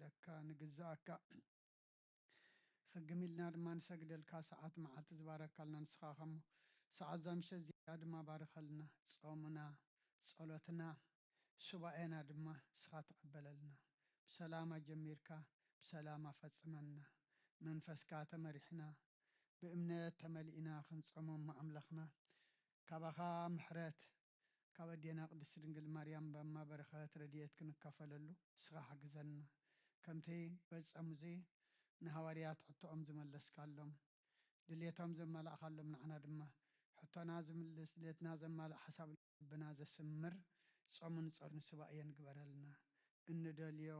ንግዝኣካ፣ ንግዝኣካ። ፍግም ኢልና ድማ ንሰግደልካ። ሰዓት መዓልቲ ዝባረካልና ንስኻ ኸሞ፣ ሰዓት እዛ ምሸት እዚኣ ድማ ባርኸልና። ጾምና፣ ጸሎትና፣ ሱባኤና ድማ ንስኻ ተቐበለልና። ብሰላም ኣጀሚርካ፣ ብሰላም ኣፈጽመና። መንፈስካ ተመሪሕና፣ ብእምነት ተመሊእና ክንጾሞም ኣምላኽና፣ ካባኻ ምሕረት፣ ካብ ኣዴና ቅድስቲ ድንግል ማርያም ባማ በረኸት ረድኤት ክንካፈለሉ ንስኻ ሓግዘና። ከምቲ በዚ ጾም እዚ ንሃዋርያት ሕቶኦም ዝመለስካሎም፣ ድሌቶም ዘማላእካሎም፣ ንዓና ድማ ሕቶና ዝምልስ፣ ድሌትና ዘማልእ፣ ሓሳብ ልብና ዘስምር ጾምን ጸሎትን ሱባኤን ግበረልና። እንደልዮ፣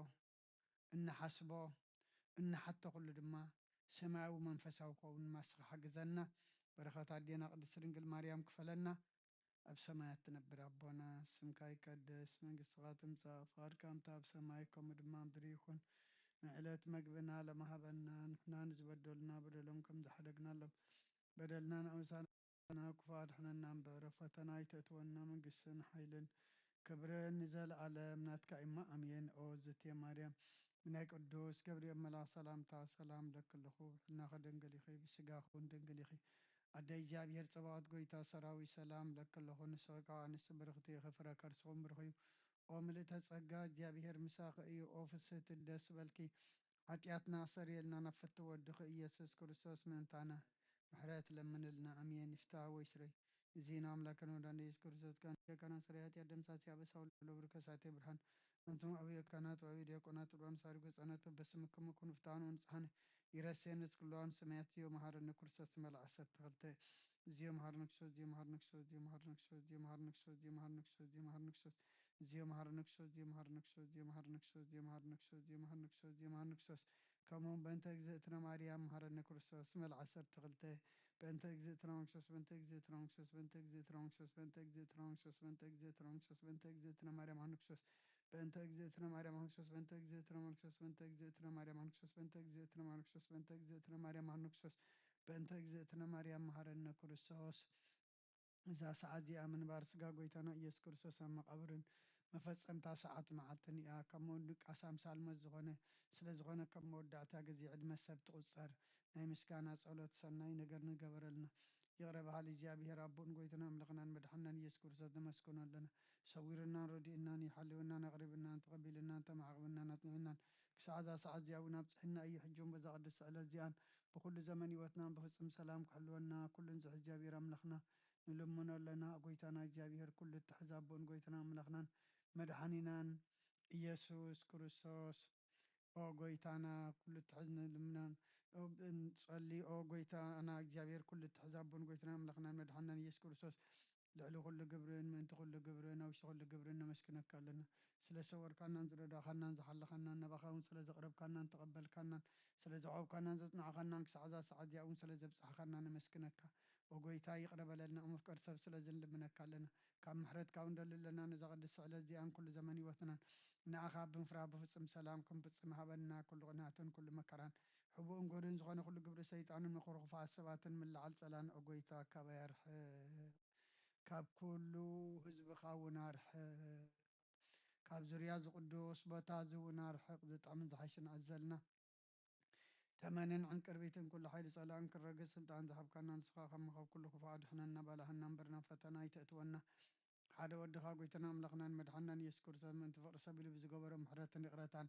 እንሓስቦ፣ እንሓቶ ኩሉ ድማ ሰማያዊ መንፈሳዊ ክኸውን ድማ ንስኻ ሓግዘና። በረኸት ኣዴና ቅድስቲ ድንግል ማርያም ክፈለና። ኣብ ሰማያት ትነብር ኣቦና፣ ስምካ ይቀደስ፣ መንግስትኻ ትምጻእ፣ ፍቓድካ ከምቲ ኣብ ሰማይ ከምኡ ድማ ኣብ ምድሪ ይኹን። ንዕለት መግብና ሎሚ ሃበና፣ ንሕና ንዝበደሉና በደሎም ከም ዝሓደግናሎም በደልና ንኣምሳና፣ ክፉእ ኣድሕነና እምበር፣ ኣብ ፈተና ኣይተእትወና፣ መንግስትን ሓይልን ክብርን ንዘለኣለም ናትካ እማ፣ ኣሜን። ኦ ዝቴ ማርያም፣ ብናይ ቅዱስ ገብርኤል መልኣኽ ሰላምታ ሰላም እለኪ ኣለኹ፣ ብሕልናኺ ድንግል ኢኺ፣ ብስጋኺ እውን ድንግል ኢኺ። ኣደ እግዚኣብሔር ጸባኦት፣ ጎይታ ሰራዊት፣ ሰላም እለኪ ኣለኹ፣ ንስኺ ካብ ኣንስቲ ብርኽቲ ኢኺ፣ ፍረ ከርስኺ እውን ብሩኽ እዩ። ኦ ምልእተ ጸጋ፣ እግዚኣብሔር ምሳኺ እዩ። ኦ ፍስህቲ ደስ በልኪ፣ ሓጢኣትና ኣስተሰርየልና፣ ናብ ፍትው ወድኺ ኢየሱስ ክርስቶስ ምእንታና ምሕረት ለምንልና። ኣሜን። ይፍታ ወይ ስረይ። እዚ ንኣምላክን ወዳን ኢየሱስ ክርስቶስ ካህን ሰራይ ሓጢኣት ደምሳሲ ኣበሳ ወልዶ ብርከሳቴ ብርሃን። ኣንቱም ኣብየ ካህናት ወኣብየ ዲያቆናት ወዶን ሳሪጎ ጸነት በስምክሙ ኩኑ ፍትሓን ወንጽሓን ይረሴንስ ኩለዋን ሰማያት እዮ መሃረነ ክርስቶስ ትመልእ ዓሰርተ ክልተ። እዚዮ መሃረነ ክርስቶስ፣ እዚዮ መሃረነ ክርስቶስ፣ እዚዮ መሃረነ ክርስቶስ፣ እዚዮ መሃረነ ክርስቶስ፣ እዚዮ መሃረነ ክርስቶስ፣ እዚዮ መሃረነ ክርስቶስ፣ እዚዮ መሃረነ ክርስቶስ፣ እዚዮ መሃረነ ክርስቶስ፣ እዚዮ መሃረነ ክርስቶስ፣ እዚዮ መሃረነ ክርስቶስ፣ እዚዮ መሃረነ ክርስቶስ። ከምኡውን በእንተ እግዝእትነ ማርያም መሃረነ ክርስቶስ ትመልእ ዓሰርተ ክልተ። በእንተ እግዝእትነ መንክሶስ፣ በእንተ እግዝእትነ መንክሶስ፣ በእንተ እግዝእትነ መንክሶስ፣ በእንተ እግዝእትነ መንክሶስ፣ በእንተ እግዝእትነ መንክሶስ፣ በእንተ እግዝእትነ ማርያም ሃንክሶስ፣ በእንተ እግዝእትነ ማርያም ሃንክሶስ፣ በእንተ እግዝእትነ መንክሶስ፣ በእንተ እግዝእትነ ማርያም ሃንክሶስ፣ በእንተ እግዝእትነ መንክሶስ፣ በእንተ እግዝእትነ ማርያም ሃንክሶስ፣ በእንተ እግዝእትነ ማርያም መሃረነ ክርስቶስ። እዛ ሰዓት እዚኣ ምንባር ስጋ ጎይታና ኢየሱስ ክርስቶስ ኣብ መቓብርን መፈጸምታ ሰዓት መዓልትን እያ። ከም መወድቃስ ኣምሳል ሞት ዝኾነ ስለ ዝኾነ፣ ከም መወዳእታ ግዜ ዕድመ ሰብ ትቑጸር። ናይ ምስጋና ጸሎት ሰናይ ነገር ንገበረልና። ይቕረ በሃሊ እግዚኣብሔር ኣቦን ጎይታና ኣምላኽናን መድሓንናን ኢየሱስ ክርስቶስ ነመስግኖ ኣለና። ሰዊርናን ረዲእናን እዩ፣ ሓልውናን ኣቕሪብናን ተቐቢልናን ተማዕቕብናን ኣጽኒዕናን ክሳዕ እዛ ሰዓት እዚኣ እውን ኣብጽሕና እዩ። ሕጂ እውን በዛ ቅድስቲ ዕለት እዚኣን ብኹሉ ዘመን ህይወትናን ብፍጹም ሰላም ክሕልወና ኩሉን ዝሕዝ እግዚኣብሔር ኣምላኽና ንልምኖ ኣለና። ጎይታና እግዚኣብሔር ኩሉ እትሕዝ ኣቦን ጎይታና ኣምላኽናን መድሓኒናን ኢየሱስ ክርስቶስ፣ ኦ ጎይታና ኩሉ እትሕዝ ንልምናን፣ ኦ፣ ንጸሊ። ኦ ጎይታና እግዚኣብሔር ኩሉ እትሕዝ ኣቦን ጎይታና ኣምላኽናን መድሓኒናን ኢየሱስ ክርስቶስ፣ ልዕሊ ኩሉ ግብርን ምእንቲ ኩሉ ግብርን ኣብ ውሽጢ ኩሉ ግብርን ነመስግነካ ኣለና። ስለ ሰወርካናን ዝረዳእካናን ዝሓለኻናን፣ ናባኻ እውን ስለ ዘቕረብካናን ተቐበልካናን፣ ስለ ዘዕቆብካናን ዘጽናዕካናን፣ ክሳዕ እዛ ሰዓት እዚኣ እውን ስለ ዘብጻሕካና ነመስግነካ። ኦ ጎይታ፣ ይቕረ በለልና፣ እሞ ፍቀር ሰብ ስለ ዝንልምነካ ኣለና። ካብ ምሕረትካ እውን ንደሊ ኣለና፣ ነዛ ቅድስቲ ዕለት እዚኣን ኩሉ ዘመን ህይወትናን ንኣኻ ብምፍራህ ብፍጹም ሰላም ክንፍጽም ሃበና። ኩሉ ቅንኣትን ኩሉ መከራን፣ ሕቡእን ጎድን ዝኾነ ኩሉ ግብሪ ሰይጣንን ምኽሩ ክፉኣት ሰባትን ምልዓል ጸላን፣ ኦ ጎይታ፣ ካባይ ኣርሕቕ። ካብ ኩሉ ህዝብኻ እውን ኣርሕቕ። ካብ ዙርያ እዚ ቅዱስ ቦታ እዚ እውን ኣርሕቕ፣ ዝጥዕምን ዝሓሽን ኣዘልና። ተመንን ዕንቅርቢትን ኩሉ ሓይሊ ጸላእን ክረግጽ ስልጣን ዝሃብካና ንስኻ ከሞ፣ ካብ ኩሉ ክፉእ ኣድሕነና፣ ባልሃና እምበር ናብ ፈተና ኣይተእትወና። ሓደ ወድኻ ጎይታና ኣምላኽናን መድሓንናን ኢየሱስ ክርስቶስ ምእንቲ ፍቕሪ ሰብ ኢሉ ብዝገበሮ ምሕረትን ይቕረታን፣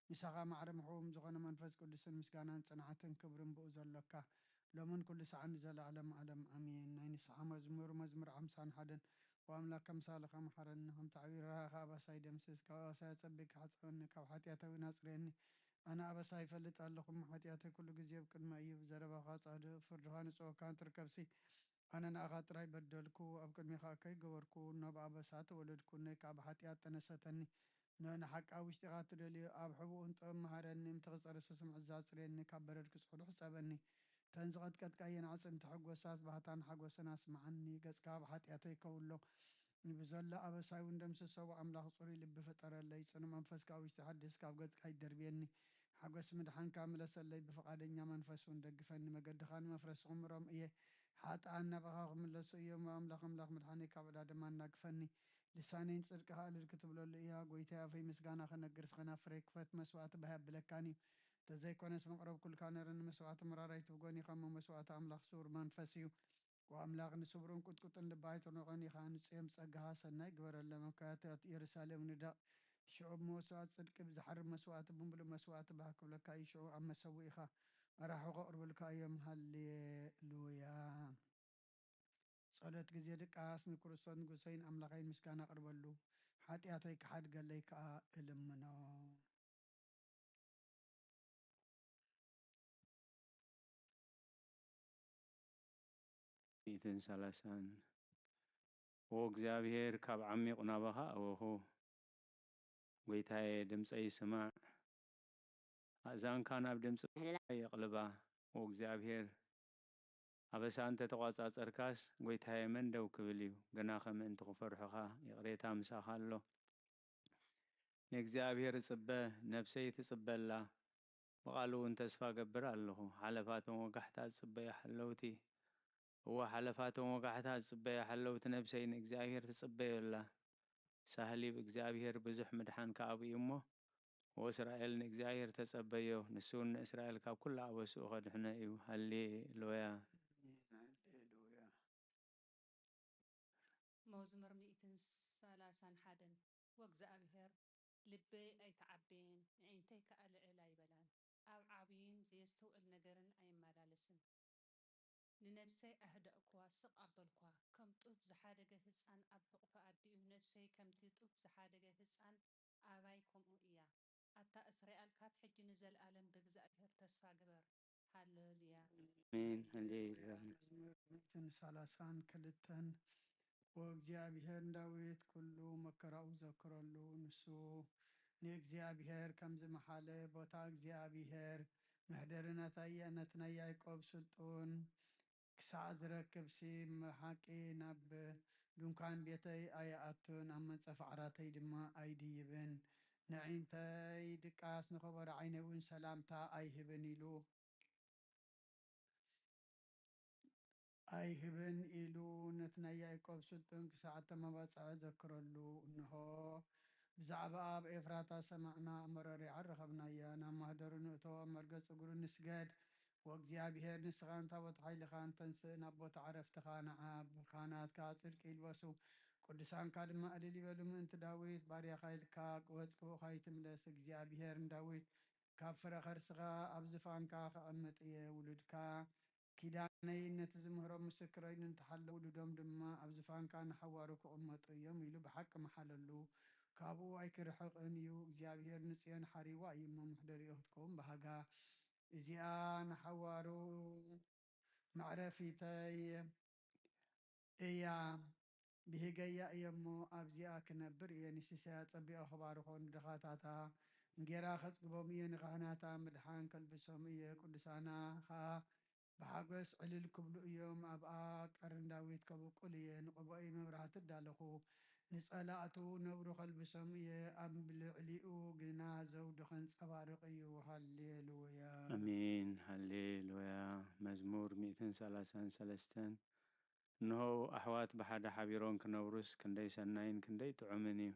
ምሳኻ ማዕረ ምሕቡም ዝኾነ መንፈስ ቅዱስን ምስጋናን ጽንዓትን ክብርን ብኡ ዘሎካ፣ ሎምን ኩሉ ሰዓን ንዘለኣለም ዓለም ኣሜን። ናይ ንስሓ መዝሙር፣ መዝሙር ሓምሳን ሓደን። ወኣምላክ ከምሳልኻ መሓረኒ፣ ከምቲ ዓብዪ ርህራኸ ኣባሳይ ደምስስ፣ ካብ ኣባሳይ ኣጸቢቅካ ሕጸበኒ፣ ካብ ሓጢኣተይ እውን ኣጽርየኒ። ኣነ ኣበሳ ይፈልጥ ኣለኹ፣ እሞ ሓጢኣተይ ኩሉ ግዜ ኣብ ቅድመይ እዩ። ብዘረባኻ ጻድቕ፣ ፍርድኻ ንጹህ፣ ኣብ ካህን ትርከብሲ። ኣነ ንኣኻ ጥራይ በደልኩ፣ ኣብ ቅድሜኻ ከይገበርኩ፣ ናብ ኣበሳ ተወለድኩ፣ ነይ ከኣ ብሓጢኣት ጠነሰተኒ። ን-፣ ንሓቂ ኣብ ውሽጢኻ ትደልዮ፣ ኣብ ሕቡእን ጥበብ መሃረኒ፣ ምትኺ ጸረ ስስምዒት ኣጽርየኒ፣ ካብ በረድ ክጽሕሉ ሕጸበኒ። እተን ዝቐጥቀጥካየን ኣዕጽምቲ ሕጎሳስ ባህታን ሓጎስን ኣስምዓኒ፣ ገጽካ ኣብ ሓጢኣተይ ከውሎ። ንብዘሎ ኣበሳይ እውን ደምስሶ፣ ኣምላኽ ጽሩይ ልቢ ፍጠረለይ፣ ጽኑዕ መንፈስ ከኣ ኣብ ውሽጢ ሓድስ፣ ካብ ገጽካ ኣይትደርብየኒ። ሓጎስ ምድሓንካ ምለሰለይ፣ ብፍቓደኛ መንፈስ እውን ደግፈኒ። መገድኻ ንመፍረስኹም ምሮም እየ፣ ሓጥኣን ናባኻ ክምለሱ እዮም። ኣምላኽ፣ ኣምላኽ ምድሓነይ፣ ካብ ዕዳ ድማ ኣናግፈኒ። ልሳነይ ንጽድቅኻ እልል ክትብለሉ እያ። ጐይታይ ኣፈይ ምስጋና ክነግር፣ ስኸና ፍረ ክፈት፣ መስዋእቲ ባህ ኣብለካን እዩ። እንተዘይኮነስ መቕረብኩልካ ነረ፣ ንመስዋእቲ መራራይ ትብጎን ኢኻ እሞ፣ መስዋእቲ ኣምላኽ ስውር መንፈስ እዩ። ወኣምላኽ ንስብሩን ቁጥቁጥን ልባ ኣይትንቐን ኢኻ። ንጽዮን ብጸጋኻ ሰናይ ግበረላ፣ መካያታት ኢየሩሳሌም ንደቕ። ሽዑ ብመስዋእቲ ጽድቂ፣ ብዝሓርድ መስዋእቲ፣ ብምሉእ መስዋእቲ ባህ ክብለካ እዩ። ሽዑ ኣብ መሰውኢኻ ኣራሑ ከቕርቡልካ እዮም። ሃሌሉያ። ጸሎት ግዜ ድቃስ። ንክርስቶስ ንጉሰይን ኣምላኸይን ምስጋና ኣቕርበሉ፣ ሓጢኣተይ ክሓድገለይ ከኣ እልምኖ። ሚእትን ሰላሳን። ኦ እግዚኣብሔር፣ ካብ ዓሚቕ ናባኻ ኣወኹ። ጐይታየ፣ ድምፀይ ስማዕ፣ ኣእዛንካ ናብ ድምፂ የቕልባ። ኦ እግዚኣብሔር፣ ኣበሳ እንተ ተቋጻጸርካስ፣ ጐይታየ፣ መን ደው ክብል እዩ? ግናኸ ምእንቲ ክፈርሑኻ ይቕሬታ ምሳኻ ኣሎ። ንእግዚኣብሔር እጽበ፣ ነፍሰይ ትጽበ ኣላ፣ ብቓሉ እውን ተስፋ እገብር ኣለኹ። ሓለፋቶም ወጋሕታ ዝጽበዩ ሓለውቲ፣ እወ፣ ሓለፋቶም ወጋሕታ ዝጽበዩ ሓለውቲ ነፍሰይ ንእግዚኣብሔር ትጽበዮ ኣላ። ሳህሊ ብእግዚኣብሔር ብዙሕ ምድሓን ከኣ ኣብኡ እሞ፣ ወእስራኤል ንእግዚኣብሔር ተጸበዮ፣ ንሱ እውን ንእስራኤል ካብ ኩሉ ኣበስኡ ኸድሕኖ እዩ። ሃሌሉያ። ኣሜን፣ ሃሌሉያ። መዝሙር ሚእትን ሰላሳን ሓደን። ወእግዚኣብሔር፣ ልበይ ኣይተዓበየን፣ ኣዒንተይ ከኣ ልዕል ኣይበላን፣ ኣብ ዓብይን ዘየስተውዕል ነገርን ኣይመላለስን። ንነፍሰይ ኣህደእኩዋ፣ ስቕ ኣበልኩዋ፣ ከም ጡብ ዝሓደገ ህጻን ኣብ ሕቑፊ ኣዲኡ፣ ነፍሰይ ከምቲ ጡብ ዝሓደገ ህጻን ኣባይ ከምኡ እያ። ኣታ እስራኤል፣ ካብ ሕጂ ንዘለኣለም ብእግዚኣብሔር ተስፋ ግበር። ሃሌሉያ። ኣሜን። ሃሌሉያ። መዝሙር ሚእትን ሰላሳን ክልተን። ወእግዚኣብሔር ንዳዊት ኩሉ መከራኡ ዘክረሉ። ንሱ ንእግዚኣብሔር ከም ዝመሓለ፣ ቦታ እግዚኣብሔር መሕደሪ ናታየ-፣ ናቲ ናይ ያዕቆብ ስልጡን ክሳዕ ዝረክብሲ፣ ብሓቂ ናብ ድንኳን ቤተይ ኣይኣቱን፣ ኣብ መንጸፍ ዓራተይ ድማ ኣይድይብን። ንዕንተይ ድቃስ፣ ንኸበሮ ዓይነይ እውን ሰላምታ ኣይህብን ኢሉ። ኣይህብን ኢሉ ነቲ ናይ ያዕቆብ ስልጡን ክሳዕ እተመባጽዐ ዘክረሉ። እንሆ፣ ብዛዕባ ኣብ ኤፍራታ ሰማዕና፣ ኣብ መረሪዓ ረኸብናያ። ናብ ማህደሩ ንእቶ፣ ኣብ መርገጽ እግሩ ንስገድ። ወእግዚኣብሔር፣ ንስኻ ንታቦት ሓይልኻ እንተንስእ፣ ናብ ቦታ ዕረፍትኻ ንዓብ። ካህናትካ ጽድቂ ይልበሱ፣ ቅዱሳንካ ድማ እልል ይበሉ። ምእንቲ ዳዊት ባርያኻ ኢልካ ወጽክኡ ኸይትምለስ፣ እግዚኣብሔር ንዳዊት ካብ ፍረ ኸርስኻ ኣብ ዝፋንካ ከቐምጥ እየ። ውሉድካ ኪዳነይን ነቲ ዝምህሮም ምስክረይን እንተሓለዉ፣ ውሉዶም ድማ ኣብ ዝፋንካ ንሓዋሩ ክቕመጡ እዮም ኢሉ ብሓቂ መሓለሉ። ካብኡ ኣይክርሕቕን እዩ። እግዚኣብሔር ንጽዮን ሓሪዋ እዩ እሞ፣ መሕደሪኡ ክትከውን ባህጋ። እዚኣ ንሓዋሩ መዕረፊተይ እያ፣ ብሂገያ እየ እሞ ኣብዚኣ ክነብር እየ። ንሲሳያ ጸቢቐ ክባርኾ፣ ንድኻታታ እንጌራ ከጽግቦም እየ፣ ንካህናታ ምድሓን ከልብሶም እየ፣ ቅዱሳና ኸኣ ብሓጎስ ዕልል ክብሉ እዮም። ኣብኣ ቀርን ዳዊት ከብቁል እየ፣ ንቐቦኣይ መብራህቲ ኣዳለኹ። ንጸላእቱ ነብሩ ከልብሶም እየ፣ ኣብ ልዕሊኡ ግና ዘውዲ ከንጸባርቕ እዩ። ሃሌሉያ። ኣሜን። ሃሌሉያ። መዝሙር ሚእትን ሰላሳን ሰለስተን። እንሆ፣ ኣሕዋት ብሓደ ሓቢሮም ክነብሩስ ክንደይ ሰናይን ክንደይ ጥዑምን እዩ።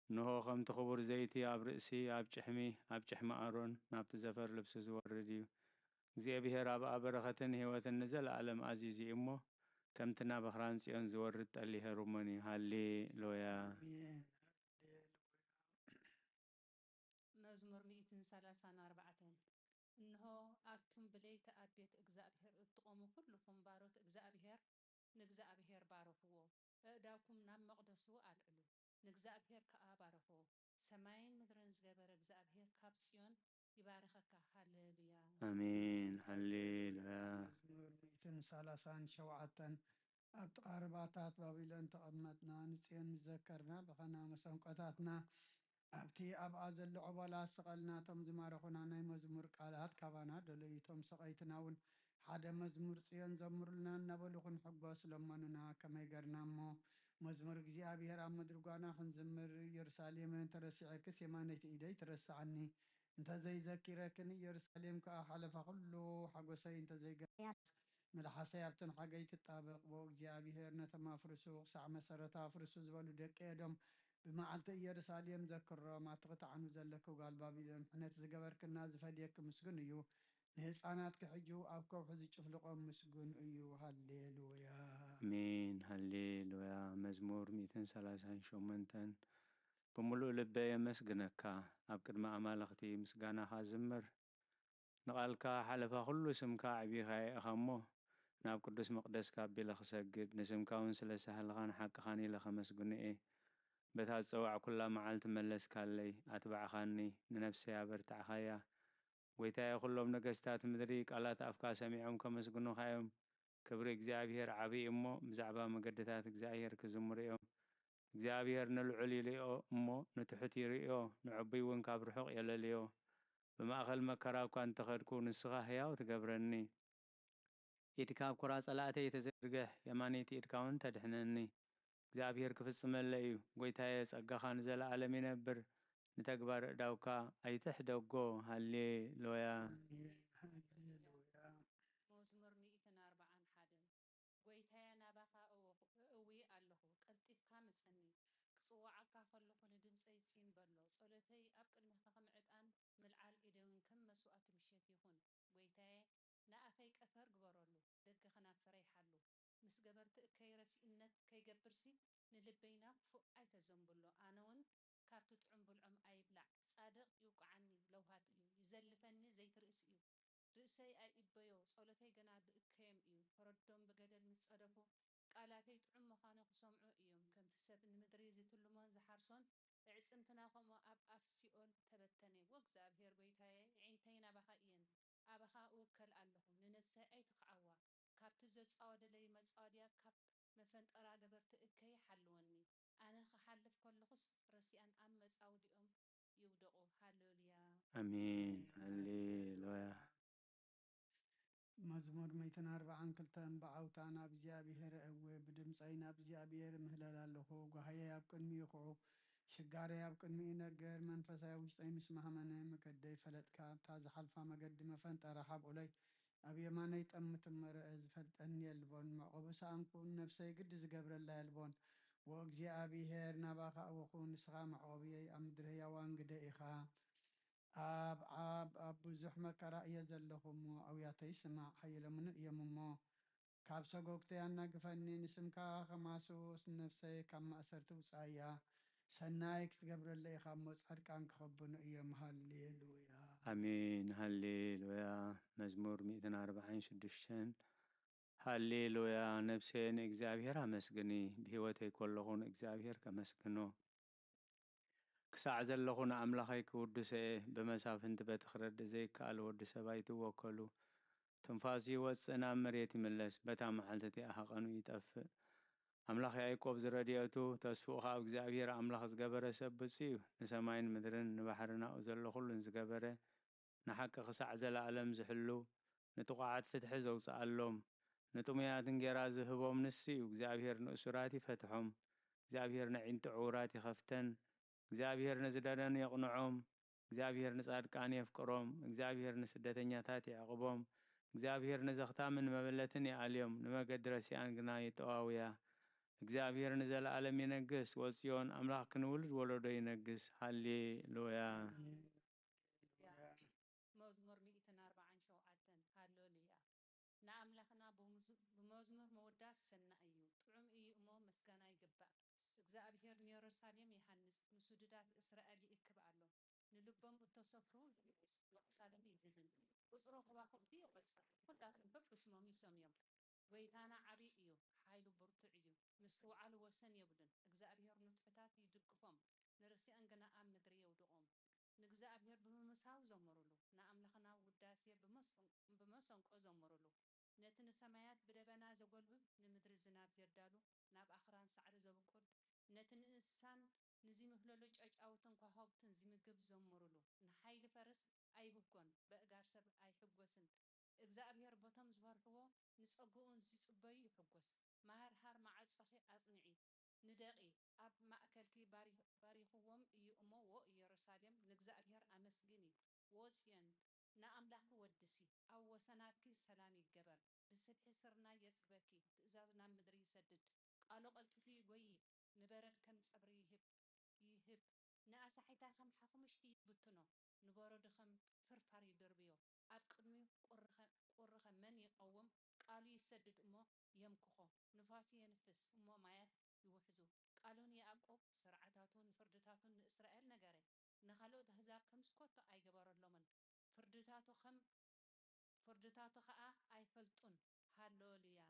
እንሆ፣ ከምቲ ክቡር ዘይቲ ኣብ ርእሲ፣ ኣብ ጭሕሚ፣ ኣብ ጭሕሚ ኣሮን፣ ናብቲ ዘፈር ልብሱ ዝወርድ እዩ። እግዚኣብሔር ኣብኣ በረኸትን ህይወትን ንዘለኣለም ኣዚዙ እዩ እሞ፣ ከምቲ ናብ ኣኽራን ጽዮን ዝወርድ ጠሊ ሄሩሞን እዩ። ሃሌሉያ። ኣሜን። ሃሌሉያ። መዝሙር ሚእትን ሰላሳን ኣርባዕተን። እንሆ፣ ኣቱም ብለይቲ ኣብ ቤት እግዚኣብሔር እትቖሙ ኩልኹም ባሮት እግዚኣብሔር፣ ንእግዚኣብሔር ባርኽዎ። ኣእዳውኩም ናብ መቕደሱ ኣልዕሉ፣ ንእግዚኣብሔር ከኣ ባርኽዎ። ሰማይን ምድርን ዝገበረ እግዚኣብሔር ካብ ጽዮን ይባርኸካ። ሃሌሉያ። ኣሜን። ሃሌሉያ። መዝሙር ሚእትን ሰላሳን ሸውዓተን። ኣብ ጥቓ ርባታት ባቢሎን ተቐመጥና፣ ንጽዮን ምስ ዘከርና፣ በኸና፣ መሰንቆታትና ኣብቲ ኣብኣ ዘሎ ዖቦላ ስቐልና። እቶም ዝማረኹና ናይ መዝሙር ቃላት ካባና ደለዩ። እቶም ሰቐይትና እውን ሓደ መዝሙር ጽዮን ዘምሩልና እናበሉ ክንሕጎስ ለመኑና። ከመይ ገርና እሞ መዝሙር እግዚኣብሔር ኣብ ምድሪ ጓና ክንዝምር? ኢየሩሳሌም እንተረሲዐክስ የማነይቲ ኢደይ ትረስዓኒ። እንተዘይዘኪረክን ኢየሩሳሌም ከኣ ሓለፋ ኩሉ ሓጎሰይ እንተዘይገርያስ መልሓሰይ ኣብተን ሓገይ ትጣበቕ። ዎ እግዚኣብሔር ነቶም ኣፍርሱ፣ ክሳዕ መሰረታ ኣፍርሱ ዝበሉ ደቂ ኤዶም ብመዓልቲ ኢየሩሳሌም ዘክሮም። ኣቲ ክጥዓኑ ዘለኪ ጓል ባቢሎን፣ ሕነት ዝገበርክና ዝፈድየኪ ምስጉን እዩ። ንህፃናትኪ ሕጂ ኣብ ከውሒ ዝጭፍልቖም ምስጉን እዩ። ሃሌሉያ። ኣሜን። ሃሌሉያ። መዝሙር ሚእትን ሰላሳን ሸሞንተን። ብምሉእ ልበይ የመስግነካ፣ ኣብ ቅድሚ ኣማልኽቲ ምስጋናኻ ዝምር። ንቓልካ ሓለፋ ኩሉ ስምካ ኣዕቢኻ ኢኻ እሞ፣ ናብ ቅዱስ መቕደስካ ኣቢለ ክሰግድ፣ ንስምካ እውን ስለ ሳህልኻን ሓቅኻን ኢለ ከመስግኖ እየ። በታ ዝጸዋዕኩላ መዓልቲ መለስካለይ፣ ኣትባዕኻኒ፣ ንነፍሰይ ኣበርታዕኻያ። ጐይታየ፣ ኩሎም ነገስታት ምድሪ ቃላት ኣፍካ ሰሚዖም ከመስግኑኻ እዮም። ክብሪ እግዚኣብሄር ዓብዪ እሞ፣ ብዛዕባ መገድታት እግዚኣብሄር ክዝምሩ እዮም። እግዚኣብሄር ንልዑል ይልኦ እሞ፣ ንትሑት ይርእዮ፣ ንዕቡይ እውን ካብ ርሑቕ የለልዮ። ብማእከል መከራ እኳ እንተኸድኩ፣ ንስኻ ህያው ትገብረኒ። ኢድካ ኣብ ኩራ ጸላእተይ ትዝርግሕ፣ የማነይቲ ኢድካ እውን ተድሕነኒ። እግዚኣብሄር ክፍጽመለይ እዩ። ጐይታየ፣ ጸጋኻ ንዘለኣለም ይነብር። ንተግባር እዳውካ ኣይትሕደጎ። ሃሌሉያ። ኣሜን። ሃሌሉያ። መዝሙር ሚእትን ኣርባዓን ሓደን። ጐይታየ፣ ናባኻ እወኹ-፣ እእዊ ኣለኹ፣ ቀልጢፍካ ምጸኒ። ክጽውዓካ ከለኹ ንድምጸይ ጽን በሎ። ጸሎተይ ኣብ ቅድሜኻ ከም ዕጣን ምልዓል ኢደይን ከም መስዋእቲ ምሸት ይኹን። ጐይታየ፣ ንኣፈይ ቀፈር ግበረሉ፣ ደገ ከናፈረይ ሓሉ። ምስ ገበርቲ እከይ ረሲእነት ከይገብርሲ፣ ንልበይ ናብ ክፉእ ኣይተዘንብሎ። ኣነ እውን ካብቲ ጥዑም ብልዖም ኣይብላዕ። ጻድቕ ይውቅዓኒ፣ ለውሃት እዩ፣ ይዘልፈኒ፣ ዘይትርእስ እዩ። ርእሰይ ኣይእበዮ፣ ጸሎተይ ገና ብእከዮም እዩ። ፈረዶም ብገደል ምስ ጸደፉ፣ ቃላተይ ጥዑም ምዃኑ ክሰምዑ እዮም። ከምቲ ሰብ ንምድሪ ዝትልሞን ዝሓርሶን፣ ኣዕጽምትና ከምኡ ኣብ ኣፍ ሲኦል ተበተነ። ወእግዚኣብሔር ጐይታየ፣ ኣዒንተይ ናባኻ እየን፣ ኣባኻ እውከል ኣለኹ፣ ንነፍሰይ ኣይትኽዓዋ። ካብቲ ዘጻወደለይ መጻወድያ፣ ካብ መፈንጠራ ገበርቲ እከይ ሓልወኒ። ኣነ ክሓልፍ ከለኹስ ረሲኣን ኣብ መጻወድኦም ይውደቑ። ሃሌሉያ። ኣሜን። ሃሌሉያ። መዝሙር ሚእትን ኣርባዓን ክልተን። ብዓውታ ናብ እግዚኣብሔር እእዊ፣ ብድምፀይ ናብ እግዚኣብሔር እምህለል ኣለኹ። ጓህየይ ኣብ ቅድሚኡ ይኹዑ፣ ሽጋረይ ኣብ ቅድሚኡ ይነግር። መንፈሳይ ውሽጠይ ምስ ማህመነ፣ መገደይ ፈለጥካ፣ እታ ዝሓልፋ መገዲ መፈንጠራ ሓብኡለይ፣ ኣብ የማነይ ጠምት እሞ ርአ፣ ዝፈልጠኒ የልቦን። መዕቆቢ ሰኣንኩ፣ ንነፍሰይ ግዲ ዝገብረላ የልቦን። ወእግዚኣብሔር፣ ናባኻ እወኹ፣ ንስኻ መዕቆብየይ፣ ኣብ ምድሪ ህያዋን ግደ ኢኻ። ኣብ፣ ኣብ፣ ኣብ ብዙሕ መከራ እየ ዘለኹ እሞ፣ ኣውያተይ ስማዕ፣ ሓይሎምኒ እዮም እሞ፣ ካብ ሰጎግተይ ኣናግፈኒ። ንስምካ ከማስስ፣ ንነፍሰይ ካብ ማእሰርቲ ውጻእያ። ሰናይ ክትገብረለይ ኢኻ እሞ፣ ጻድቃን ክኸብኑ እዮም። ሃሌሉያ። ኣሜን። ሃሌሉያ። መዝሙር ሚእትን ኣርባዓን ሽዱሽተን። ሃሌሉያ። ነፍሰየ ንእግዚኣብሔር ኣመስግኒ፣ ብህይወተይ ከለኹ ንእግዚኣብሔር ከመስግኖ። ክሳዕ ዘለኹ ንኣምላኸይ ክውድሶ እየ። ብመሳፍንቲ በቲ ክረድእ ዘይከኣል ወዲ ሰብ ኣይትወከሉ። ትንፋሱ ይወጽእ፣ ናብ መሬት ይምለስ፣ በታ መዓልቲ እቲኣ ሃቐኑ ይጠፍእ። ኣምላኽ ያዕቆብ ዝረድኤቱ፣ ተስፍኡ ኸኣ ኣብ እግዚኣብሔር ኣምላኽ ዝገበረ ሰብ ብፁዕ እዩ። ንሰማይን ምድርን ንባሕርን ኣብኡ ዘሎ ኹሉን ዝገበረ፣ ንሓቂ ክሳዕ ዘለኣለም ዝሕሉ፣ ንጥቑዓት ፍትሒ ዘውጽኣሎም፣ ንጥሙያት እንጌራ ዝህቦም ንሱ እዩ። እግዚኣብሔር ንእሱራት ይፈትሖም፣ እግዚኣብሔር ነዒንቲ ዕዉራት ይኸፍተን፣ እግዚኣብሔር ንዝደነኑ የቕንዖም፣ እግዚኣብሔር ንጻድቃን የፍቅሮም፣ እግዚኣብሔር ንስደተኛታት የዕቕቦም፣ እግዚኣብሔር ንዘኽታምን መበለትን ይኣልዮም፣ ንመገዲ ረሲኣን ግና ይጠዋውያ። እግዚኣብሔር ንዘለኣለም ይነግስ፣ ወጽዮን ኣምላኽኪ ንውሉድ ወለዶ ይነግስ። ሃሌሉያ። መዝሙር ሚእትን ኣርባዓን ሸውዓተን። ሃሌሉያ። ንኣምላኽና ብሙዝ-፣ ብመዝሙር ምውዳስ ሰናይ እዩ፣ ጥዑም እዩ እሞ ምስጋና ይግባእ። እግዚኣብሔር ንየሩሳሌም ይሃንጽ፣ ንስዱዳት እስራኤል ይእክብ ኣሎ። ንልቦም እተሰፍሩ የሩሳሌም ይዝንን፣ ቁጽሪ ከዋኽብቲ ይቖጽር፣ ኩላቶም በብስሞም ይሰምዮም። ጐይታና ዓብዪ እዩ፣ ሓይሉ ብርቱዕ እዩ፣ ምስትውዓሉ ወሰን የብሉን። እግዚኣብሔር ንትሑታት ይድግፎም፣ ንረሲኣን ግና ኣብ ምድሪ የውድቖም። ንእግዚኣብሔር ብምምሳው ዘምሩሉ፣ ንኣምላኽና ውዳሴ ብመሰን-፣ ብመሰንቆ ዘምሩሉ። ነቲ ንሰማያት ብደበና ዘጎልብብ፣ ንምድሪ ዝናብ ዘዳሉ፣ ናብ ኣኽራን ሳዕሪ ዘብቁል፣ ነቲ ንእንስሳን ንዚምህለሎ ጨጫውትን ኳዃኹብትን ዚምግብ ዘምሩሉ። ንሓይሊ ፈረስ ኣይብህጎን፣ በእጋር ሰብ ኣይሕጎስን። እግዚኣብሔር በቶም ዝፈርሕዎ ንጸግኡን ዚጽበዩ ይሕጎስ። ማህርሃር ማዕጾኺ ኣጽንዒ፣ ንደቒ፣ ኣብ ማእከልኪ ባሪ-፣ ባሪኽዎም እዩ እሞ፣ ዎ ኢየሩሳሌም፣ ንእግዚኣብሔር ኣመስግኒ። ዎ ጽዮን፣ ንኣምላኽኪ ወድሲ፣ ኣብ ወሰናትኪ ሰላም ይገበር። ብስብሒ ስርናይ የጽግበኪ፣ ትእዛዝ ናብ ምድሪ ይሰድድ። ቃሉ ቀልጢፉ ይጎዪ፣ ንበረድ ከም ጸብሪ ይህብ፣ ይህብ፣ ንኣሳሒታይ ከም ሓኹምሽቲ ይብትኖ። ንበረዱ ከም ፍርፋር ይድርብዮ። ኣብ ቅድሚኡ ቁሪ ኸ-፣ ቁሪ ኸ መን ይቐውም? ቃሉ ይሰድድ እሞ የምክኾ። ንፋሱ የንፍስ እሞ ማያት ይውሕዙ። ቃሉ ንያዕቆብ፣ ስርዓታቱ ንፍርድታቱን ንእስራኤል ነገረ። ንኻልኦት ኣህዛብ ከም ስኮቶ ኣይገበረሎምን። ፍርድታቱ ከም፣ ፍርድታቱ ኸኣ ኣይፈልጡን። ሃሌሉያ።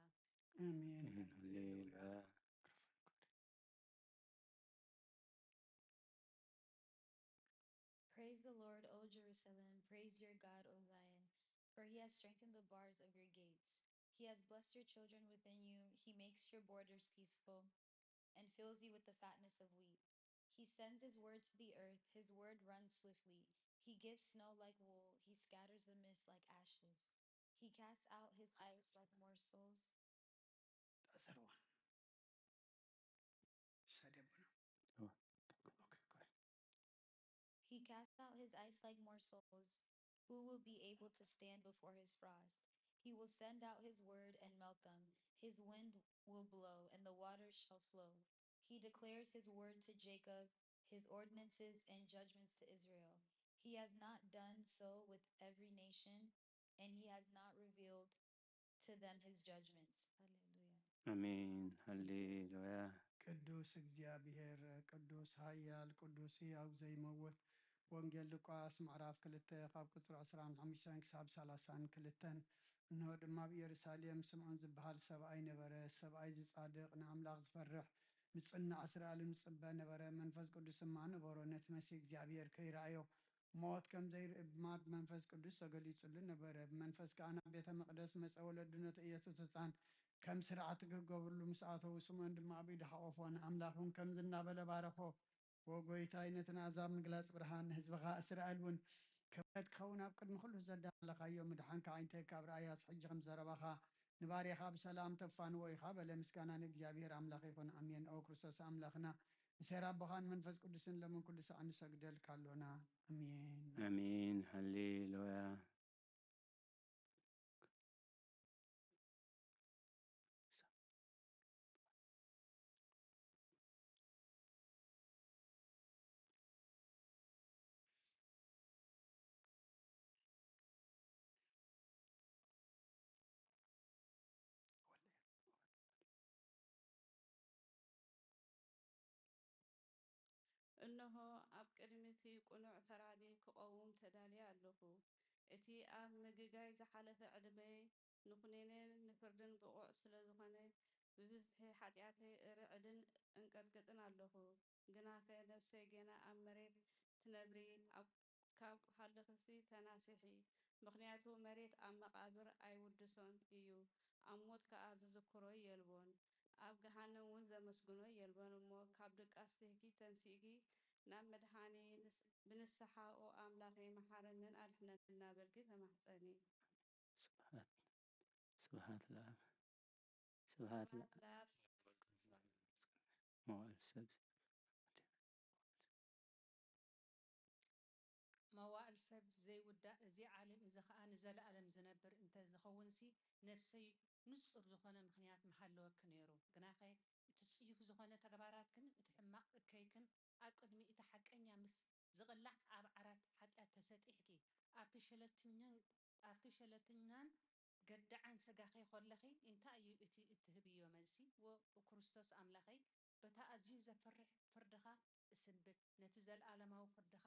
ኣሜን። ሃሌሉያ። Praise the Lord, O Jerusalem. Praise your God, O Zion. For he has strengthened the bars of your gates. He has blessed your children within you. He makes your borders peaceful and fills you with the fatness of wheat. He sends his word to the earth. His word runs swiftly. He gives snow like wool. He scatters the mist like ashes. He casts out his ice like morsels. ተሰርዋ ሰደብና እዋ። ኦኬ፣ go ahead. He casts out his ice like morsels. Who will be able to stand before his frost? He will send out his word and melt them. His wind will blow, and the waters shall flow. He declares his word to Jacob, his ordinances and judgments to Israel. He has not done so with every nation, and he has not revealed to them his judgments. Hallelujah. ኣሜን። ሃሌሉያ። ቅዱስ እግዚኣብሔር፣ ቅዱስ ኃያል፣ ቅዱስ ሕያው ዘይመውት። ወንጌል ሉቃስ ምዕራፍ ክልተ ካብ ቁጽሪ ዕስራን ሓሙሽተን ክሳብ ሰላሳን ክልተን። እንሆ ድማ ኣብ ኢየሩሳሌም ስምዖን ዝበሃል ሰብኣይ ነበረ። ሰብኣይ ዝጻድቕ ንኣምላኽ ዝፈርሕ ምጽናዕ እስራኤልን ዝጽበ ነበረ። መንፈስ ቅዱስ ድማ ነበሮ። ነቲ መሲህ እግዚኣብሔር ከይረኣዮ ሞት ከም ዘይርኢ ድማ ብመንፈስ ቅዱስ ተገሊጹሉ ነበረ። ብመንፈስ ከኣ ናብ ቤተ መቕደስ መጸ። ወለዱ ነቲ ኢየሱስ ህጻን ከም ስርዓት ክገብርሉ ምስ ኣተዉ፣ ስምዖን ድማ ኣብ ኢዱ ሓቖፎ፣ ንኣምላኽ እውን ከምዚ እናበለ ባረኾ። ዎ ጎይታይ፣ ነቲ ንኣሕዛብ ምግላጽ ብርሃን፣ ንህዝብኻ እስራኤል እውን ክብረት ክኸውን ኣብ ቅድሚ ኩሉ ዘዳለኻዮ ምድሓንካ ኣዒንተይ ካብ ረኣያስ፣ ሕጂ ከም ዘረባኻ ንባርያኻ ብሰላም ተፋንዎ ኢኻ በለ። ምስጋና ንእግዚኣብሔር ኣምላኽ ይኹን፣ ኣሜን። ኦ ክርስቶስ ኣምላኽና፣ ንሴራ ኣቦኻን መንፈስ ቅዱስን ለምን ኩሉ ሰዓት ንሰግደልካ ኣሎና። ኣሜን። ኣሜን። ሃሌሉያ። እንሆ፣ ኣብ ቅድሚ እቲ ቅኑዕ ፈራዲ ክቐውም ተዳልየ ኣለኹ። እቲ ኣብ ምግጋይ ዝሓለፈ ዕድመይ ንኹነኔን ንፍርድን ብቑዕ ስለ ዝኾነ፣ ብብዝሒ ሓጢኣተይ እርዕድን እንቀጥቅጥን ኣለኹ። ግናኸ ነፍሰይ ጌና ኣብ መሬት ትነብሪ፣ ኣብ ካብ ሃለኽሲ ተናስሒ፣ ምኽንያቱ መሬት ኣብ መቓብር ኣይውድሶን እዩ፣ ኣብ ሞት ከኣ ዝዝክሮ የልቦን፣ ኣብ ገሃነም እውን ዘመስግኖ የልቦን እሞ፣ ካብ ድቃስ ትህኪ ተንሲእኪ ናብ መድሓኒ ንስ- ብንስሓ ኦ ኣምላኸይ መሓረንን ኣድሕነንን እናበልኪ ተማሕጸኒ። ስብሐት ስብሐት ለኣብ ስብሐት ለኣብ ለኣብ መዋእል ሰብ መዋእል ሰብ ዘይውዳእ እዚ ዓለም እዚ ኸኣ ንዘለኣለም ዝነብር እንተ ዝኸውንሲ፣ ነፍሰይ ንጹር ዝኾነ ምኽንያት ምሃለወኪ ነይሩ። ግናኸ እቲ ጽዩፍ ዝኾነ ተግባራትክን እቲ ሕማቕ እከይክን ኣብ ቅድሚ እቲ ሓቀኛ ምስ ዝቕላዕ ኣብ ዓራት ሓጢኣት ተሰጢሕኪ። ኣብቲ ሸለልትኛን ኣብቲ ሸለልትኛን ገዳዕን ስጋኺ ኾለኺ እንታይ እዩ እቲ እትህብዮ መልሲ? ዎ ክርስቶስ ኣምላኸይ፣ በታ ኣዝዩ ዘፍርሕ ፍርድኻ እስንብድ፣ ነቲ ዘለኣለማዊ ፍርድኻ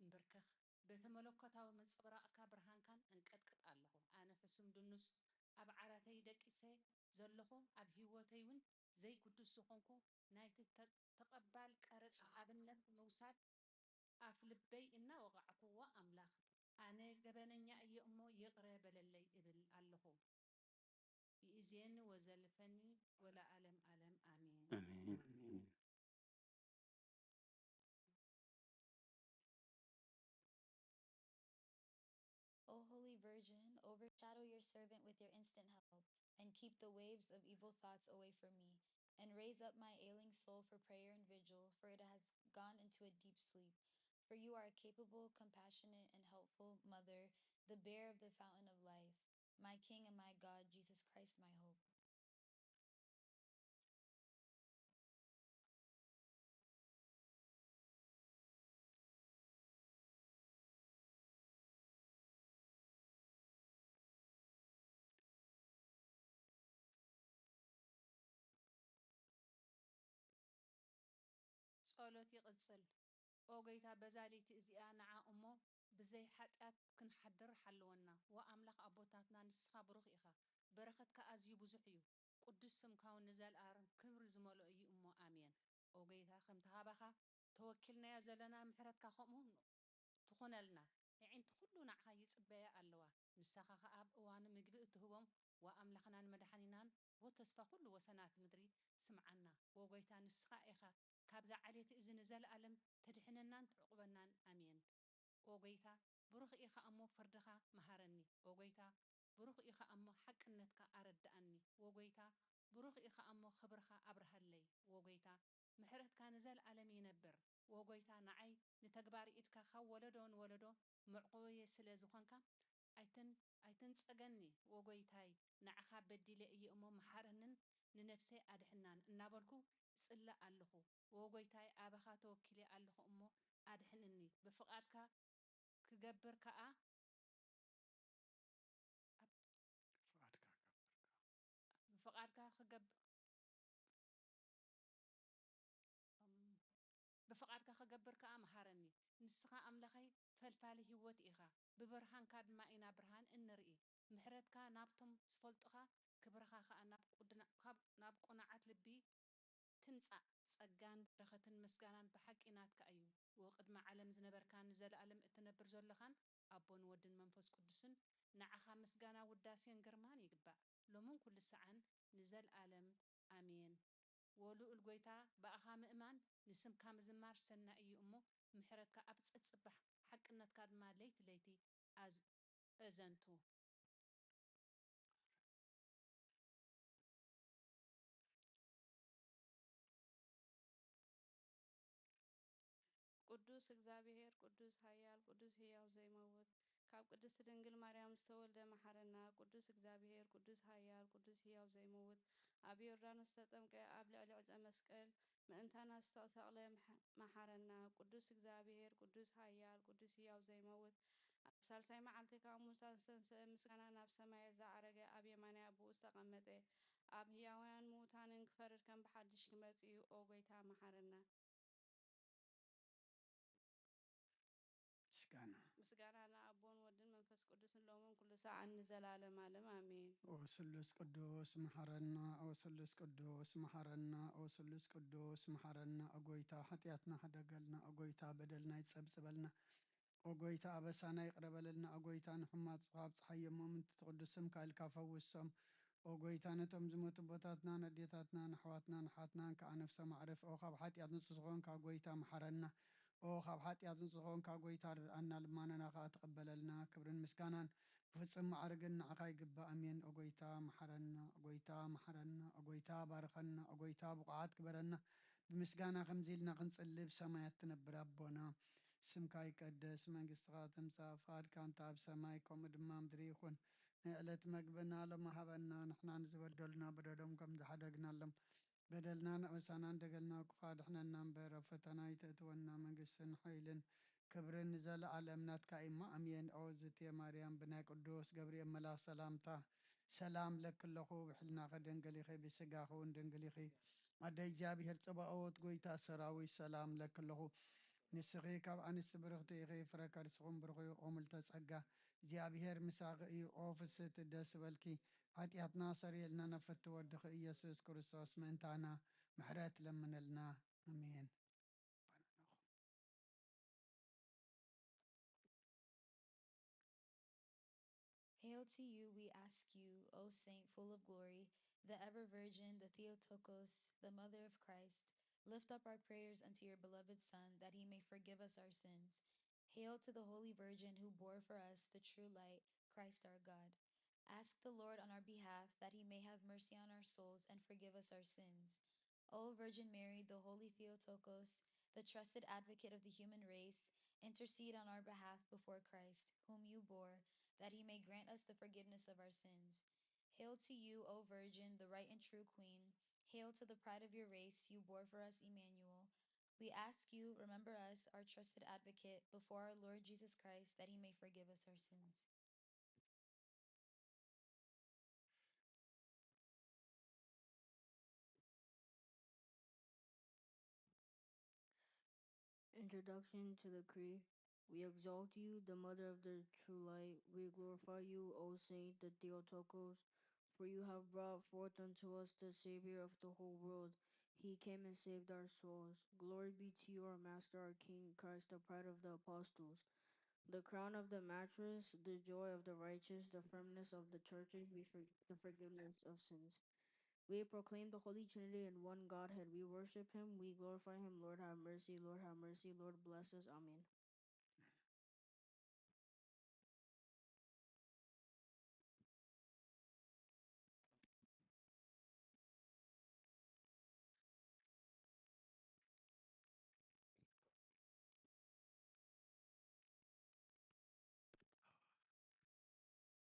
እምብርከኽ። በቲ መለኮታዊ ምንጽብራቕካ ብርሃንካን ኣንቀጥቅጥ ኣለኹ። ኣነ ሕሱም ድኑስ ኣብ ዓራተይ ደቂሰ ዘለኹ፣ ኣብ ህይወተይ እውን ዘይግዱስ ዝኾንኩ፣ ናይቲ ተ- ተቐባል ቀረጽ ኣብነት ምውሳድ ኣፍ ልበይ እናወቓዕኩዎ ኣምላኽ ኣነ ገበነኛ እየ እሞ ይቕረ በለለይ እብል ኣለኹ። ይእዜኒ ወዘልፈኒ ወለዓለም ዓለም ኣሜን። ኣሜን። O Holy Virgin, overshadow your servant with your instant help, and keep the waves of evil thoughts away from me, and raise up my ailing soul for prayer and vigil, for it has gone into a deep sleep. For you are a capable, compassionate, and helpful mother, the bearer of the fountain of life. my King and my God, Jesus Christ, my hope. ጸሎት ይቕጽል። ኦ ጎይታ፣ በዛ ለይቲ እዚኣ ንዓ እሞ ብዘይ ሓጢኣት ክንሓድር ሓልወና። ወኣምላኽ ኣቦታትና፣ ንስኻ ብሩኽ ኢኻ፣ በረኸትካ ኣዝዩ ብዙሕ እዩ። ቅዱስ ስምካ እውን ንዘለኣለም ክብሪ ዝመልኦ እዩ እሞ፣ ኣሜን። ኦ ጎይታ፣ ከምቲ ሃባኻ ተወኪልናዮ ዘለና፣ ምሕረትካ ከምኡ ትኹነልና። የዒንቲ ኩሉ ንዓኻ ይጽበያ ኣለዋ። ንሳኻ ኸኣ ኣብ እዋኑ ምግቢ እትህቦም፣ ወኣምላኽናን መድሓኒናን፣ ወተስፋ ኩሉ ወሰናት ምድሪ፣ ስምዓና። ወጎይታ፣ ንስኻ ኢኻ ካብዛ ዓሌት እዚ ንዘለኣለም ተድሕነናን ትዕቑበናን። ኣሜን። ኦጎይታ፣ ብሩኽ ኢኻ እሞ ፍርድኻ መሃረኒ። ኦጎይታ፣ ብሩኽ ኢኻ እሞ ሓቅነትካ ኣረድኣኒ። ወጎይታ፣ ብሩኽ ኢኻ እሞ ክብርኻ ኣብርሃለይ። ወጎይታ፣ ምሕረትካ ንዘለኣለም ይነብር። ወጎይታ፣ ንዓይ ንተግባር ኢድካ ካብ ወለዶ ንወለዶ መዕቆበየ ስለ ዝኾንካ፣ ኣይትን-፣ ኣይትንጸገኒ። ወጎይታይ፣ ንዓኻ በዲለ እየ እሞ መሓረንን ንነፍሰይ ኣድሕናን እናበልኩ እጽሊ ኣለኹ። ወጎይታይ፣ ኣባኻ ተወኪለ ኣለኹ እሞ ኣድሕንኒ። ብፍቓድካ ክገብር ከኣ፣ ብፍቓድካ ክገብ-፣ ብፍቓድካ ክገብር ከኣ መሃረኒ። ንስኻ ኣምላኸይ ፈልፋሊ ህይወት ኢኻ፣ ብብርሃንካ ድማ ኢና ብርሃን እንርኢ። ምሕረትካ ናብቶም ዝፈልጡኻ፣ ክብርኻ ከኣ ናብ ቅዱና-፣ ካብ፣ ናብ ቅኑዓት ልቢ ትምጻእ። ጸጋን በረኸትን ምስጋናን ብሓቂ ናትካ እዩ። ወቅድሚ ዓለም ዝነበርካን ንዘለኣለም እትነብር ዘሎኻን ኣቦን ወድን መንፈስ ቅዱስን፣ ንዓኻ ምስጋና ውዳሴን ግርማን ይግባእ፣ ሎምን ኩሉ ሰዓን ንዘለኣለም ኣሜን። ወልኡል ጐይታ፣ ብኣኻ ምእማን ንስምካ ምዝማር ሰናይ እዩ እሞ፣ ምሕረትካ ኣብ ጸጽባሕ፣ ሓቅነትካ ድማ ለይቲ ለይቲ ኣዝ-፣ ኣዘንቱ። ቅዱስ እግዚኣብሔር፣ ቅዱስ ኃያል፣ ቅዱስ ሕያው ዘይመውት፣ ካብ ቅድስት ድንግል ማርያም ዝተወልደ መሓረና። ቅዱስ እግዚኣብሔር፣ ቅዱስ ኃያል፣ ቅዱስ ሕያው ዘይመውት፣ ኣብ ዮርዳኖስ ዝተጠምቀ፣ ኣብ ልዕሊ ዕፀ መስቀል ምእንታና ዝተሰቕለ መሓ-፣ መሓረና። ቅዱስ እግዚኣብሔር፣ ቅዱስ ኃያል፣ ቅዱስ ሕያው ዘይመውት፣ ኣብ ሳልሳይ መዓልቲ ካብ ሙታን ዝተንስአ፣ ምስጋና ናብ ሰማያት ዝዓረገ፣ ኣብ የማናይ ኣቦኡ ዝተቐመጠ፣ ኣብ ሕያውያን ምዉታንን ክፈርድ ከም ብሓድሽ ክመጽእ እዩ። ኦ ጐይታ፣ መሓረና። ምስጋና። ምስጋና ንኣቦን ወድን መንፈስ ቅዱስን ሎምን ኩሉ ሰዓን ንዘላለም ዓለም ኣሜን። ኦ ስሉስ ቅዱስ መሓረና፣ ኦ ስሉስ ቅዱስ መሓረና፣ ኦ ስሉስ ቅዱስ መሓረና። ኦ ጐይታ፣ ሓጢኣትና ሕደገልና፣ ኦ ጐይታ፣ በደልና ይጸብጸበልና። ኦ ጐይታ፣ ኣበሳና ይቕረ በለልና። ኦ ጐይታ፣ ንሕማጽ ካብ ጸሓይ እሞ ምንቲ ትቕዱስ ስምካ ኢልካ ፈውሶም። ኦ ጐይታ፣ ነቶም ዝሞቱ ኣቦታትናን ኣዴታትናን ኣሕዋትናን ኣሓትናን ከኣ ነፍሶም ኣዕርፍ። ኦ ካብ ሓጢኣት ንጹህ ዝኾንካ ጐይታ፣ መሓረና። ኦ ካብ ሓጢኣት ንጹህ ዝኾንካ ጐይታ፣ ርድኣና፣ ልማናና ከኣ ተቐበለልና። ክብርን ምስጋናን ብፍጹም ማዕርግን ንዓኻ ይግባእ። ኣሜን። ኦ ጐይታ፣ መሓረና። ኦ ጐይታ፣ መሓረና። ኦ ጐይታ፣ ባርኸና። ኦ ጐይታ፣ ብቑዓት ግበረና። ብምስጋና ከምዚ ኢልና ክንጽሊ፣ ብሰማያት ትነብር ኣቦና፣ ስምካ ይቀደስ፣ መንግስትኻ ትምጻእ፣ ፍቓድካ እንተ ኣብ ሰማይ ከምኡ ድማ ምድሪ ይኹን። ናይ ዕለት መግብና ሎሚ ሃበና፣ ንሕና ንዝበደሉና በደሎም ከም ዝሓደግናሎም፣ በደልና ንኣበሳና እንደገልና፣ ክፉእ ኣድሕነና እምበር፣ ኣብ ፈተና ኣይተእትወና፣ መንግስትን ሓይልን ክብርን ንዘለኣለም ናትካ እሞ፣ ኣሜን። ኦ ዝቴ ማርያም፣ ብናይ ቅዱስ ገብርኤል መልኣኽ ሰላምታ ሰላም እለኪ ኣለኹ፣ ብሕልናኺ ድንግል ኢኺ፣ ብስጋኺ እውን ድንግል ኢኺ። ኣደ እግዚኣብሔር ጸባኦት፣ ጐይታ ሰራዊት፣ ሰላም እለኪ ኣለኹ። ንስኺ ካብ ኣንስቲ ብርኽቲ ኢኺ፣ ፍረ ከርስኹም ብሩኽ እዩ። ኦ ምልዕተ ጸጋ፣ እግዚኣብሔር ምሳኺ እዩ። ኦ ፍስህቲ፣ ደስ ይበልኪ፣ ሓጢኣትና ሰሪየልና፣ ናብ ፍትው ወድኺ ኢየሱስ ክርስቶስ ምእንታና ምሕረት ለምነልና። ኣሜን። Hail to you, we ask you, O Saint full of glory, the ever Virgin, the Theotokos, the Mother of Christ, lift up our prayers unto your beloved Son, that he may forgive us our sins. Hail to the Holy Virgin who bore for us the true light, Christ our God. Ask the Lord on our behalf, that he may have mercy on our souls and forgive us our sins. O Virgin Mary, the Holy Theotokos, the trusted advocate of the human race, intercede on our behalf before Christ, whom you bore, that he may grant us the forgiveness of our sins. Hail to you, O Virgin, the right and true Queen. Hail to the pride of your race, you bore for us Emmanuel. We ask you, remember us, our trusted advocate, before our Lord Jesus Christ, that he may forgive us our sins. Introduction to the Creed. We exalt you, the Mother of the true light. We glorify you, O Saint the Theotokos, for you have brought forth unto us the Savior of the whole world. He came and saved our souls. Glory be to you, our Master, our King, Christ, the pride of the apostles, the crown of the matchless, the joy of the righteous, the firmness of the churches, we for- the forgiveness of sins. We proclaim the Holy Trinity in one Godhead. We worship him. We glorify him. Lord, have mercy. Lord, have mercy. Lord, bless us. Amen.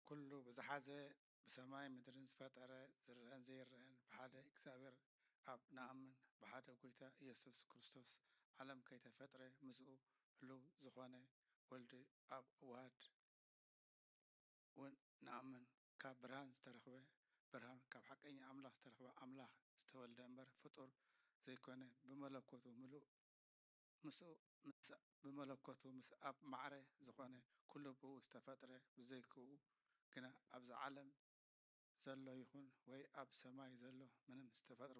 ኩሉ ብዝሓዘ ብሰማይ ምድርን ዝፈጠረ ዝረአን ዘይረአን ብሓደ እግዚኣብሔር ኣብ ንኣምን፣ ብሓደ ጎይታ ኢየሱስ ክርስቶስ ዓለም ከይተፈጥረ ምስኡ ህልው ዝኾነ ወልድ ኣብ ዋህድ እውን ንኣምን። ካብ ብርሃን ዝተረኽበ ብርሃን፣ ካብ ሓቀኛ ኣምላኽ ዝተረኽበ ኣምላኽ ዝተወልደ እምበር ፍጡር ዘይኮነ፣ ብመለኮቱ ምሉእ ምስኡ ምስ ብመለኮቱ ምስ ኣብ ማዕረ ዝኾነ ኩሉ ብኡ ዝተፈጥረ፣ ብዘይክኡ ግና ኣብዚ ዓለም ዘሎ ይኹን ወይ ኣብ ሰማይ ዘሎ ምንም ዝተፈጥሮ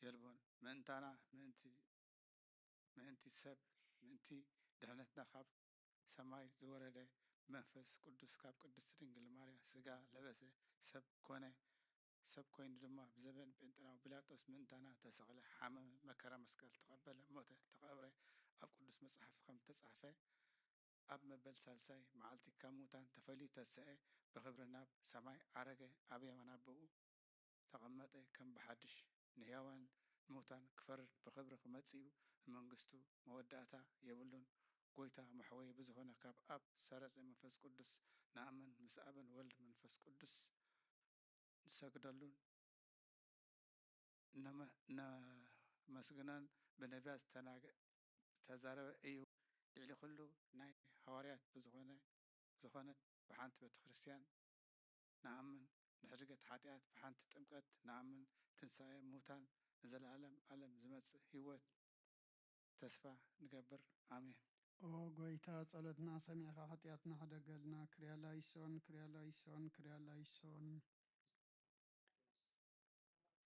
የልቦን። ምእንታና ምእንቲ ምእንቲ ሰብ ምእንቲ ድሕነትና ካብ ሰማይ ዝወረደ መንፈስ ቅዱስ ካብ ቅድስቲ ድንግል ማርያ ስጋ ለበሰ፣ ሰብ ኮነ። ሰብ ኮይኑ ድማ ብዘበን ጴንጠናዊ ጲላጦስ ምእንታና ተሰቕለ፣ ሓመመ፣ መከራ መስቀል ተቐበለ፣ ሞተ፣ ተቐብረ። ኣብ ቅዱስ መጽሓፍ ከም ተጻሕፈ ኣብ መበል ሳልሳይ መዓልቲ ካብ ሙታን ተፈልዩ ተሰኤ፣ ብኽብሪ ናብ ሰማይ ዓረገ፣ ኣብ የማን ኣቦኡ ተቐመጠ፣ ከም ብሓድሽ ንሕያዋን ንሙታን ክፈርድ ብኽብሪ ክመጽእ እዩ። ንመንግስቱ መወዳእታ የብሉን። ጎይታ መሕወዪ ብዝኾነ ካብ ኣብ ሰረጸ መንፈስ ቅዱስ ንኣምን፣ ምስ ኣብን ወልድ መንፈስ ቅዱስ ንሰግደሉን ነመስግነን። ብነቢያት ዝተዛረበ እዩ። ልዕሊ ኩሉ ናይ ሃዋርያት ብዝኾነ ዝኾነት ብሓንቲ ቤተ ክርስቲያን ንኣምን፣ ንሕድገት ሓጢኣት ብሓንቲ ጥምቀት ንኣምን፣ ትንሳኤ ሙታን፣ ንዘለኣለም ኣለም ዝመጽእ ህይወት ተስፋ ንገብር። ኣሜን። ኦ ጎይታ፣ ጸሎትና ሰሚዕኻ ሓጢኣትና ሕደገልና። ክርያ ላይሶን፣ ክርያ ላይሶን፣ ክርያ ላይሶን።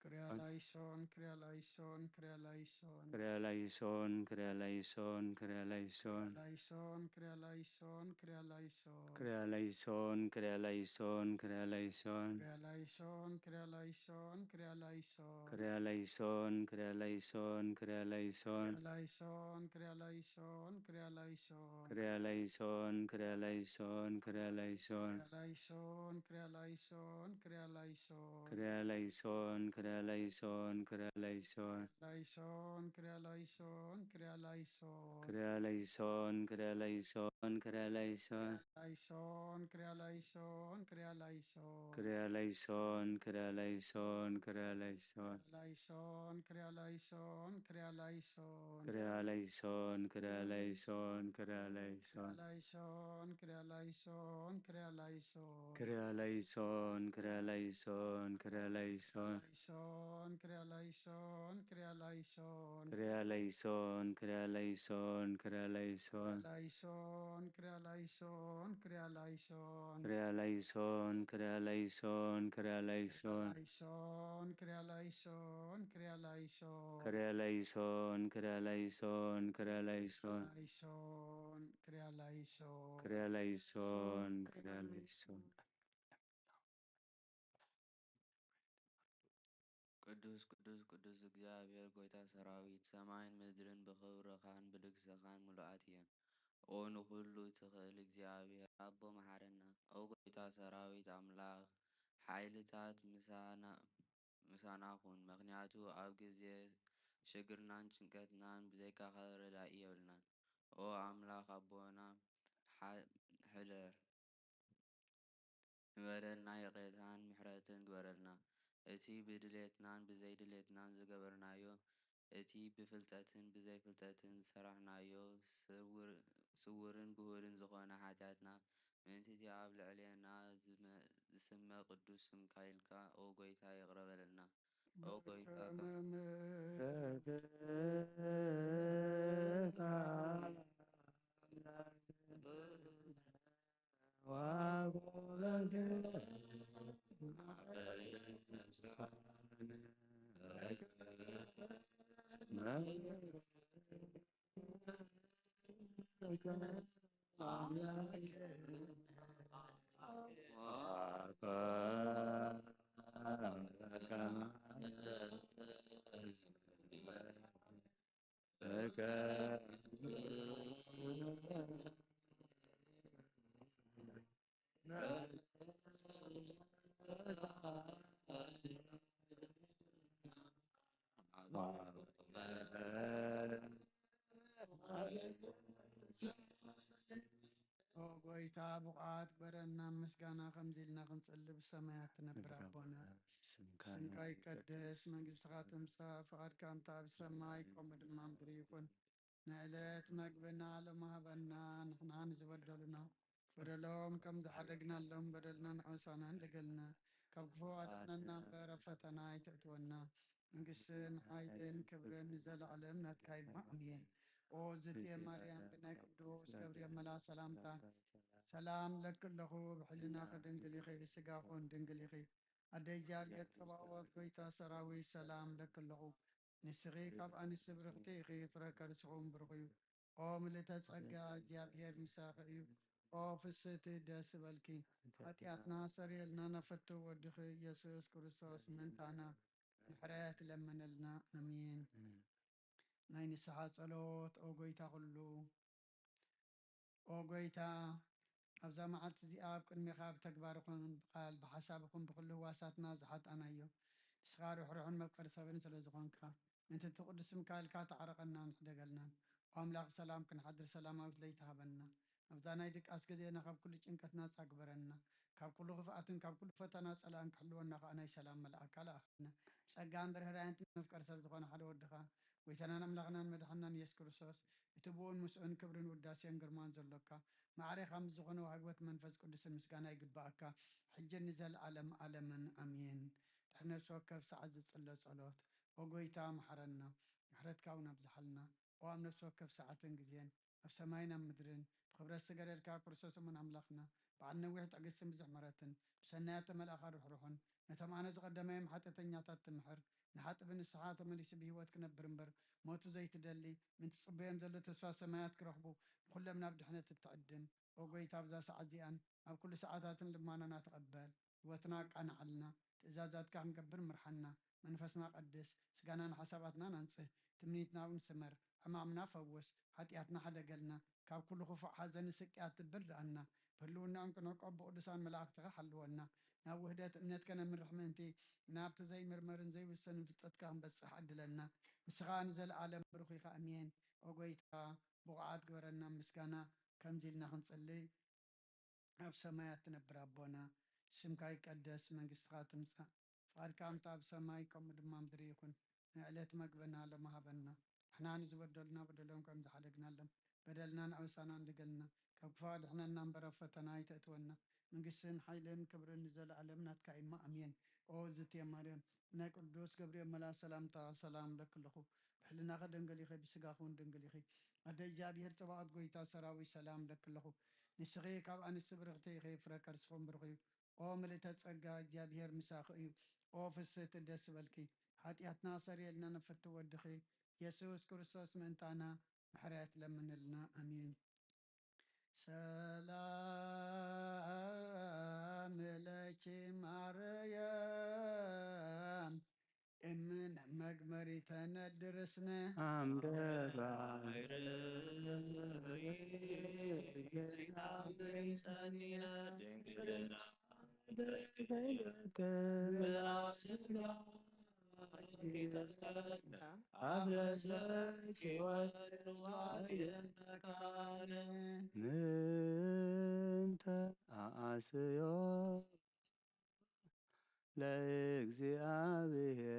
ክርያ ላይሶን፣ ክርያ ላይሶን፣ ክርያ ላይሶን። ክርያ ላይሶን፣ ክርያ ላይሶን፣ ክርያ ላይሶን። ላይሶን፣ ክርያ ላይሶን፣ ክርያ ላይሶን። ክርያ ላይሶን፣ ክርያ ላይሶን፣ ክርያ ላይሶን። ክርያ ላይሶን፣ ክርያ ላይሶን፣ ክርያ ላይሶን። ክርያ ላይሶን፣ ክርያ ላይሶን፣ ክርያ ላይሶን። ላይሶን፣ ክርያ ላይሶን፣ ክርያ ላይሶን። ክርያ ላይሶን፣ ክርያ ላይሶን፣ ክርያ ላይሶን። ክርያ ላይሶን፣ ክርያ ላይሶን፣ ክርያ ላይሶን። ክርያ ላይሶን፣ ክርያ ላይሶን፣ ክርያ ላይሶን። ላይሶን፣ ክርያ ላይሶን፣ ክርያ ላይሶን። ክርያ ላይሶን፣ ክርያ ላይሶን፣ ክርያ ላይሶን። ላይሶን፣ ክርያ ላይሶን፣ ክርያ ላይሶን። ክርያ ላይሶን፣ ክርያ ላይሶን፣ ክርያ ላይሶን። ላይሶን፣ ክርያ ላይሶን፣ ክርያ ላይሶን። ክርያ ላይሶን፣ ክርያ ላይሶን፣ ክርያ ላይሶን። ላይሶን፣ ክርያ ላይሶን፣ ክርያ ላይሶን። ክርያ ላይሶን፣ ክርያ ላይሶን፣ ክርያ ላይሶን። ላይሶን፣ ክርያ ላይሶን፣ ክርያ ላይሶን። ክርያ ላይሶን፣ ክርያ ላይሶን፣ ክርያ ላይሶን። ላይሶን፣ ክርያ ላይሶን፣ ክርያ ላይሶን። ክርያ ላይሶን፣ ክርያ ላይሶን፣ ክርያ ላይሶን። ላይሶን፣ ክርያ ላይሶን፣ ክርያ ላይሶን። ክርያ ላይሶን፣ ክርያ ላይሶን፣ ክርያ ላይሶን። ላይሶን፣ ክርያ ላይሶን። ክርያ ላይሶን፣ ክርያ ላይሶን። ቅዱስ ቅዱስ ቅዱስ እግዚኣብሔር ጎይታ ሰራዊት፣ ሰማይን ምድርን ብኽብርኻን ብልግስኻን ምሉኣት እየን። ኦ ንኹሉ ትኽእል እግዚኣብሔር ኣቦ መሓረና። ኦ ጎይታ ሰራዊት ኣምላኽ፣ ሓይልታት ምሳና ምሳና ኩን፣ ምኽንያቱ ኣብ ግዜ ሽግርናን ጭንቀትናን ብዘይካኻ ረዳኢ የብልናን። ኦ ኣምላኽ ኣቦና፣ ሓ- ሕደር። በደልና ይቕሬታን ምሕረትን ግበረልና። እቲ ብድሌትናን ብዘይድሌትናን ዝገበርናዮ፣ እቲ ብፍልጠትን ብዘይፍልጠትን ዝሰራሕናዮ፣ ስውር-፣ ስውርን ግሁድን ዝኾነ ሓጢኣትና፣ ምእንቲ እቲ ኣብ ልዕሌና ዝመ-፣ ዝስመ ቅዱስ ስምካ ኢልካ፣ ኦ ጐይታ፣ ይቕረ በለልና። ኦ ጐይታ፣ ከም ኦ ጐይታ፣ ብቑዓት ግበረና፣ ምስጋና ከምዚ ኢልና ክንጽሊ፣ ብሰማያት ትነብር ኣቦና፣ ስምካ ይቀደስ፣ መንግስትኻ ትምጻእ፣ ፍቓድካ ከምቲ ኣብ ሰማይ ከምኡ ድማ ምድሪ ይኹን። ንዕለት መግብና ሎሚ ሃበና፣ ንሕና ንዝበደሉና በደሎም ከም ዝሓደግናሎም በደልና ንዕውሳና እንደገልና፣ ካብ ክፉ ኣድሕነና እምበር ኣብ ፈተና ኣይተእትወና። መንግስትን ሓይልን ክብርን ንዘለዓለም ናትካ እዩ። ኣሜን። ኦ ዝትየ ማርያም ብናይ ቅዱስ ገብርኤል መልኣኽ ሰላምታ ሰላም ለኪ ኣለኹ፣ ብሕልናኺ ድንግል ኢኺ፣ ብስጋኺ እውን ድንግል ኢኺ። ኣደ እግዚኣብሔር ጸባኦት ጐይታ ሰራዊት ሰላም ለኪ ኣለኹ። ንስኺ ካብ ኣንስቲ ብርኽቲ ኢኺ፣ ፍረ ከርስኺ እውን ብሩኽ እዩ። ኦ ምልእተ ጸጋ እግዚኣብሔር ምሳኺ እዩ። ኦ ፍስህቲ ደስ ይበልኪ። ሓጢኣትና ሰሪየልና ናብ ፍትው ወድኺ ኢየሱስ ክርስቶስ ምእንታና ምሕረት ለምነልና። ኣሜን። ናይ ንስሓ ጸሎት። ኦ ጐይታ ኩሉ ኦ ጐይታ፣ ኣብዛ መዓልቲ እዚኣ ኣብ ቅድሜኻ ብተግባር ይኹን ብቓል ብሓሳብ ይኹን ብኹሉ ህዋሳትና ዝሓጣናዮ፣ ንስኻ ርሕሩሕን መፍቀሪ ሰብን ስለ ዝኾንካ፣ ምእንቲ እቲ ቅዱስ ስምካ ኢልካ ተዓረቐናን ሕደገልናን። ኦ ኣምላኽ ሰላም ክንሓድር ሰላማዊት ለይቲ ሃበና። ኣብዛ ናይ ድቃስ ግዜና ካብ ኩሉ ጭንቀት ናጻ ግበረና። ካብ ኩሉ ክፍኣትን ካብ ኩሉ ፈተና ጸላእን ክሕልወና ከኣ ናይ ሰላም መልኣካ ለኣኸልና። ብጸጋን ብርህራሄን መፍቀሪ ሰብ ዝኾነ ሓደ ወድኻ፣ ጐይታናን ኣምላኽናን መድሓንናን ኢየሱስ ክርስቶስ፣ እቲ ብኡን ምስኡን ክብርን ውዳሴን ግርማን ዘሎካ፣ ማዕሬኻ ምስ ዝኾነ ዋህቢ ሕይወት መንፈስ ቅዱስን ምስጋና ይግብኣካ፣ ሕጅን ንዘለኣለም ኣለምን ኣሜን። ድሕሪ ነፍሲ ወከፍ ሰዓት ዝጽሎ ጸሎት። ኦ ጐይታ፣ መሓረና፣ ምሕረትካ እውን ኣብዝሓልና። ኦ ኣብ ነፍሲ ወከፍ ሰዓትን ግዜን፣ ኣብ ሰማይን ኣብ ምድርን፣ ብኽብረት ዝገደድካ ክርስቶስ እሙን ኣምላኽና፣ በዓል ነዊሕ ትዕግስትን ብዙሕ ምሕረትን፣ ብሰናያት ተመልኣኻ ርሕሩሕን፣ ነቶም ኣነ ዝቐደማዮም ሓጢኣተኛታት ትምሕር፣ ንሓጥእ ብንስሓ ተመሊሱ ብህይወት ክነብር እምበር፣ ሞቱ ዘይትደሊ፣ ምእንቲ ዝጽበዮም ዘሎ ተስፋ ሰማያት ክረኽቡ፣ ንኹሎም ናብ ድሕነት እትዕድም። ኦ ጐይታ፣ ኣብዛ ሰዓት እዚኣን ኣብ ኩሉ ሰዓታትን ልማናና ተቐበል። ህይወትና ኣቃንዓልና፣ ትእዛዛትካ ክንገብር ምርሓና። መንፈስና ቀድስ፣ ስጋናን ሓሳባትናን ኣንጽህ፣ ትምኒትና እውን ስመር። ሕማምና ፈውስ፣ ሓጢኣትና ሓደገልና፣ ካብ ኩሉ ክፉእ ሓዘን ስቅያት ትብርድኣና። ብህልውናኦም ክንዕቆብ ብቅዱሳን መላእክትኻ ሓልወና። ናብ ውህደት እምነት ከነምርሕ ምእንቲ፣ ናብቲ ዘይምርመርን ዘይውሰንን ፍልጠትካ ክንበጽሕ ዓድለና። ንስኻ ንዘለኣለም ብሩኽ ኢኻ። ኣሜን። ኦ ጐይታ፣ ብቑዓት ግበረና ምስጋና ከምዚ ኢልና ክንጽሊ። ኣብ ሰማያት ትነብር ኣቦና፣ ስምካ ይቀደስ፣ መንግስትኻ ትምጻእ፣ ፍቓድካ ከምቲ ኣብ ሰማይ ከምኡ ድማ ምድሪ ይኹን። ንዕለት መግብና ሎሚ ሃበና፣ ንሕና ንዝበደሉና በደሎም ከም ዝሓደግናሎም፣ በደልና ንኣበሳና እንድገልና፣ ካብ ክፉእ ኣድሕነና እምበር ኣብ ፈተና ኣይተእትወና። መንግስትን ሓይልን ክብርን ንዘለኣለም ናትካ እዩ እሞ፣ ኣሜን። ኦ ዝትየ ማርያም፣ ናይ ቅዱስ ገብርኤል መልኣኽ ሰላምታ ሰላም እለኪ ኣለኹ። ብሕልናኺ ድንግል ኢኺ፣ ብስጋኺ እውን ድንግል ኢኺ። ኣደ እግዚኣብሔር ጸባኦት ጐይታ ሰራዊት ሰላም እለኪ ኣለኹ። ንስኺ ካብ ኣንስቲ ብርኽቲ ኢኺ፣ ፍረ ከርስኺ እውን ብሩኽ እዩ። ኦ ምልእተ ጸጋ፣ እግዚኣብሔር ምሳኺ እዩ። ኦ ፍስህቲ ደስ ይበልኪ። ሓጢኣትና ሰሪየልና ነፈቲ ወድኺ የሱስ ክርስቶስ ምእንታና ምሕረት ለምንልና። ኣሜን። ሰላም ለኪ ማርያም እምን መግመሪተ ነድርስነ ኣምደ ባሕሪ ዘይናምሪ ጸኒነ ድንግልና ምራስና ይጠልቀና ኣብ ለሰኪ ወልዋ ይመካነ ምንተ ኣኣስዮ ለእግዚኣብሔር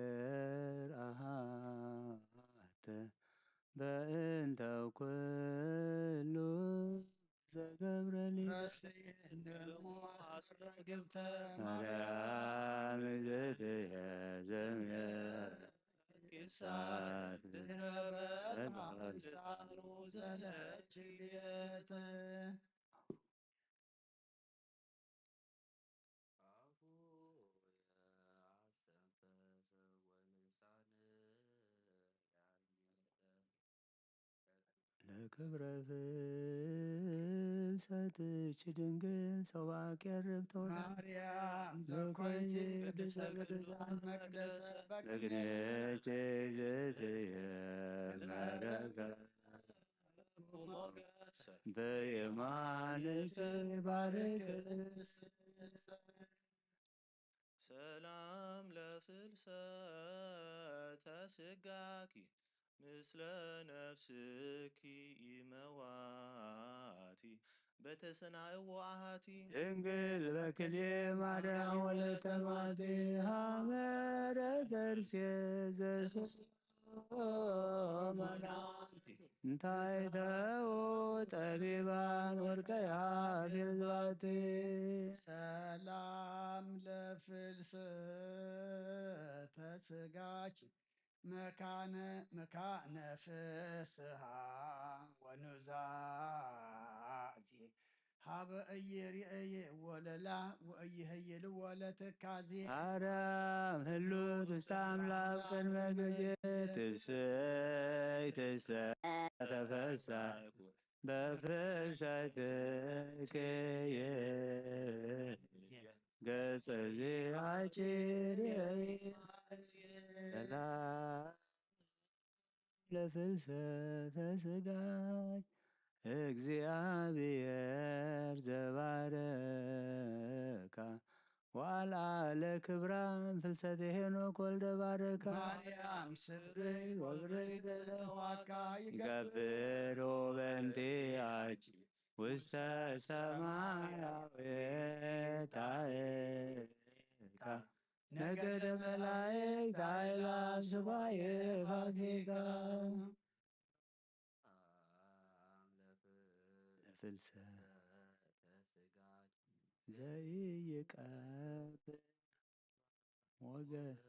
ኣሃተ በእንተ ኩሉ ዘገብረሊ ረስየንሞ ኣስረግብተ ማርያም እግዝእትየ ዘምየ ኪሳት ድህረ በጽሐ ልሳኑ ዘለችየተ። ለክብረ ፍልሰትኪ ድንግል ሰው ባቄርብ ተወዳ ማርያም ዘኮንኪ ቅድስተ ቅዱሳን መቅደሰ በግኔኪ እግዝእትየ መረከ ሞገስ በየማንኪ ባርክ። ሰላም ለፍልሰተ ስጋኪ ምስለ ነፍስኪ ኢመዋቲ በተሰናእዎ ኣሃቲ ድንግል በክልኤ ማርያም ወለተ ማቴ ሀመረ ተርሴ ዘሰ መናንቲ እንታይ ተው ጠቢባን ወርቀያ ፊልባቲ ሰላም ለፍልሰተ ስጋኪ መካነ መካነ ፍስሃ ወኑዛዜ ሀበ እይርእይ ወለላ ወእይህይል ወለትካዜ። ማርያም ህሉት ውስተ አምላክ ቅድመ ጊዜ ትብስይ ትሰ ተፈሳይኩ በፍልሰትክየ ገጽ ዚአኪ ሰላም ለፍልሰተ ስጋይ እግዚአብሔር ዘባረካ ወአልዓለ ክብራም ፍልሰተ ሄኖክ ወልደ ባረካ። ማርያም ስብርይ ወብርይ ዘለዋካ ይገብር በእንቲአኪ ውስተ ሰማያዊ ታየካ ነገደ መላእክት አእላፍ ስባኤ ፋሲካ። ለፍልሰተ ስጋኪ ዘይቀብር ሞገስ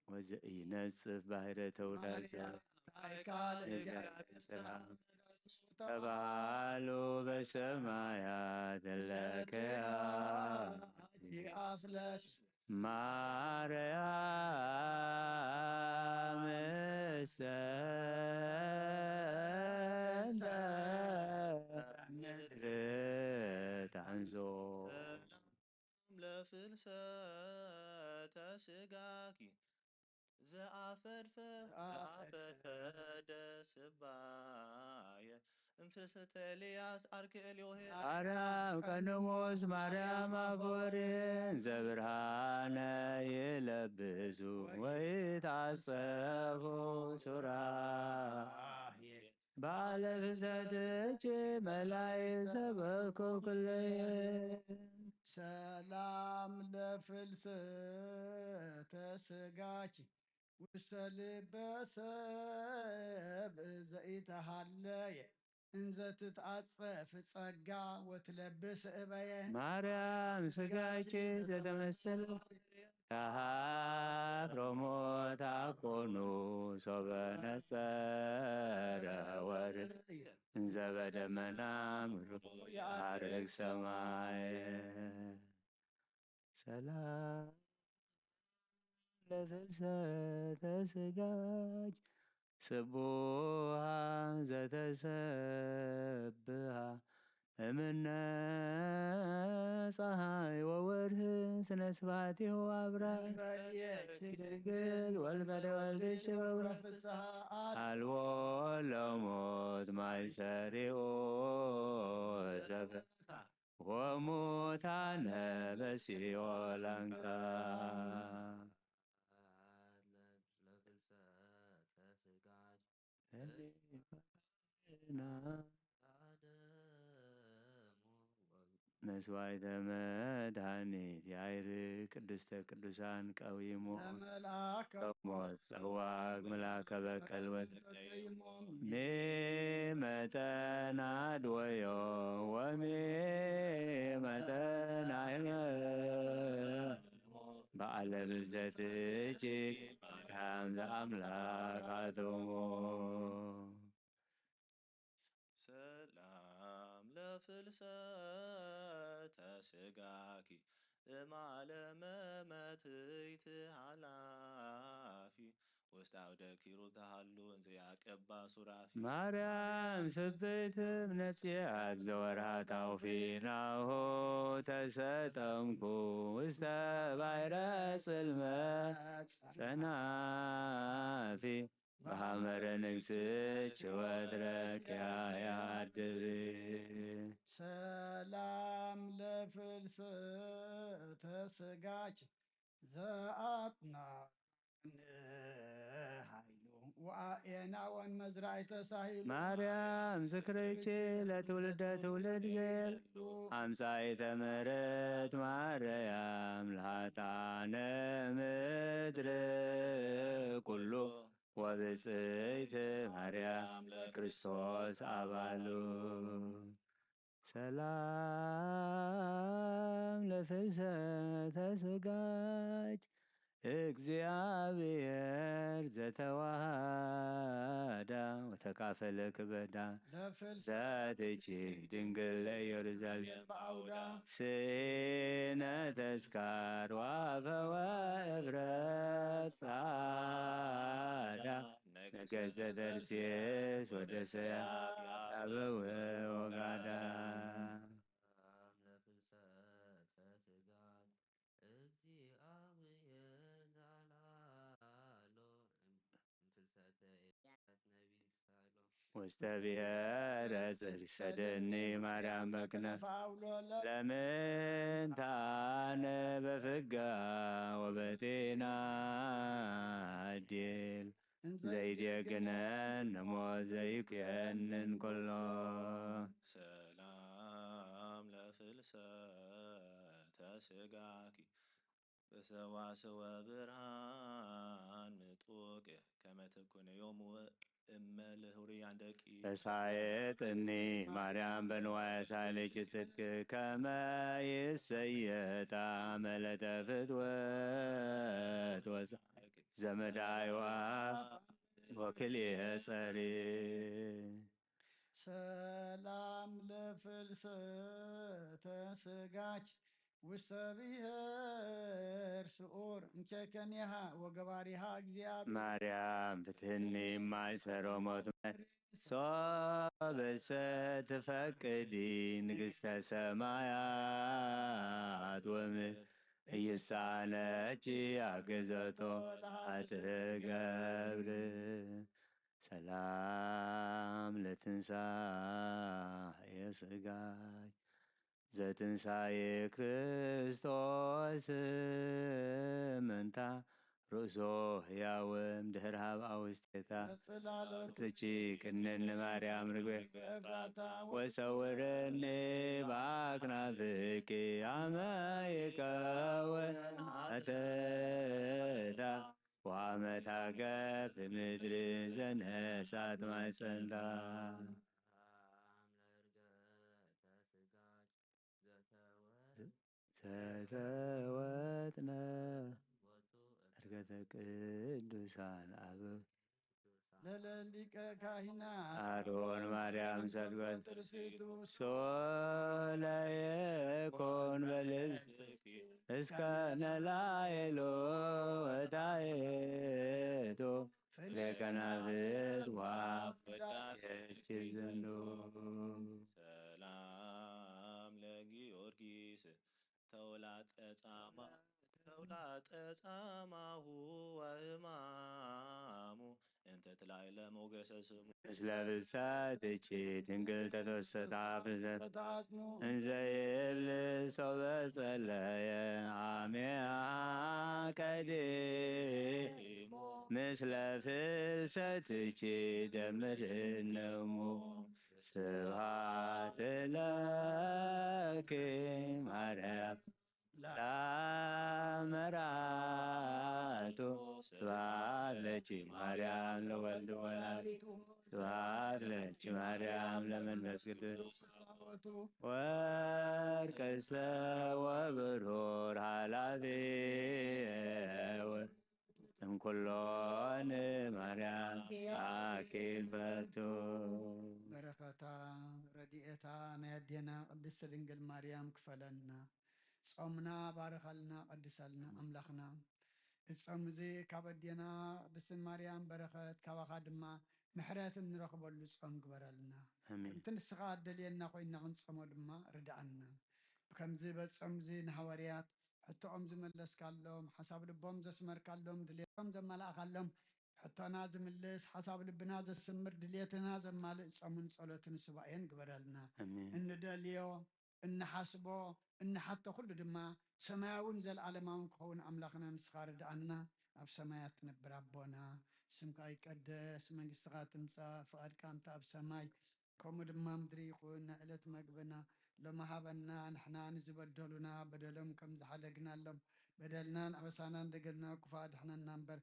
ወዘኢነጽፍ ባህረ ተውላዘ ማርያም ቃል እግዚአብሔር ሰላም ተባሉ በሰማያት ለከ አፍለስ ማርያም እሰንተ ምድር ታንዞ ለፍልሰተ ስጋኪ ዘአፈድፈ ዘአፈድፈደ ስባየ እምፍልሰተ ኤልያስ አርክ ኤልዮሄ ማርያም ቀንሞስ ማርያም አፎሬን ዘብርሃነ ይለብሱ ወይትዓጸፉ ሱራፌል ባለ ፍልሰት እጅ መላእክት ሰበኩ ኩለየ። ሰላም ለፍልሰተ ስጋኪ ውስተ ልበ ሰብ ዘኢተሃለየ እንዘ ትትዓጸፍ ጸጋ ወትለብስ እበየ። ማርያም ስጋኪ ዘተመሰለ ተሃፍሮሞ ታኮኑ ሶበ ነጸረ ወርድ እንዘ በደመና ምርኮ ያርግ ሰማየ። ሰላም ለፍልሰተ ስጋኪ ስቡሃ ዘተሰብሃ እምነ ፀሐይ ወወርህ ስነ ስብሐቲሁ አብራ በየኪ ድንግል ወልበደ ወልድኪ በኩረ ፍስሐ አልቦ ለሞት ማይሰሪኡ ዘበ ወሙታነ በሲኦል አንቃ። መስዋዕተ መድኃኒት ያይር ቅድስተ ቅዱሳን ቀዊሞ ለመልአከ ሞት ጸዋግ ምላከ በቀል ወተቀይሞ ሜመጠና ድወዮ ወሜመጠና በዓለ ብዘት እጅግ ማርያም ዘአምላክ አትሞ ሰላም ለፍልሰተ ስጋኪ እማለ መመትይቲ ኃላፊ ውስተ አውደ ኪሩብ ተሃሉ እንዘ ያቀባ ሱራፊ። ማርያም ስብሕት እምነጽያት ዘወርሃ ታውፊ ናሁ ተሰጠምኩ ውስተ ባሕረ ጽልመት ጸናፊ በሐመረ ንግሥች ወትረኪያ ያድር። ሰላም ለፍልሰተ ስጋች ዘአጥና ኃይሉ ወአኤና ወንመዝራይ ተሳሂሉ። ማርያም ዝክርኪ ለትውልደ ትውልድ ዜሉ አምጻይተ ምሕረት ማርያም ለኃጥአነ ምድር ኩሉ ወብጽይት ማርያም ለክርስቶስ አባሉ። ሰላም ለፍልሰተ ስጋች እግዚአብሔር ዘተዋሃዳ ወተካፈለ ክበዳ ለፍልሰ ዘትቺ ድንግል ለኢየሩሳሌም በአውዳ ስነ ተስካር ዋፈወ እብረት ጻዳ ነገሰ ተርሴስ ወደሰያ አበወ ወጋዳ። ሰላም ለፍልሰተ ስጋት እግዚአብሔር ዛላሎ ፍልሰተ ኤልያስ ነቢይ ሳሎ ውስተ ብሔረ ጽድቅ ሰደኒ ማርያም በክነፍ ፋውሎ ለምንታነ በፍጋ ወበጤና አዴል ዘይዴግነን ንሞት ዘይኩየንን ኩሎ። ሰላም ለፍልሰተ ስጋኪ በሰዋስወ ብርሃን ምጡቅ ከመ ትኩንዮሙ እመ ለህሩያን ደቂ። ተሳየጥኒ ማርያም በንዋየ ሳልኪ ጽድቅ ከመ ይሰየጣ መለተ ፍትወት ወጻድቅ ዘመዳይዋ ወክልኤ ጸሪ። ሰላም ለፍልሰተ ስጋች ውስተ ብሔር ስዑር እምኬከኒሃ ወገባሪሃ እግዚአብሔር። ማርያም ፍትህኒ ማይሰሮ ሞት መሪ ሶበሰ ትፈቅዲ ንግሥተ ሰማያት ወምድር እይሳነኪ አግዘቶ ለኃጥእ ገብር። ሰላም ለትንሳኤ ስጋይ ዘትንሳኤ ክርስቶስ ምንታ ርእሶ ሕያውም ድህር ሃብ አውስቴታ ጽላሎት ትቺ ቅንን ማርያም ርግቤ ኤፍራታ ወሰውርኒ በአክናፍኪ አመ ይከውን አተታ ወአመ ታገብ ምድር ዘነሳት ማይጸንታ። ሰላም ለእርገተ ስጋች ዘተወ ዘተወጥነ ወቱ እርገተ ቅዱሳን አበው ለለሊቀ ካህናት አሮን ማርያም ሰድወት ትርሲቱ ሶለየ ኮን በልዝ እስከ ነላየሎ ወታየቶ ፍሬ ከናፍር ወአፍ ወዳሴ እጅግ ዝንዱ። ሰላም ለጊዮርጊስ ተውላጠ ጻማ ተውላጠ ጻማሁ ወህማሙ እንተ ትላዕለ ሞገሰ ስሙ። ምስለ ብልጸትኪ ድንግል ተተወሰታ ፍልሰት ተታጽሙ እንዘ ይብል ሶበ ጸለየ አሜሃ ቀዲሙ ምስለ ፍልሰትኪ ደምርንሙ ስብሐት ለኪ ማርያም ላመራቱ። ስብሐት ለኪ ማርያም ለወልድ ወላዲቱ። ስብሐት ለኪ ማርያም ለመንፈስ ቅዱስ። ወርቅሰ ወብሩር ኃላፊ እንኩሎን ማርያም አኪ ፈቱ። በረከታ ረድኤታ ናይ ኣዴና ቅድስት ድንግል ማርያም ክፈለና። ጾምና ባርኸልና፣ ቀድሰልና ኣምላኽና። እዚ ጾም እዚ ካብ ኣዴና ቅድስት ማርያም በረኸት፣ ካባኻ ድማ ምሕረት እንረኽበሉ ጾም ግበረልና። ኣሜን። ከምቲ ንስኻ እደልየና ኮይንና ክንጾሞ ድማ ርድኣና። ብከምዚ በዚ ጾም እዚ ንሃዋርያት ሕቶኦም ዝመለስካሎም፣ ሓሳብ ልቦም ዘስመርካሎም፣ ድሌቶም ዘማላእካሎም፣ ሕቶና ዝምልስ፣ ሓሳብ ልብና ዘስምር፣ ድሌትና ዘማልእ ጾምን ጸሎትን ሱባኤን ግበረልና። ኣሜን። እንደልዮ፣ እንሓስቦ፣ እንሓቶ ኩሉ ድማ ሰማያውን ዘለኣለማውን ክኸውን ኣምላኽና ንስኻ ርድኣና። ኣብ ሰማያት ትነብር ኣቦና፣ ስምካ ይቀደስ፣ መንግስትኻ ትምጻእ፣ ፍቓድካ እንተ ኣብ ሰማይ ከምኡ ድማ ምድሪ ይኹን። ንዕለት መግብና ሎሚ ሃበና፣ ንሕና ንዝበደሉና በደሎም ከም ዝሓደግናሎም በደልናን ኣበሳናን ደገልና ክፉእ ኣድሕነና እምበር፣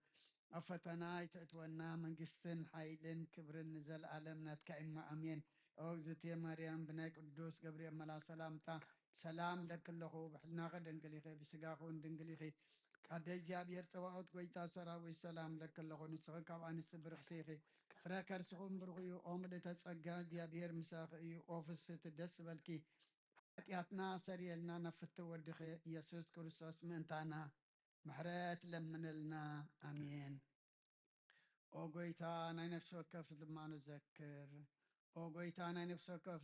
ኣብ ፈተና ኣይተእትወና። መንግስትን ሓይልን ክብርን ንዘለኣለም ናትካ እሞ፣ ኣሜን። ኦ እግዝእትየ ማርያም፣ ብናይ ቅዱስ ገብርኤል መልኣኽ ሰላምታ ሰላም እለኪ ኣለኹ። ብሕልናኺ ድንግል ኢኺ፣ ብስጋኺ እውን ድንግል ኢኺ። ኣደ እግዚኣብሔር ጸባኦት፣ ጎይታ ሰራዊት፣ ሰላም እለኪ ኣለኹ። ንስኺ ካብ ኣንስቲ ብርኽቲ ኢኺ፣ ፍረ ከርስኺ እውን ብሩኽ እዩ። ኦ ምልእተ ጸጋ፣ እግዚኣብሔር ምሳኺ እዩ። ኦ ፍስሕቲ፣ ደስ ይበልኪ። ሓጢኣትና ሰርየልና፣ ናብ ፍትው ወድኺ ኢየሱስ ክርስቶስ ምእንታና ምሕረት ለምንልና። ኣሜን። ኦ ጎይታ፣ ናይ ነፍሲ ወከፍ ልማኑ ዘክር። ኦ ጎይታ፣ ናይ ነፍሲ ወከፍ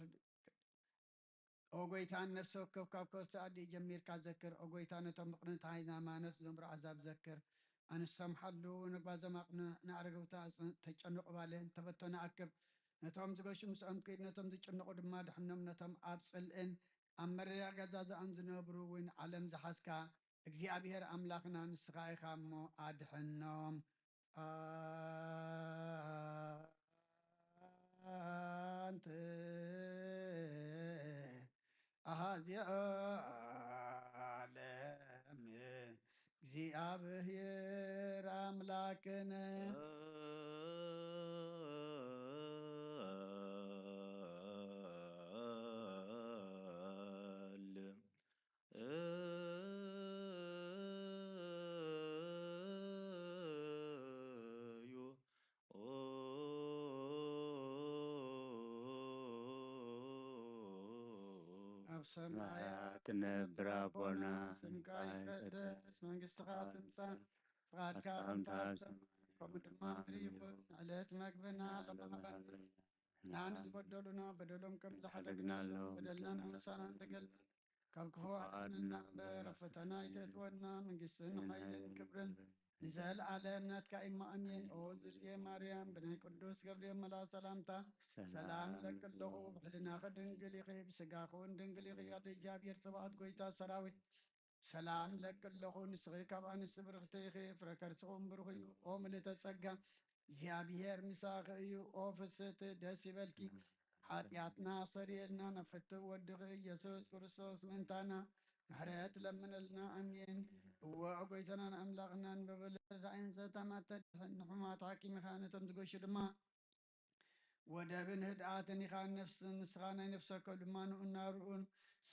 ኦ ጎይታ፣ ነፍሲ ወከፍ ካብ ከርሲ ኣዲኡ ጀሚርካ ዘክር። ኦ ጎይታ፣ ነቶም ብቕንዕቲ ሃይማኖት ዝነብሩ ኣሕዛብ ዘክር። ኣንስቶም ሓሉ፣ ነጓዞም ኣቕንዕ፣ ንኣረግውቲ ኣጽንዕ፣ ተጨንቑ ባልዕ፣ ንተበተኑ ኣክብ። ነቶም ዝገሹ ምስኦም ኪድ፣ ነቶም ዝጭነቑ ድማ ድሕኖም። ነቶም ኣብ ጽልእን ኣብ መረዳእ ገዛዝኣን ዝነብሩ እውን ዓለም ዝሓዝካ እግዚኣብሔር ኣምላኽና ንስኻ ኢኻ እሞ ኣድሕኖም። ኣንቲ ኣሃዚ ዓለም እግዚኣብሔር ኣምላክነ። እዩ። ኣብ ሰማይ ትነብር ኣቦና፣ ስምካ ይቀደስ፣ መንግስትኻ ትምጻእ፣ ፍቓድካ ከም ትሓሰብ ከምኡ ድማ ምድሪ ይኹን። ዕለት መግብና ሎሚ ሃበና። ንዓና ዝበደሉና በደሎም ከም ዝሓደግናሎም በደልናን ኣበሳናን ንገል ካብ ክፉ ኣድሕነና እምበር፣ ኣብ ፈተና ኣይተእትወና። መንግስትን ሓይልን ክብርን ንዘለኣለም ናትካ እሞ ኣሜን። ኦ ዝርግየ ማርያም፣ ብናይ ቅዱስ ገብርኤል መልኣኽ ሰላምታ ሰላም እለኪ ኣለኹ። ብሕልናኺ ድንግል ኢኺ፣ ብስጋኺ እውን ድንግል ኢኺ። ኣደ እግዚኣብሔር ጸባኦት፣ ጎይታ ሰራዊት፣ ሰላም እለኪ ኣለኹ። ንስኺ ካብ ኣንስቲ ብርኽቲ ኢኺ፣ ፍረ ከርስኺ እውን ብሩኽ እዩ። ኦ ምልእተ ጸጋ፣ እግዚኣብሔር ምሳኺ እዩ። ኦ ፍስሕቲ፣ ደስ ይበልኪ። ሓጢኣትና ሰርየልና፣ ናብ ፍትው ወድኺ ኢየሱስ ክርስቶስ ምእንታና ምሕረት ለምነልና። ኣሜን። እወ፣ ጎይታናን ኣምላኽናን በበለ ረዳእን ዘተማተ ድሕን ንሕሙማት ሓኪም ኢኻ፣ ነቶም ዝገሹ ድማ ወደብን ህድኣትን ኢኻ። ነፍስ ንስኻ ናይ ነፍሲ ወከፍ ድማ ንኡን ናብርኡን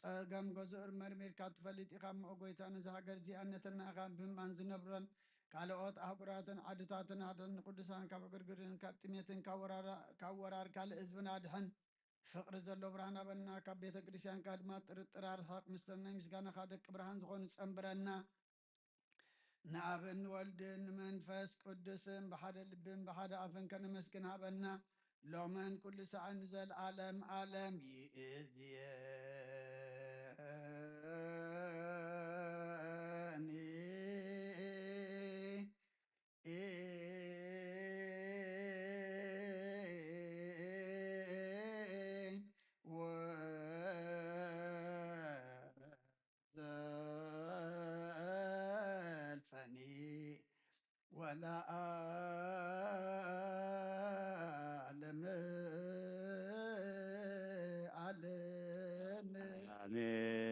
ጸገም ገዝኡን መርሚርካ ትፈልጥ ኢኻ። እሞ ጎይታ፣ ነዚ ሃገር እዚኣ ነተን ናኻ ብምእማን ዝነብረን ካልኦት ኣህጉራትን ዓድታትን ኣድሕን። ንቅዱሳን ካብ ዕግርግርን ካብ ጥሜትን ካብ ወራራ-፣ ካብ ወራር ካልእ ህዝብን ኣድሕን። ፍቕሪ ዘሎ ብርሃን ሃበና፣ ካብ ቤተ ክርስቲያንካ ድማ ጥርጥር ኣርሕቕ። ምስቶም ናይ ምስጋናኻ ደቂ ብርሃን ዝኾኑ ጸንብረና። ንኣብን ንወልድን ንመንፈስ ቅዱስን ብሓደ ልብን ብሓደ ኣፍን ከነመስግን ሃበና፣ ሎምን ኩሉ ሰዓን ንዘለዓለም ዓለም። ይእዝየኒ ወዘልፈኒ ወለዓለመ ዓለም። ኣሜን።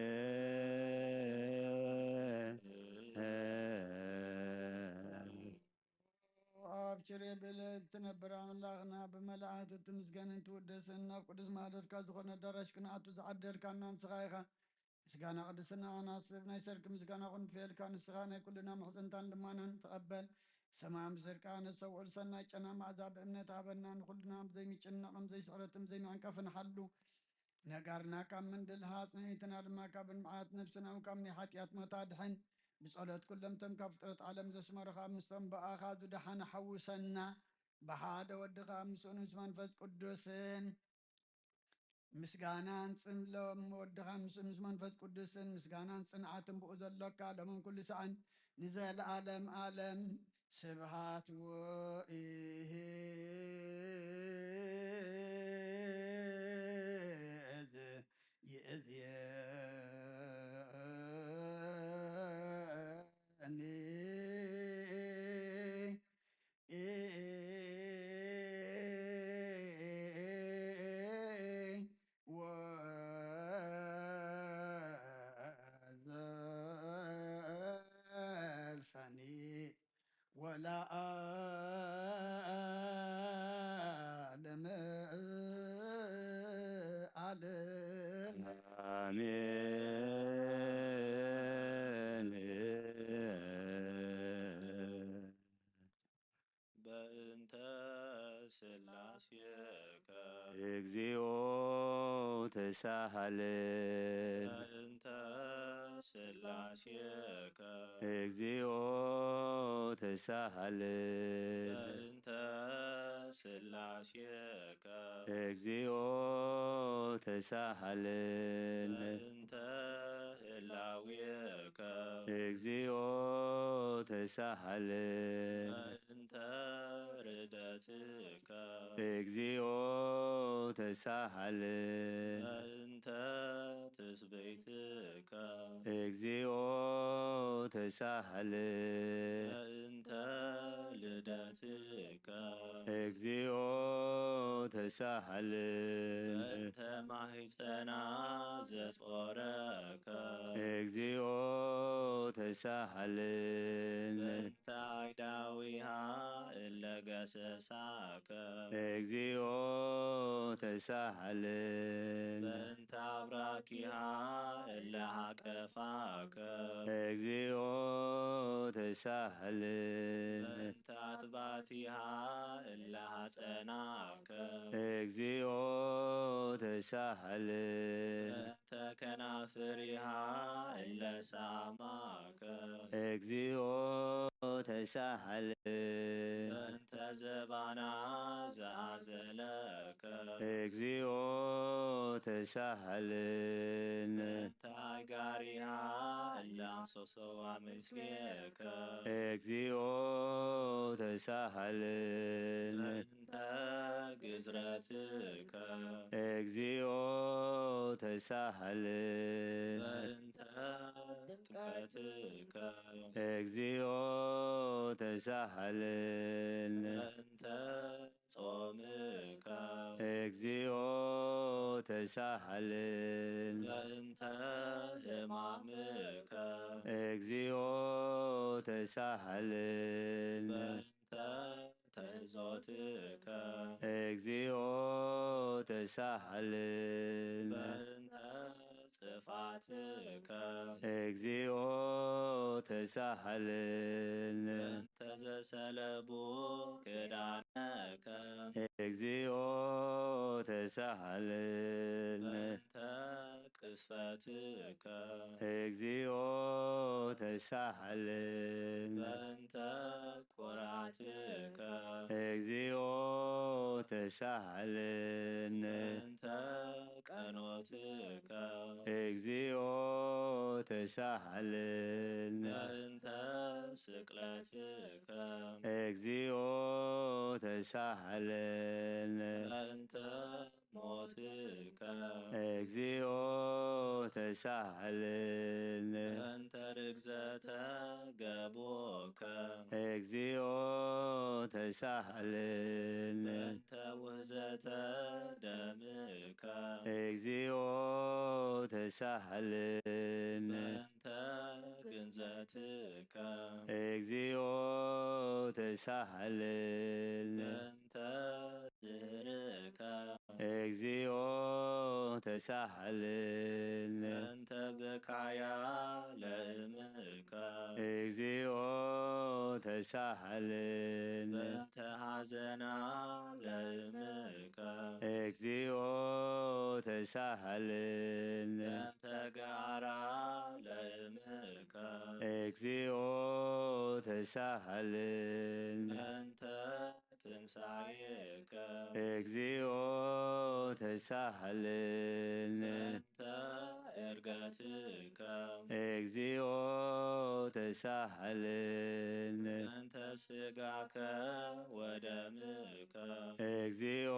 ብልዕል ትነብር ኣምላኽና፣ ብመላእኽቲ ትምስገንን ትውደስን፣ ናብ ቅዱስ ማሕደርካ ዝኾነ ኣዳራሽ ክንኣቱ ዝዓደልካና ንስኻ ኢኻ። ምስጋና ቅድስና ክናስብ ናይ ሰርክ ምስጋና ክንፍየልካ፣ ንስኻ ናይ ኩልና ምሕጽንታን ልማናን ተቐበል። ሰማይ ምስርካ ነሰውዕል ሰናይ ጨና መኣዛ ብእምነት ሃበና፣ ንኹልና ብዘይምጭነቕን ዘይስዕረትን ዘይምዕንቀፍን ሓሉ። ነጋርና ካብ ምንድል ሃጽ፣ ንእይትና ድማ ካብ እንምዓት፣ ነፍስና እውን ካብ ናይ ሓጢኣት ሞት ኣድሕን። ብጸሎት ኩሎም እቶም ካብ ፍጥረት ዓለም ዘስመሩኻ፣ ምስቶም ብኣኻ ዝደሓነ ሓውሰና። ብሓደ ወድኻ ምስኡን ምስ መንፈስ ቅዱስን ምስጋናን ጽምሎም ወድኻ ምስ፣ ምስ መንፈስ ቅዱስን ምስጋናን ጽንዓትን ብኡ ዘሎካ፣ ሎምን ኩሉ ሰዓን ንዘለዓለም ዓለም። ስብሃት ወይእዝ ይእዝየኒ ወዘልፈኒ ወለዓለመ ዓለም። አሜን። በእንተ ሥላሴከ እግዚኦ ተሳሃለ። በእንተ ሥላሴከ እግዚኦ ተሳሃለ። በእንተ ሥላሴከ እግዚኦ ተሳሃለ። በእንተ ህላዌከ እግዚኦ ተሳሃለ። በእንተ ርደትከ እግዚኦ ተሳሃለ። በእንተ ትስብእትከ እግዚኦ ተሳሃለ። በእንተ ልደትከ እግዚኦ ተሳሃለ። በእንተ ማህፀና ዘጾረከ እግዚኦ ተሳሃለ። በእንተ አይዳዊሃ እለ ገሰሳከ እግዚኦ ተሳሃለ። በእንተ አብራኪሃ እለ ሃቀፋከ እግዚኦ ተሳሃለ። በእንተ አትባቲሃ እለ ሃጸናከ እግዚኦ ተሳሃለ። በእንተ ከናፍሪሃ እለ ሳማከ እግዚኦ ተሳሃለ። በእንተ ዘባና ዘአዘለከ እግዚኦ ተሳሃለ። በእንተ አጋሪሃ እለ አንሶሶዋ ምስሌከ እግዚኦ ተሳሃለ። በእንተ ግዝረትከ እግዚኦ ተሳሃለ። በእንተ ጥምቀትከ እግዚኦ ተሳሃለ። በእንተ ጾምከ እግዚኦ ተሳሃለ። በእንተ ሕማምከ እግዚኦ ተሳሃለ። በእንተ ተህዞትከ እግዚኦ ተሳሃለ። በእንተ ጽፋትከ እግዚኦ ተሳሃለ። በእንተ ዘሰለቡ ክዳነከ እግዚኦ ተሳሃለ። በእንተ ቅስፈትከ እግዚኦ ተሳሃለ። በእንተ ቁራትከ እግዚኦ ተሳሃለ። በእንተ ቀኖትከ እግዚኦ ተሳሃለ። በእንተ ስቅለትከ እግዚኦ ተሳሃለ። በእንተ ሞትከ እግዚኦ ተሳሃለነ እንተ ርግዘተ ገቦከ እግዚኦ ተሳሃለነ እንተ ውህዘተ ደምከ እግዚኦ ተሳሃለነ እንተ ግንዘትከ እግዚኦ ተሳሃለነ እንተ ዝህርከ እግዚኦ ተሳሃለነ እንተ ብካያ ለእምከ እግዚኦ ተሳሃለነ እንተ ሐዘና ለእምከ እግዚኦ ተሳሃለነ እንተ ገዓራ ለእምከ እግዚኦ ተሳሃለነ እንተ ትንሳኤከ እግዚኦ ተሳሃለነ እንተ እርገትከ እግዚኦ ተሳሃለነ እንተ ስጋከ ወደምከ እግዚኦ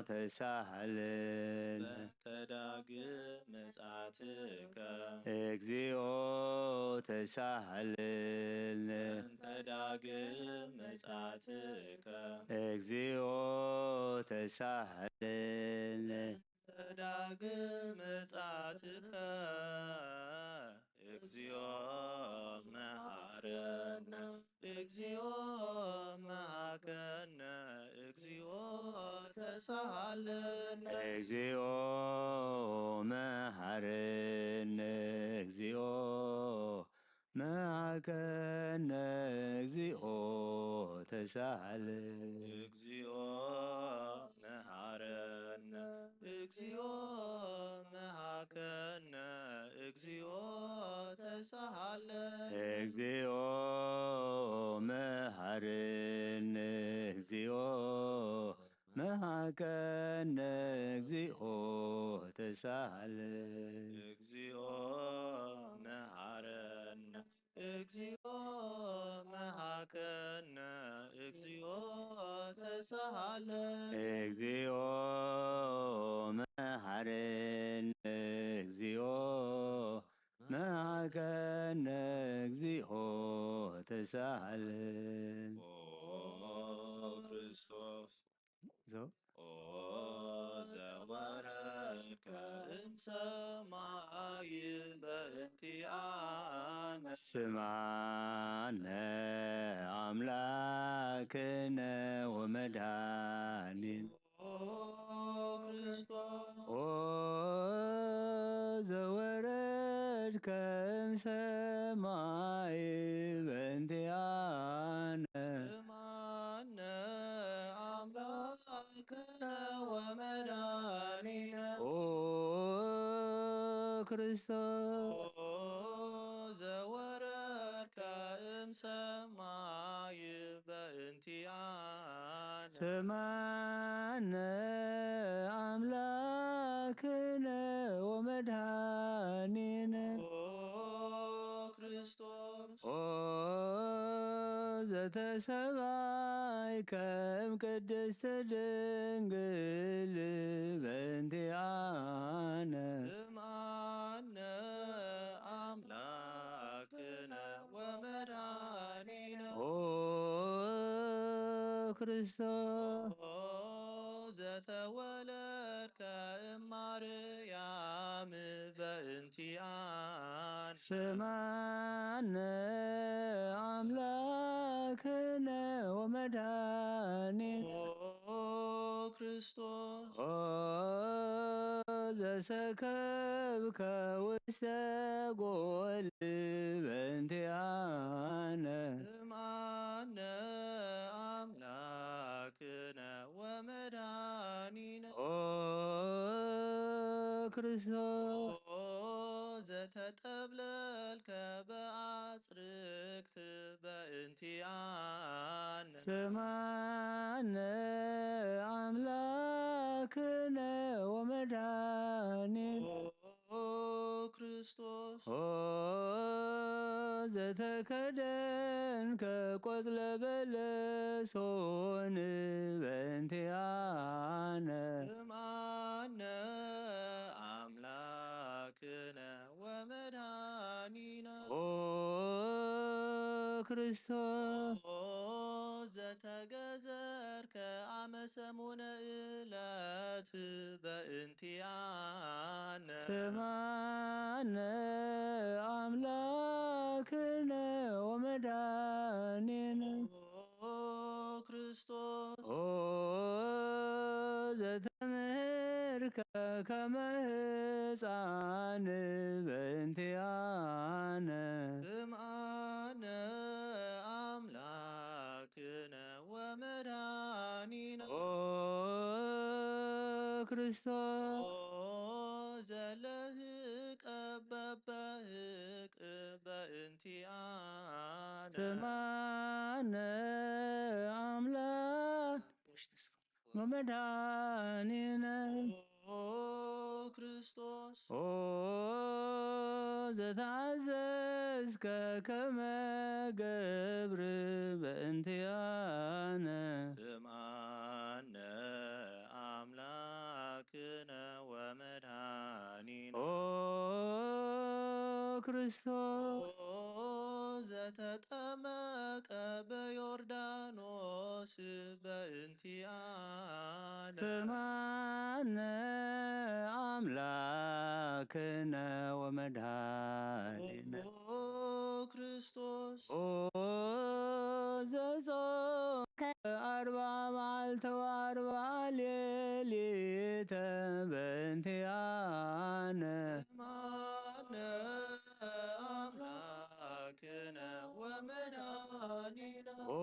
ተሳሃለነ እንተ ዳግም ምጻትከ እግዚኦ ተሳሃለነ እንተ ዳግም ምጻትከ እግዚኦ ተሳሃለነ ዳግም ምጻትከ እግዚኦ መሃረነ እግዚኦ መሃከነ እግዚኦ ተሳሃለነ እግዚኦ መሃረነ እግዚኦ መሃከነ እግዚኦ ተሳሃለነ እግዚኦ መሃረነ እግዚኦ መሃከነ እግዚኦ ተሳሃለነ እግዚኦ መሃረነ እግዚኦ መሃከነ እግዚኦ ተሳሃለነ እግዚኦ መሃረነ እግዚኦ መሃከነ እግዚኦ ተሳሃለነ እግዚኦ መሃረነ እግዚኦ መሃከነ እግዚኦ ተሳሃለነ ኦ ክርስቶስ ዞ ኦ ዘወረድከ እምሰማይ በእንቲአነ ስማነ አምላክነ ወመድኃኒነ ኦ ክርስቶስ ኦ ዘወረድከ እምሰማይ በእንቲአነ ስማነ አምላክነ ወመድኃኒነ ኦ ክርስቶስ ኦ ዘወረድከ እምሰማይ በእንቲአነ ስማነ አምላክነ ወመድኃኒነ ኦ ክርስቶስ ኦ ዘተሰባይከ እምቅድስት ድንግል በእንቲአነ ስማነ አምላክነ ወመድኃኒነ ኦ ክርስቶስ ኦ ዘተወለድከ እማርያም በእንቲአነ ስማነ አምላክነ ወመድኃኒነ ኦ ክርስቶስ ኦ ዘሰከብከ ውስተ ጎል በእንቲአነ ስማነ አምላክነ ወመድኃኒነ ኦ ክርስቶስ ኦ ዘተጠብለልከ በአጽርክት በእንቲአነ ስማነ አምላክነ ወመድኃኒነ ኦ ክርስቶስ ኦ ዘተከደንከ ቆጽለ በለሶን በእንቲአነ ስማ ክርስቶስ ኦ ዘተገዘርከ አመ ሰሙነ ዕለት በእንቲአነ ስማነ አምላክነ ወመድኃኒነ ኦ ክርስቶስ ኦ ዘተምህርከ ከመ ሕፃን በእንቲአነ ስምዓነ አምላክነ ወመድኃኒነ ኦ ክርስቶስ ኦ ዘለህቀ በበህቅ በእንቲአነ ስምዓነ አምላክ ወመድኃኒነ ኦ ክርስቶስ ኦ ዘተአዘዝከ ከመ ገብር በእንቲአነ ስምዓነ አምላክነ ወመድኃኒነ ኦ ክርስቶስ ኦ ዘተጠመቀ በዮርዳኖስ በእንቲአነ ስምዓነ አምላክነ ወመድኃኒነ ኦ ክርስቶስ ኦ ዘጾምከ አርባ መዓልተ ወአርባ ሌሊተ በእንቲአነ ስምዓነ አምላክነ ወመድኃኒነ ኦ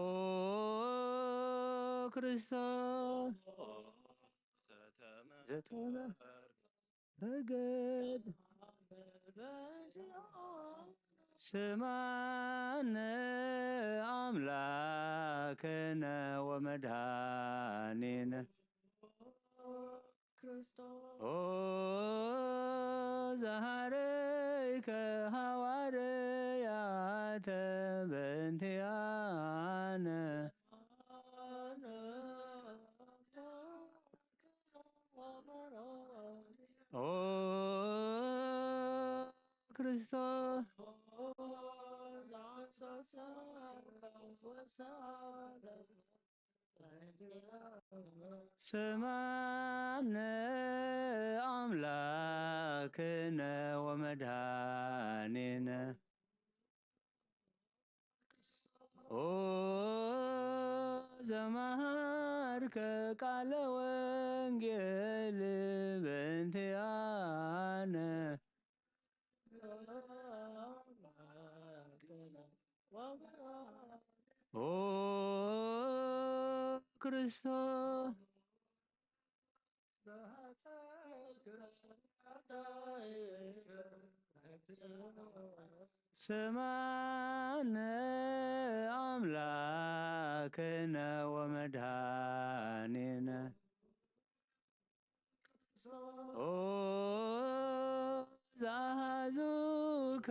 ክርስቶስ ዘተመ በገድ ስምዓነ አምላክነ ወመድኃኒነ ክርስቶስ ኦ ዘሐረይከ ሐዋርያተ በእንቲአነ ኦ ክርስቶስ ስምዓነ አምላክነ ወመድኃኒነ ኦ ዘመሃርከ ቃለ ወንጌል በእንቲአነ ኦ ክርስቶስ ስምዓነ አምላክነ ወመድኃኒነ ኦ ዘአሐዙከ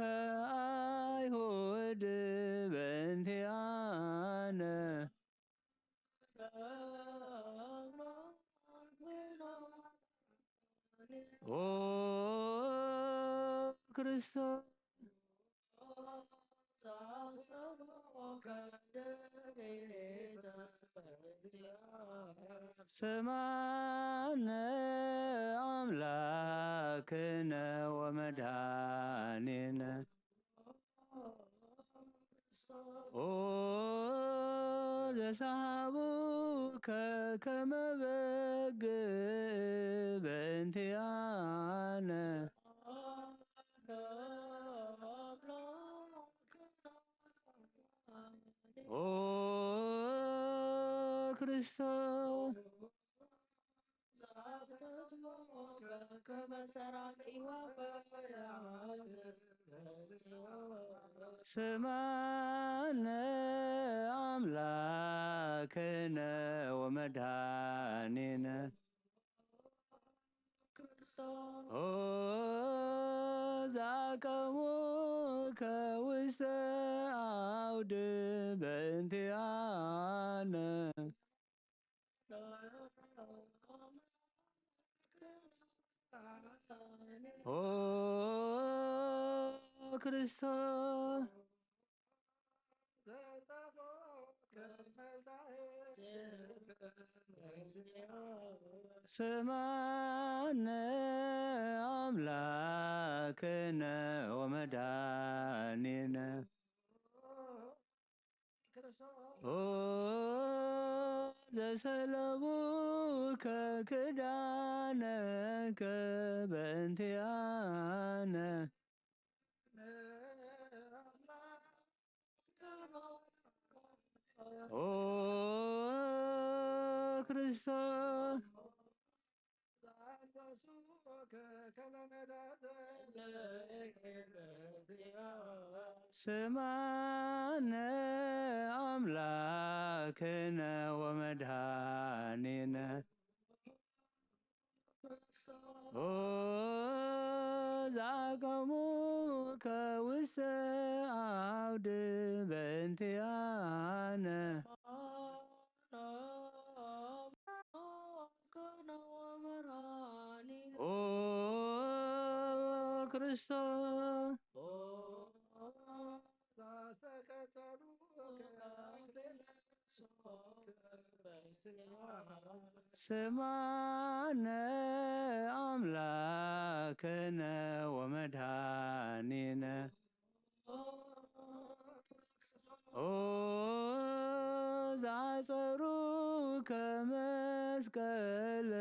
አይሁድ በእንቲአነ ኦ ክርስቶስ ስምዓነ አምላክነ ወመድኃኒነ ኦ ዘሰሃቡከ ከመ በግ በእንቲአነ ኦ ክርስቶስ ስምዓነ አምላክነ ወመድኃኒነ ኦ ዘአቀሙከ ውስተ አውድ በእንቲአነ ኦ ክርስቶስ ስምዓነ ኣምላክነ ወመድኃኒነ። ኦ ዘሰለቡከ ክዳነከ በእንቲኣነ። ኦ ክርስቶስ ስምዓነ ኣምላክነ ወመድኃኒነ። ኦ ዘአቀሙከ ውስተ አውድ በእንቲአነ። ኦ ክርስቶስ ስምዓነ አምላክነ ወመድኃኒነ። ኦ ዘአጸሩከ መስቀል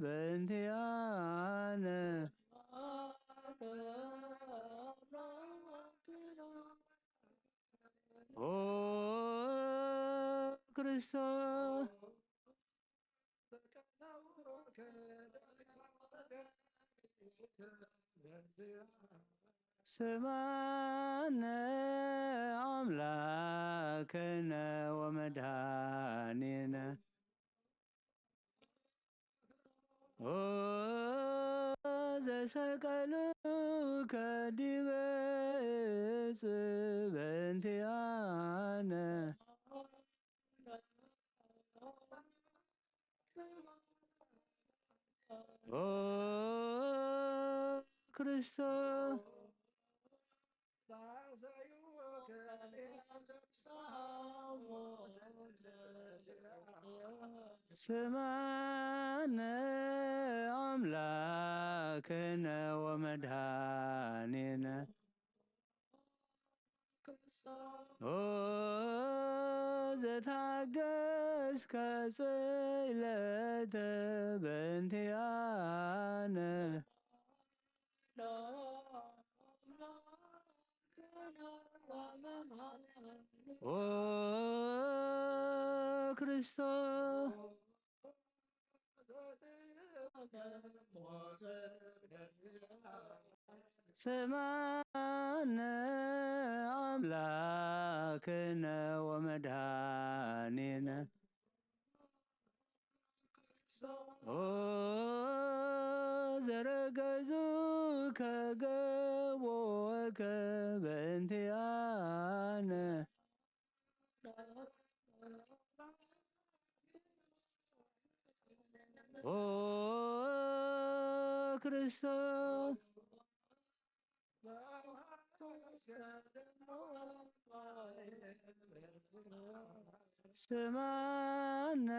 በእንቲአነ። ኦ ክርስቶስ ስምዓነ አምላክነ ወመድኃኒነ። ኦ ዘሰቀሉከ ዲበ ዕፅ በእንቲአነ። ኦ ክርስቶስ ስምዓነ አምላክነ ወመድኃኒነ። ኦ ዘታገስከ ጽለተ በእንቲአነ። ኦ ክርስቶስ ስምዓነ አምላክነ ወመድኃኒነ። ኦ ዘረገጹከ ገቦከ በእንቲአነ። ኦ ክርስቶስ ስምዓነ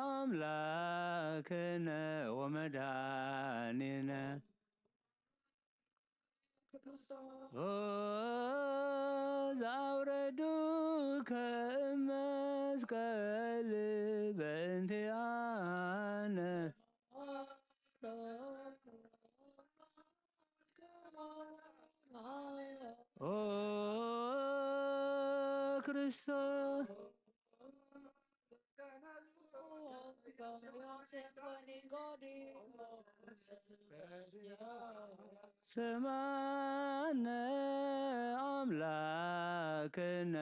አምላክነ ወመድኃኒነ። ኦ ዘአውረዱከ እመስቀል በእንቲአነ። ኦ ክርስቶስ ስምዓነ አምላክነ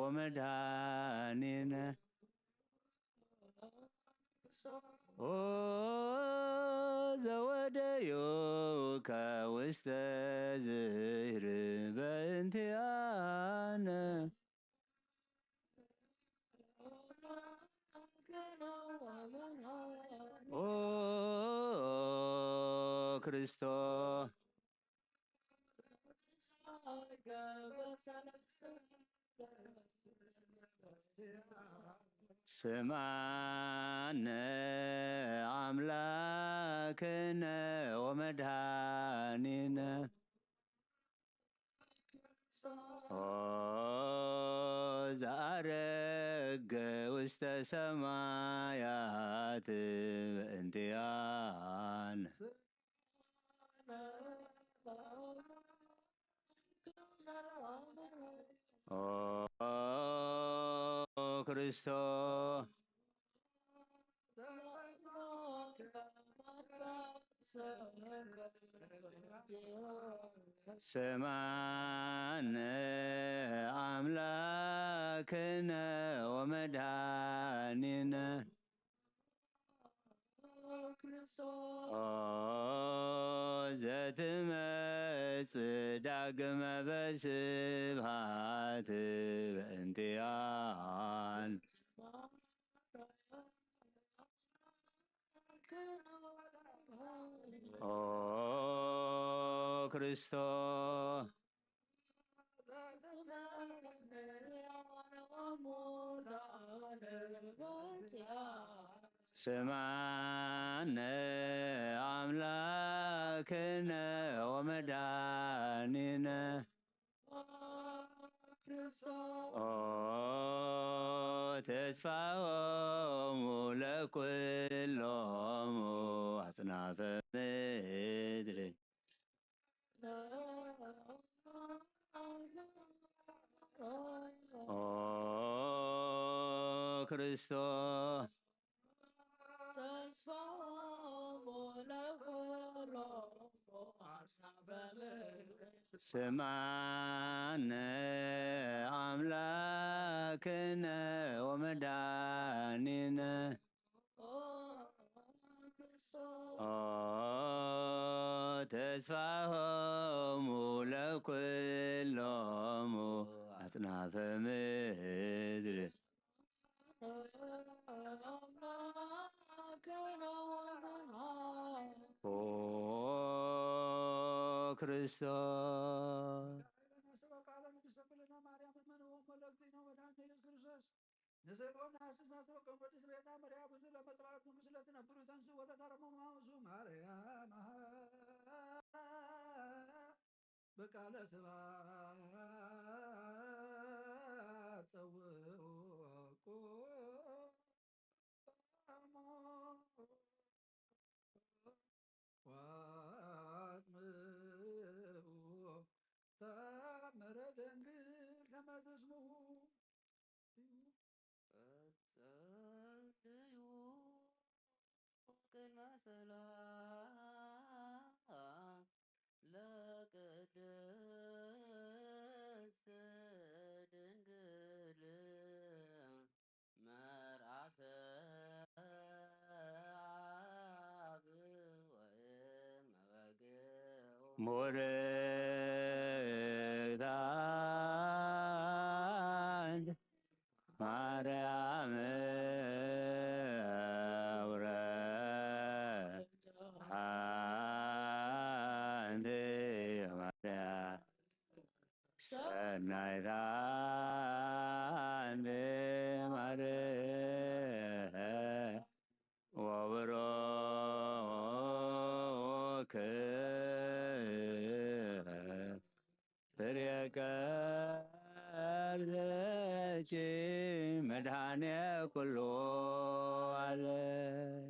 ወመድኃኒነ። ኦ ዘወደዩከ ውስተ ዝህር በእንቲአነ። ኦ ክርስቶስ ስምዓነ ኣምላክነ ወመድኃኒነ። ኦ ዘአረገ ውስተ ሰማያት በእንቲአነ። ኦ ክርስቶ ስምዓነ አምላክነ ወመድኃኒነ። ኦ ዘትመጽእ ዳግመ በስብሐት በእንቲአነ። ኦ ክርስቶ ስምዓነ አምላክነ ወመድኃኒነ። ኦ ተስፋሆሙ ለኩሎሙ አጽናፈ ምድር። ኦ ክርስቶ ስምዓነ አምላክነ ወመድኃኒነ። ኦ ተስፋሆሙ ለኩሎሙ አጽናፈ ምድር። ኦ ክርስቶስ ንስእሎ ነሐስስ ናስተወቀም ቅድስት ቤታ መርያ ብዙ ለመጽባዕት ንጉሥ ለትነብሩ ተንሱ ወለታረሙ ማውሱ ማርያም በቃለ ስብሐት ጸውዑ ወአጽምዑ ተአምረ ድንግል ከመ ትስምዑ። ጸልዩ ቅድመ ሰላም ለቅድስት ድንግል መርዓተ አብ ወእመ በግዑ። ሞልዳ ማርያም አውረ አንቲ ማርያም ሰናይታ አንቲ ማርያም ወብሩክ ፍሬ ከርሥኪ መድኃኔ ኩሉ ዓለም።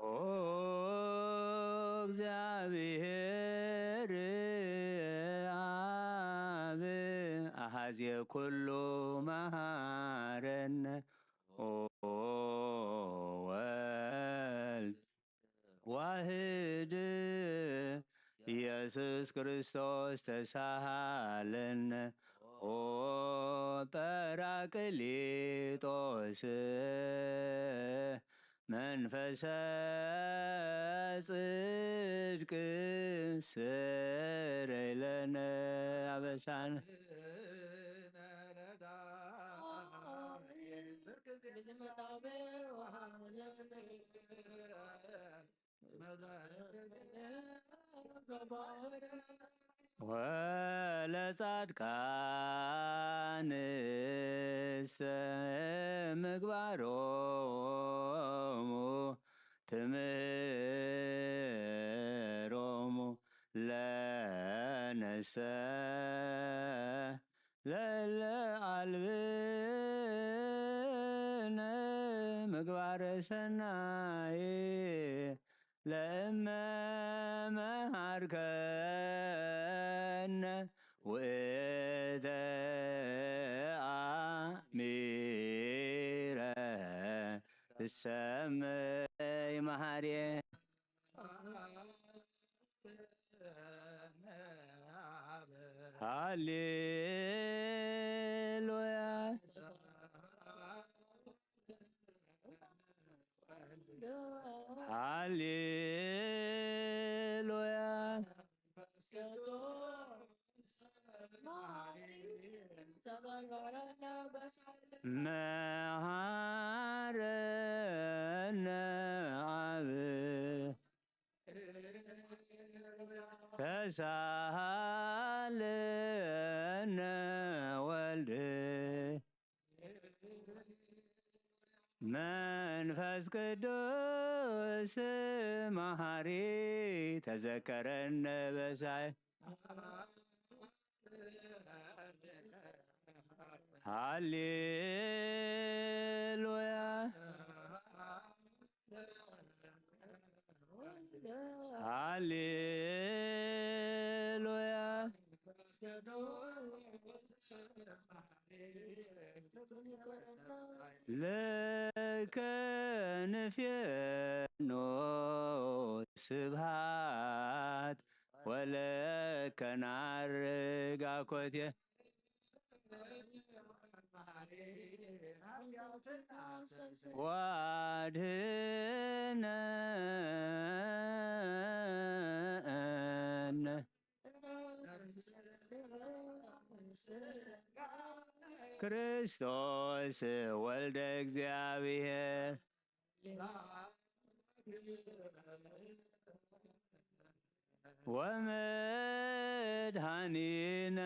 ኦ እግዚአብሔር አብ አሐዜ ኩሉ መሐረነ። ኦ ወልድ ዋህድ ኢየሱስ ክርስቶስ ተሳሃለነ። ኦ ጳራቅሊጦስ መንፈሰ ጽድቅ ስረይ ለነ አበሳነ። ወለጻድቃንሰ ምግባሮሙ ትምህሮሙ ለነሰ ለለ አልብነ ምግባረ ሰናይ ለእመ መሃርከነ ውእተ አሚረ ትሰመይ መሃርየ። ሃሌሉያ ሃሌሉያ። መሃረነ አብ ተሳሃለነ ወልድ መንፈስ ቅዱስ መሃሪ ተዘከረነ በሳይ። ሃሌሉያ ሃሌሉያ። ለከ ንፌኖ ስብሃት ወለከ ናርግ አኮቴ ዋድህነነ ክርስቶስ ወልደ እግዚአብሔር ወመድኃኒነ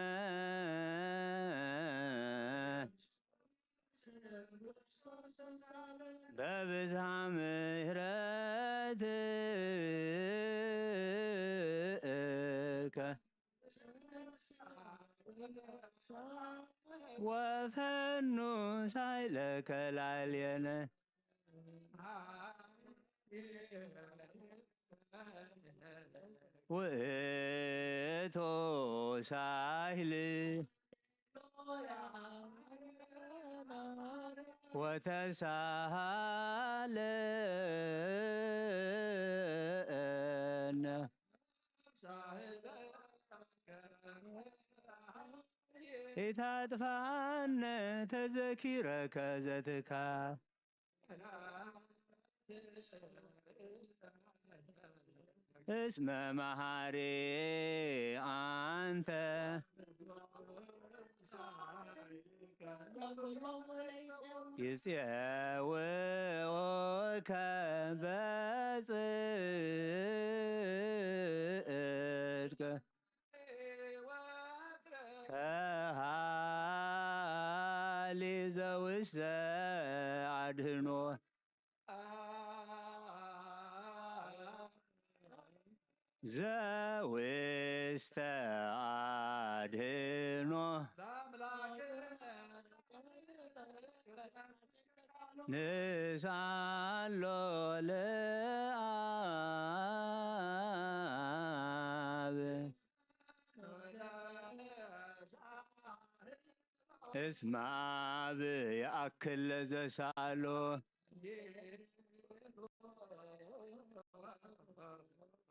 በብዝሃ ምሕረትከ ወፈኑ ሳይለከ ላዕሌነ ውእቱ ሳህል ወተሳሃለነ ኢታጥፋነ ተዘኪረከ ዘትካ እስመ መሃሪ አንተ ይጼውኦከ በጽድቅ ከሃሊ ዘውስተ አድህኖ ዘውስተ አድህኖ ንሳሎ ለአብ እስመ አብ የአክል ለዘሳሎ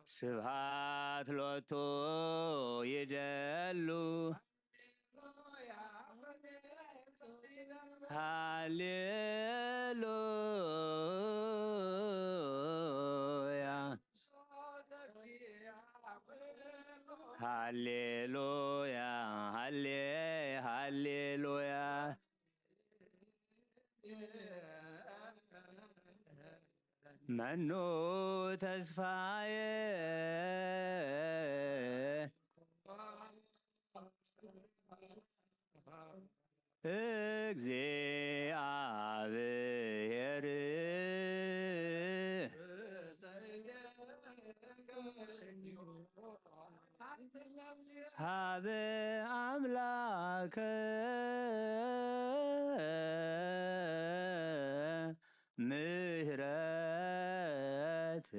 ስብሃት ሎቱ ይደሉ ሃሌሉያ ሃሌሉያ ሃሌ ሃሌሉያ መኑ ተስፋየ እግዚኣብሔር ሀበ ኣምላከ ምህረት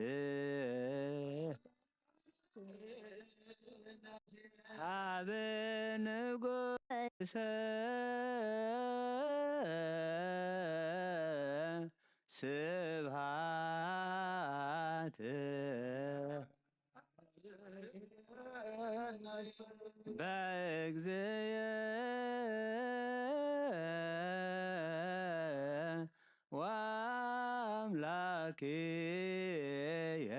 ሀበ ንጉሰ ስብሃት በእግዚእየ ወአምላክየ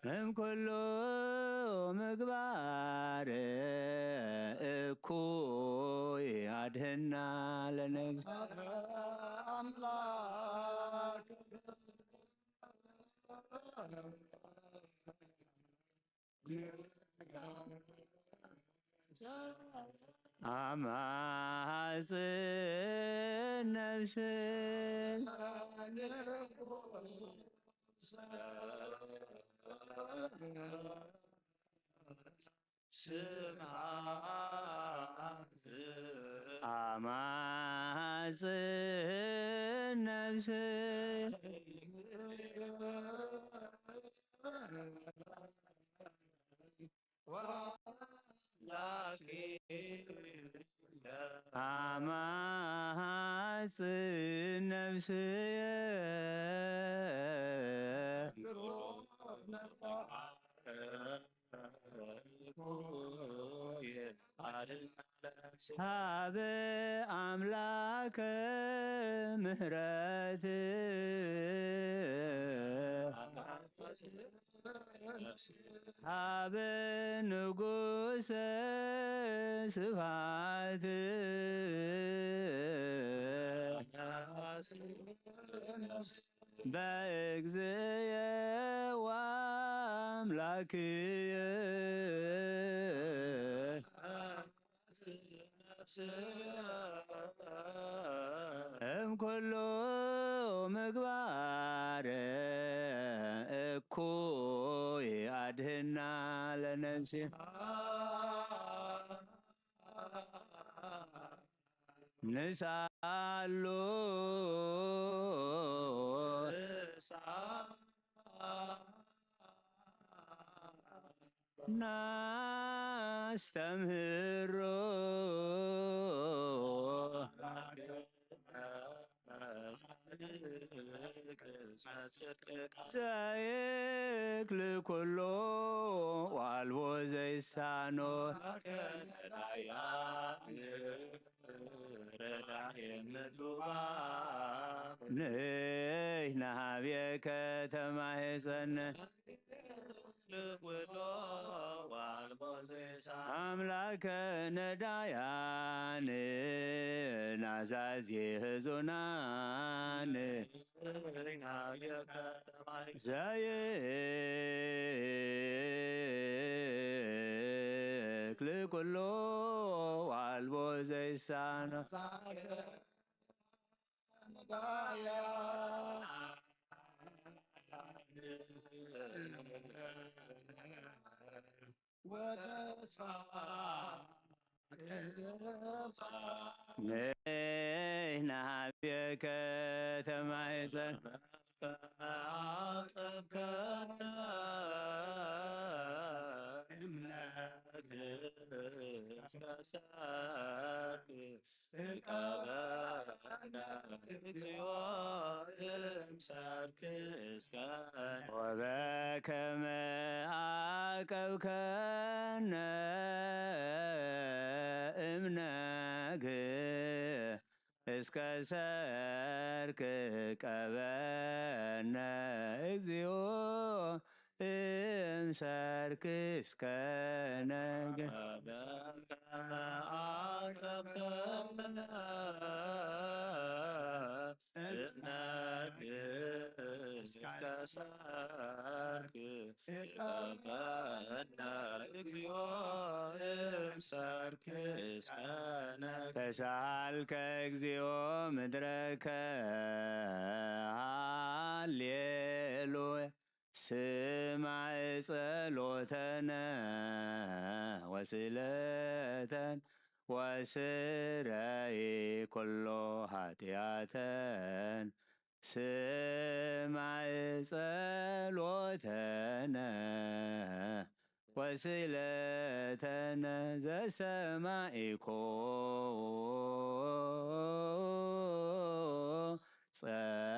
እምኩሉ ምግባር እኩይ አድህና ለነፍስ አማጽን ነፍስ ስብሐት አማጽን ነፍስ አማጽን ነፍስየ ሀበ አምላከ ምህረት ሀበ ንጉሰ ስብሐት በእግዚእየ ወአምላክየ እምኩሉ ምግባር እኩይ አድህና ለነፍሲ ንሳሉ ናስተምህሮ ዘይክል ኩሎ ዋልቦ ዘይሳኖ ንሕና ሀቤከ ተማህፀነ አምላከ ነዳያን ናዛዜ ህዙናን ዘይክል ኩሎ ዋልቦ ዘይሳኖ ንሕና ሀቤከ ተማህፀን ወበከመ አቀብከነ እምነግ እስከ ሰርክ ቀበነ እግዚኦ እምሰርክ እስከ ነገ ተሳልከ እግዚኦ ምድረከ ሃሌሉያ። ስማዕ ጸሎተነ ወስለተን ወስረይ ኩሎ ኃጢአተን። ስማዕ ጸሎተነ ወስለተነ ዘሰማዒኮ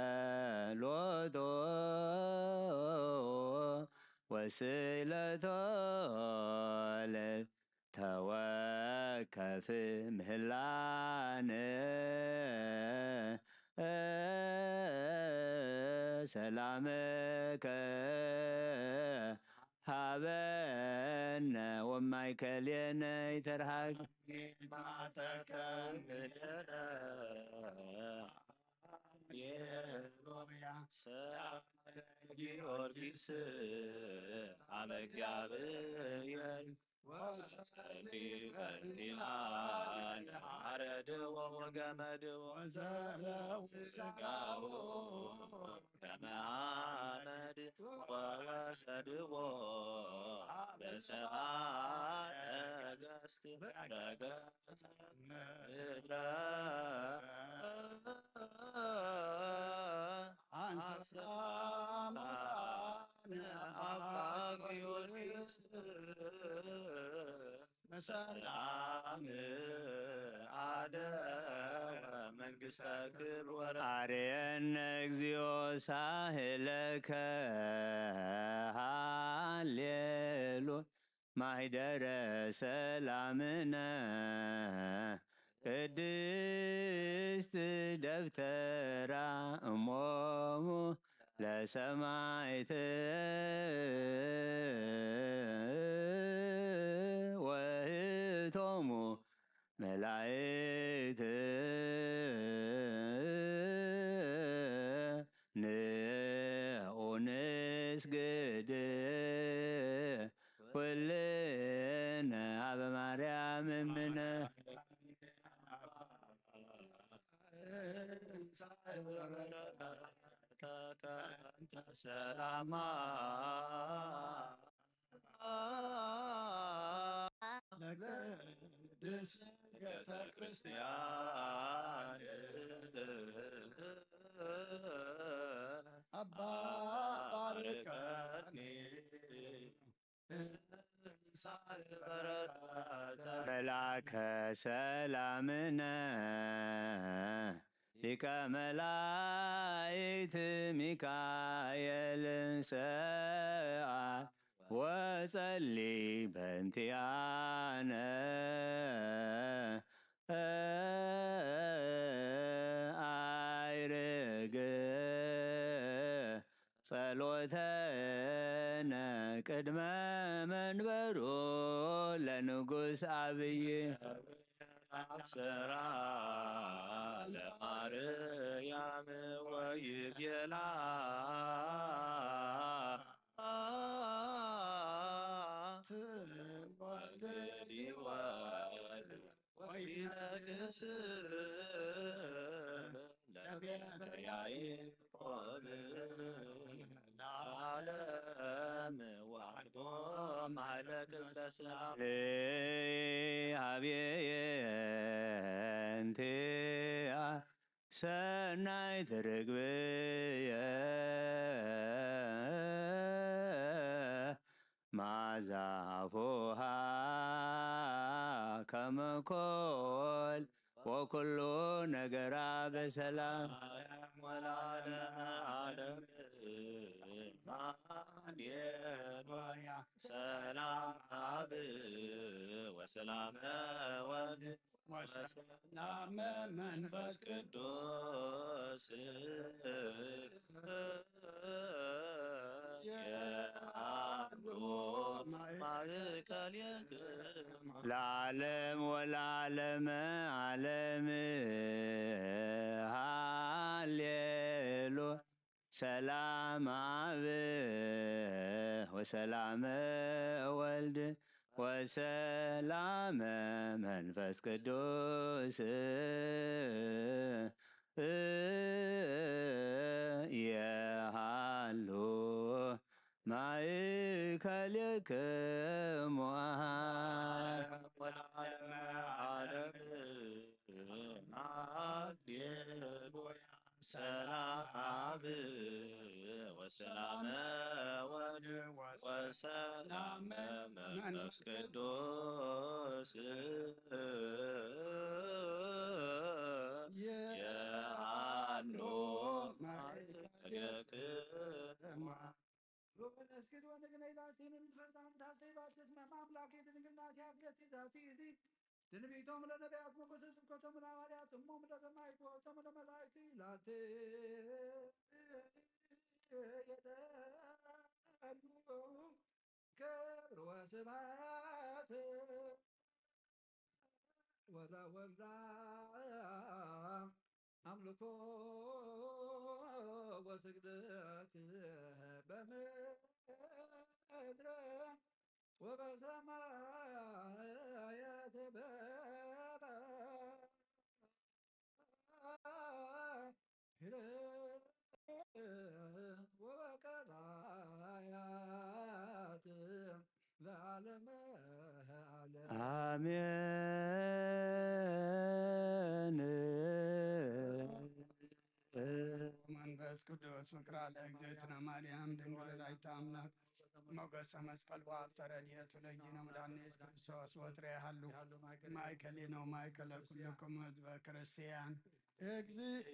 ጸሎቶ ወስለቶ ለተወከፍ ምህላነ ሰላምከ ሃበነ ወማይከልየነ ይተርሃግ። ጊዮርጊስ አመ እግዚአብሔር ወጸሊ በንቲሃነ አረድዎ ወገመድዎ ወዘረው ስጋው ከመ አመድ ወወሰድዎ በሰብአ ነገስት ረገጸ ምድረ አንተ ሰላም አባ ጊዮርጊስ በሰላም አደወ መንግስተ ክብር ወረ አርየነ እግዚኦ ሳህለከ ሃሌሉ ማይደረ ሰላምነ ቅድስት ደብተራ እሞሙ ለሰማይት ወህቶሙ መላእክት ንዑ ንስግድ ኩልነ አበ ማርያም እምነ ሰላማ ለቅድስት ቤተ ክርስቲያን አባ ባርከኒ። መልአከ ሰላምነ ሊቀ መላእክት ሚካኤል ሰአል ወጸሊ በንቲያነ አይርግ ጸሎተነ ቅድመ መንበሩ ለንጉስ አብይ አብሰራ ለማርያም ወይቤላ ትወልድ ወይነግስ ለቤተ ያዕቆብ ለዓለም ወአልቦ ማሕለቅት ለሰላም ሀቤየ እንቲያ ሰናይት ርግብየ ማዛ አፉሃ ከመኮል ወኩሉ ነገራ በሰላም ወለዓለመ ዓለም። ሃሌሉያ ሰላም አብ ወሰላመ ወልድ ወሰላመ መንፈስ ቅዱስ ለዓለም ወለዓለመ ዓለም። ሃሌሉያ። ሰላም ኣብ ወሰላመ ወልድ ወሰላመ መንፈስ ቅዱስ የሃሉ ማእከሌክሙ። ወለዓለመ ዓለም። ሃሌሉያ። ሰላም አብ ወሰላመ ወልድ ወሰላመ መንፈስ ቅዱስ የሃሉ ማእከሌክሙ። ወነስግድ ወንግነይ ላሲምን ፈሳም ሳሰይ ባትስመ ማምላክ ድንግልናት ያግደት ዛቲ እዚ ትንቢቶም ለነቢያት ሞገሰ ስብከቶም ለሐዋርያት እሞም ለሰማዕት ወቶም ለመላእክት ላቲ የደሉ ክብር ወስብሐት ወለወልዳ አምልኮ ወስግደት በምድረ ወበሰማያት በባሕር ወበቀላያት ለዓለመ ዓለም። አሜን። መንፈስ ቅዱስ ፍቅራ ለእግዝእትነ ማርያም ድንግል ወላዲተ አምላክ ሞገሰ መስቀል ወሀብተ ረድኤቱ ለእግዚእነ መድኃኒነ ኢየሱስ ክርስቶስ ወትረ ይሃሉ ማእከሌነ ወማእከለ ኩልክሙ ህዝበ ክርስቲያን። እግዚእ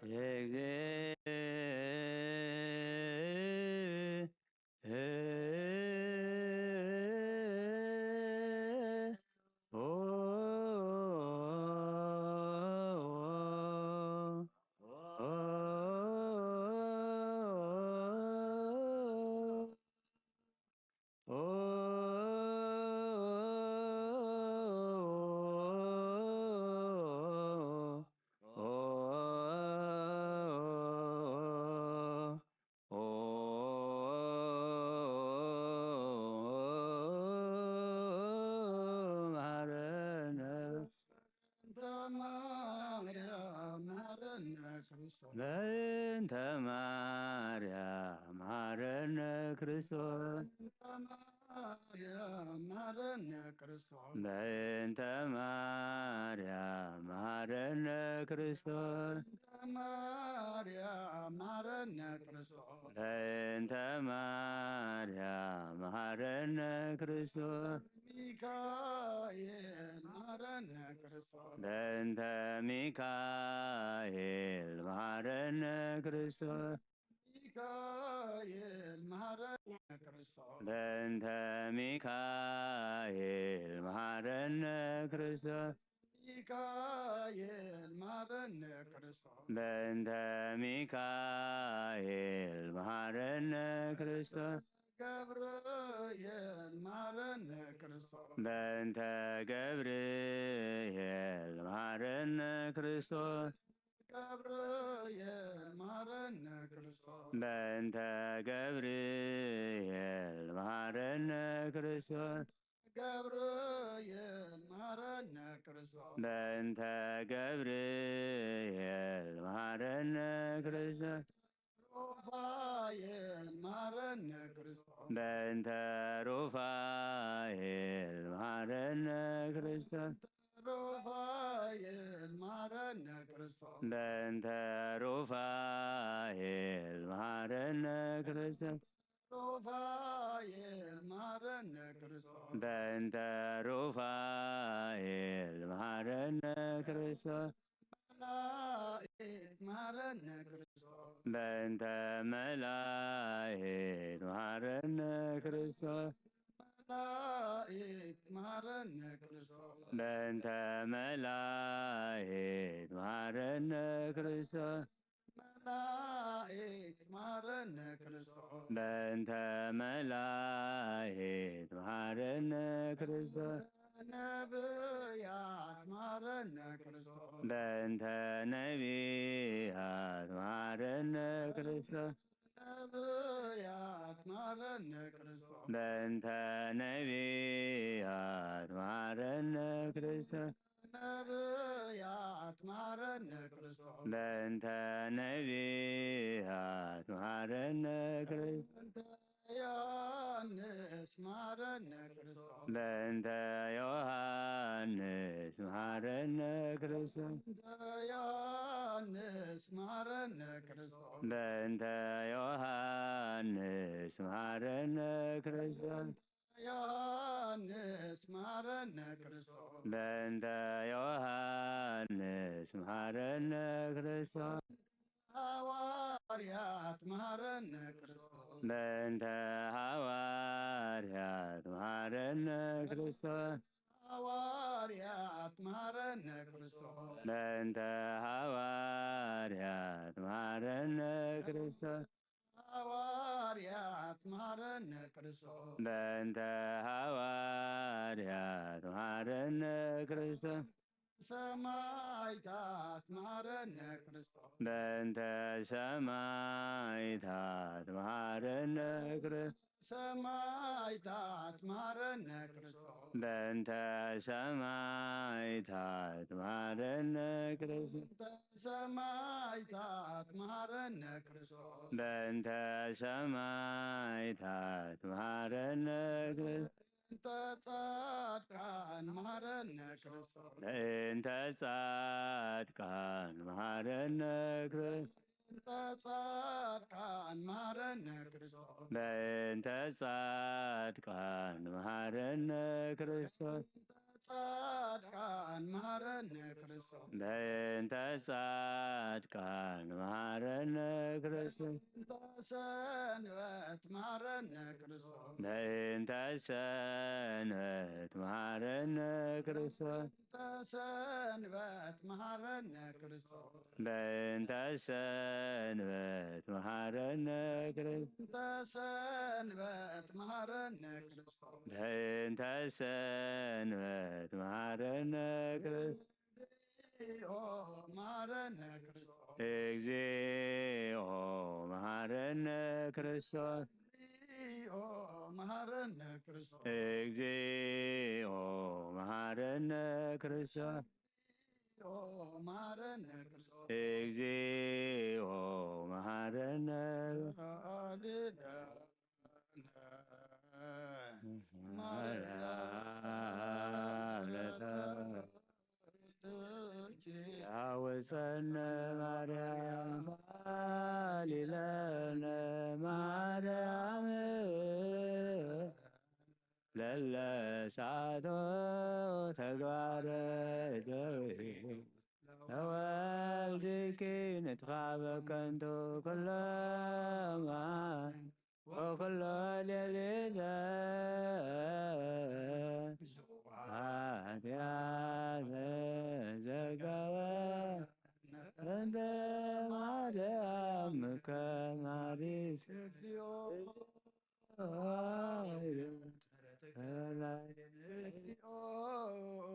እግዚእ በእንተ ማርያም መሐረነ ክርስቶስ። በእንተ ማርያም መሐረነ ክርስቶስ። በእንተ ማርያም መሐረነ ክርስቶስ። በእንተ ሚካኤል መሐረነ ክርስቶስ። በእንተ ሚካኤል መሐረነ ክርስቶስ። በእንተ ሚካኤል መሐረነ ክርስቶስ። በእንተ ገብርኤል መሐረነ ክርስቶስ። በእንተ ገብርኤል መሐረነ ክርስቶስ። በእንተ ገብርኤል መሐረነ ክርስቶስ። በእንተ ሩፋኤል መሐረነ ክርስቶስ። በእንተ ሩፋኤል መሐረነ ክርስቶስ። በእንተ ሩፋኤል መሐረነ ክርስቶስ። በእንተ መላእክት መሐረነ ክርስቶስ። በእንተ መላእክት መሐረነ ክርስቶስ። በእንተ መላእክት መሐረነ ክርስቶስ። በእንተ ነቢያት መሐረነ ክርስቶስ። በእንተ ነቢያት መሐረነ ክርስቶስ። በእንተ ነቢያት መሐረነ ክርስቶስ። በእንተ ዮሐንስ መሐረነ ክርስቶስ። በእንተ ዮሐንስ መሐረነ ክርስቶስ። በእንተ ዮሐንስ መሐረነ ክርስቶስ። በእንተ ሐዋርያት መሐረነ ክርስቶስ። በእንተ ሐዋርያት መሐረነ ክርስቶስ። በእንተ ሐዋርያት መሐረነ ክርስቶስ። በእንተ ሰማዕታት መሐረነ ክርስቶስ። በእንተ ሰማዕታት መሐረነ ክርስቶስ። በእንተ ሰማዕታት መሐረነ ክርስቶስ። በእንተ ጻድቃን መሐረነ ክርስቶስ። በእንተ ጻድቃን መሐረነ ክርስቶስ። ጻድቃን መሃረነ ክርስቶስ። በእንተ ጻድቃን መሃረነ ክርስቶስ። በእንተ ሰንበት መሃረነ ክርስቶስ። በእንተ ሰንበት መሃረነ ክርስቶስ። በእንተ ሰንበት መሃረነ ክርስቶስ። በእንተ ሰንበት መሃረነ ክርስቶስ። በእንተ ሰንበት መሃረነ ክርስቶስ። በእንተ ሰንበት መሃረነ ክርስቶስ። እግዚኦ መሃረነ ክርስቶስ። እግዚኦ መሃረነ ክርስቶስ። እግዚኦ መሃረነ ክርስቶስ። እግዚኦ መሃረነ ክርስቶስ። እግዚኦ መሃረነ ክርስቶስ። እግዚኦ መሃረነ አሌሉያ። ማርያም ለተወልድኪ ያወፀነ ማርያም ሳሊለነ ማርያም ለለሳቶ ተግባረ ደዌ ተወልድኪ ንጥፋ በከንቱ ኩሎማ ወኩሎ ሌሊተ ኃጢአተ ዘጋወ እንተ ማርያም ከማሪት እግዚኦ እግዚኦ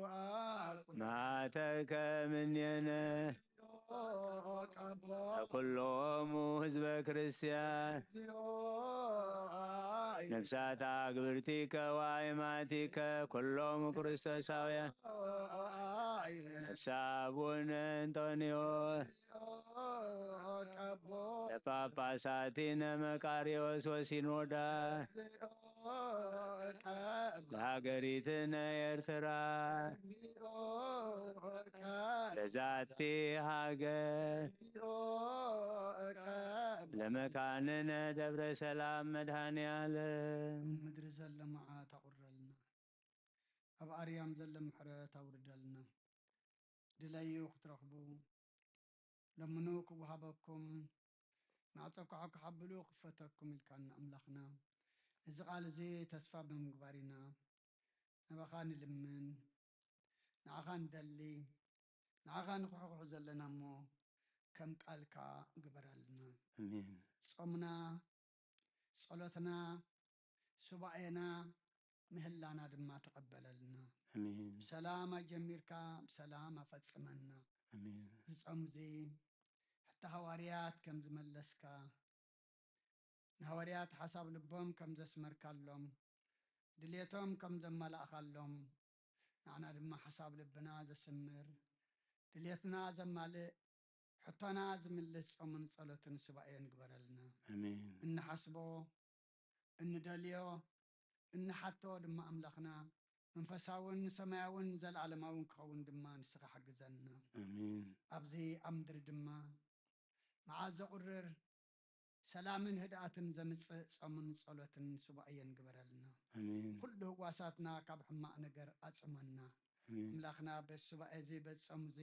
አቁና ማተከ ምኔነ ቀቦ ኩሎሙ ህዝበ ክርስቲያን እግዚኦ ነፍሳት አግብርቲከ ዋይማቲከ ኩሎሙ ክርስቶሳውያን ነፍሳ አቡነ እንጦንዮስ ቀቦ ለጳጳሳቲነ መቃሪዎስ ወሲኖዳ ለሀገሪትነ ኤርትራ ለዛቲ ሀገር ለመካንነ ደብረ ሰላም መድኃኔ ዓለም ኣብ ምድሪ ዘሎ መዓት ኣቑረልና፣ ኣብ ኣርያም ዘሎ ምሕረት ኣውርደልና። ድለዩ ክትረኽቡ፣ ለምኑ ክወሃበኩም፣ ማዕጾ ኣኳሑ ክሓብሉ ክፈተኩም ኢልካና ኣምላኽና። እዚ ቃል እዚ ተስፋ ብምግባር ኢና ናባኻ ንልምን፣ ንዓኻ ንደሊ፣ ንዓኻ ንኹሕኩሕ ዘለና እሞ ከም ቃልካ ግበረልና። ኣሜን ጾምና፣ ጸሎትና፣ ሱባኤና፣ ምህላና ድማ ተቐበለልና። ኣሜን ብሰላም ኣጀሚርካ ብሰላም ኣፈጽመና። ኣሜን እዚ ጾም እዚ ሕቶ ሃዋርያት ከም ዝመለስካ፣ ንሃዋርያት ሓሳብ ልቦም ከም ዘስመርካሎም፣ ድሌቶም ከም ዘማላእካሎም፣ ንዓና ድማ ሓሳብ ልብና ዘስምር፣ ድሌትና ዘማልእ፣ ሕቶና ዝምልስ ጾምን ጸሎትን ሱባኤን ግበረልና። ኣሜን እንሓስቦ፣ እንደልዮ፣ እንሓቶ ድማ ኣምላኽና መንፈሳውን ሰማያውን ዘለዓለማውን ክኸውን ድማ ንስኻ ሓግዘና። ኣሜን ኣብዚ ኣብ ምድሪ ድማ መዓት ዘቑርር ሰላምን ህድኣትን ዘምጽእ ጾምን ጸሎትን ሱባኤን ግበረልና። ኣሜን ኩሉ ህዋሳትና ካብ ሕማቕ ነገር ኣጽመና። ኣሜን ኣምላኽና በዚ ሱባኤ እዚ በዚ ጾም እዚ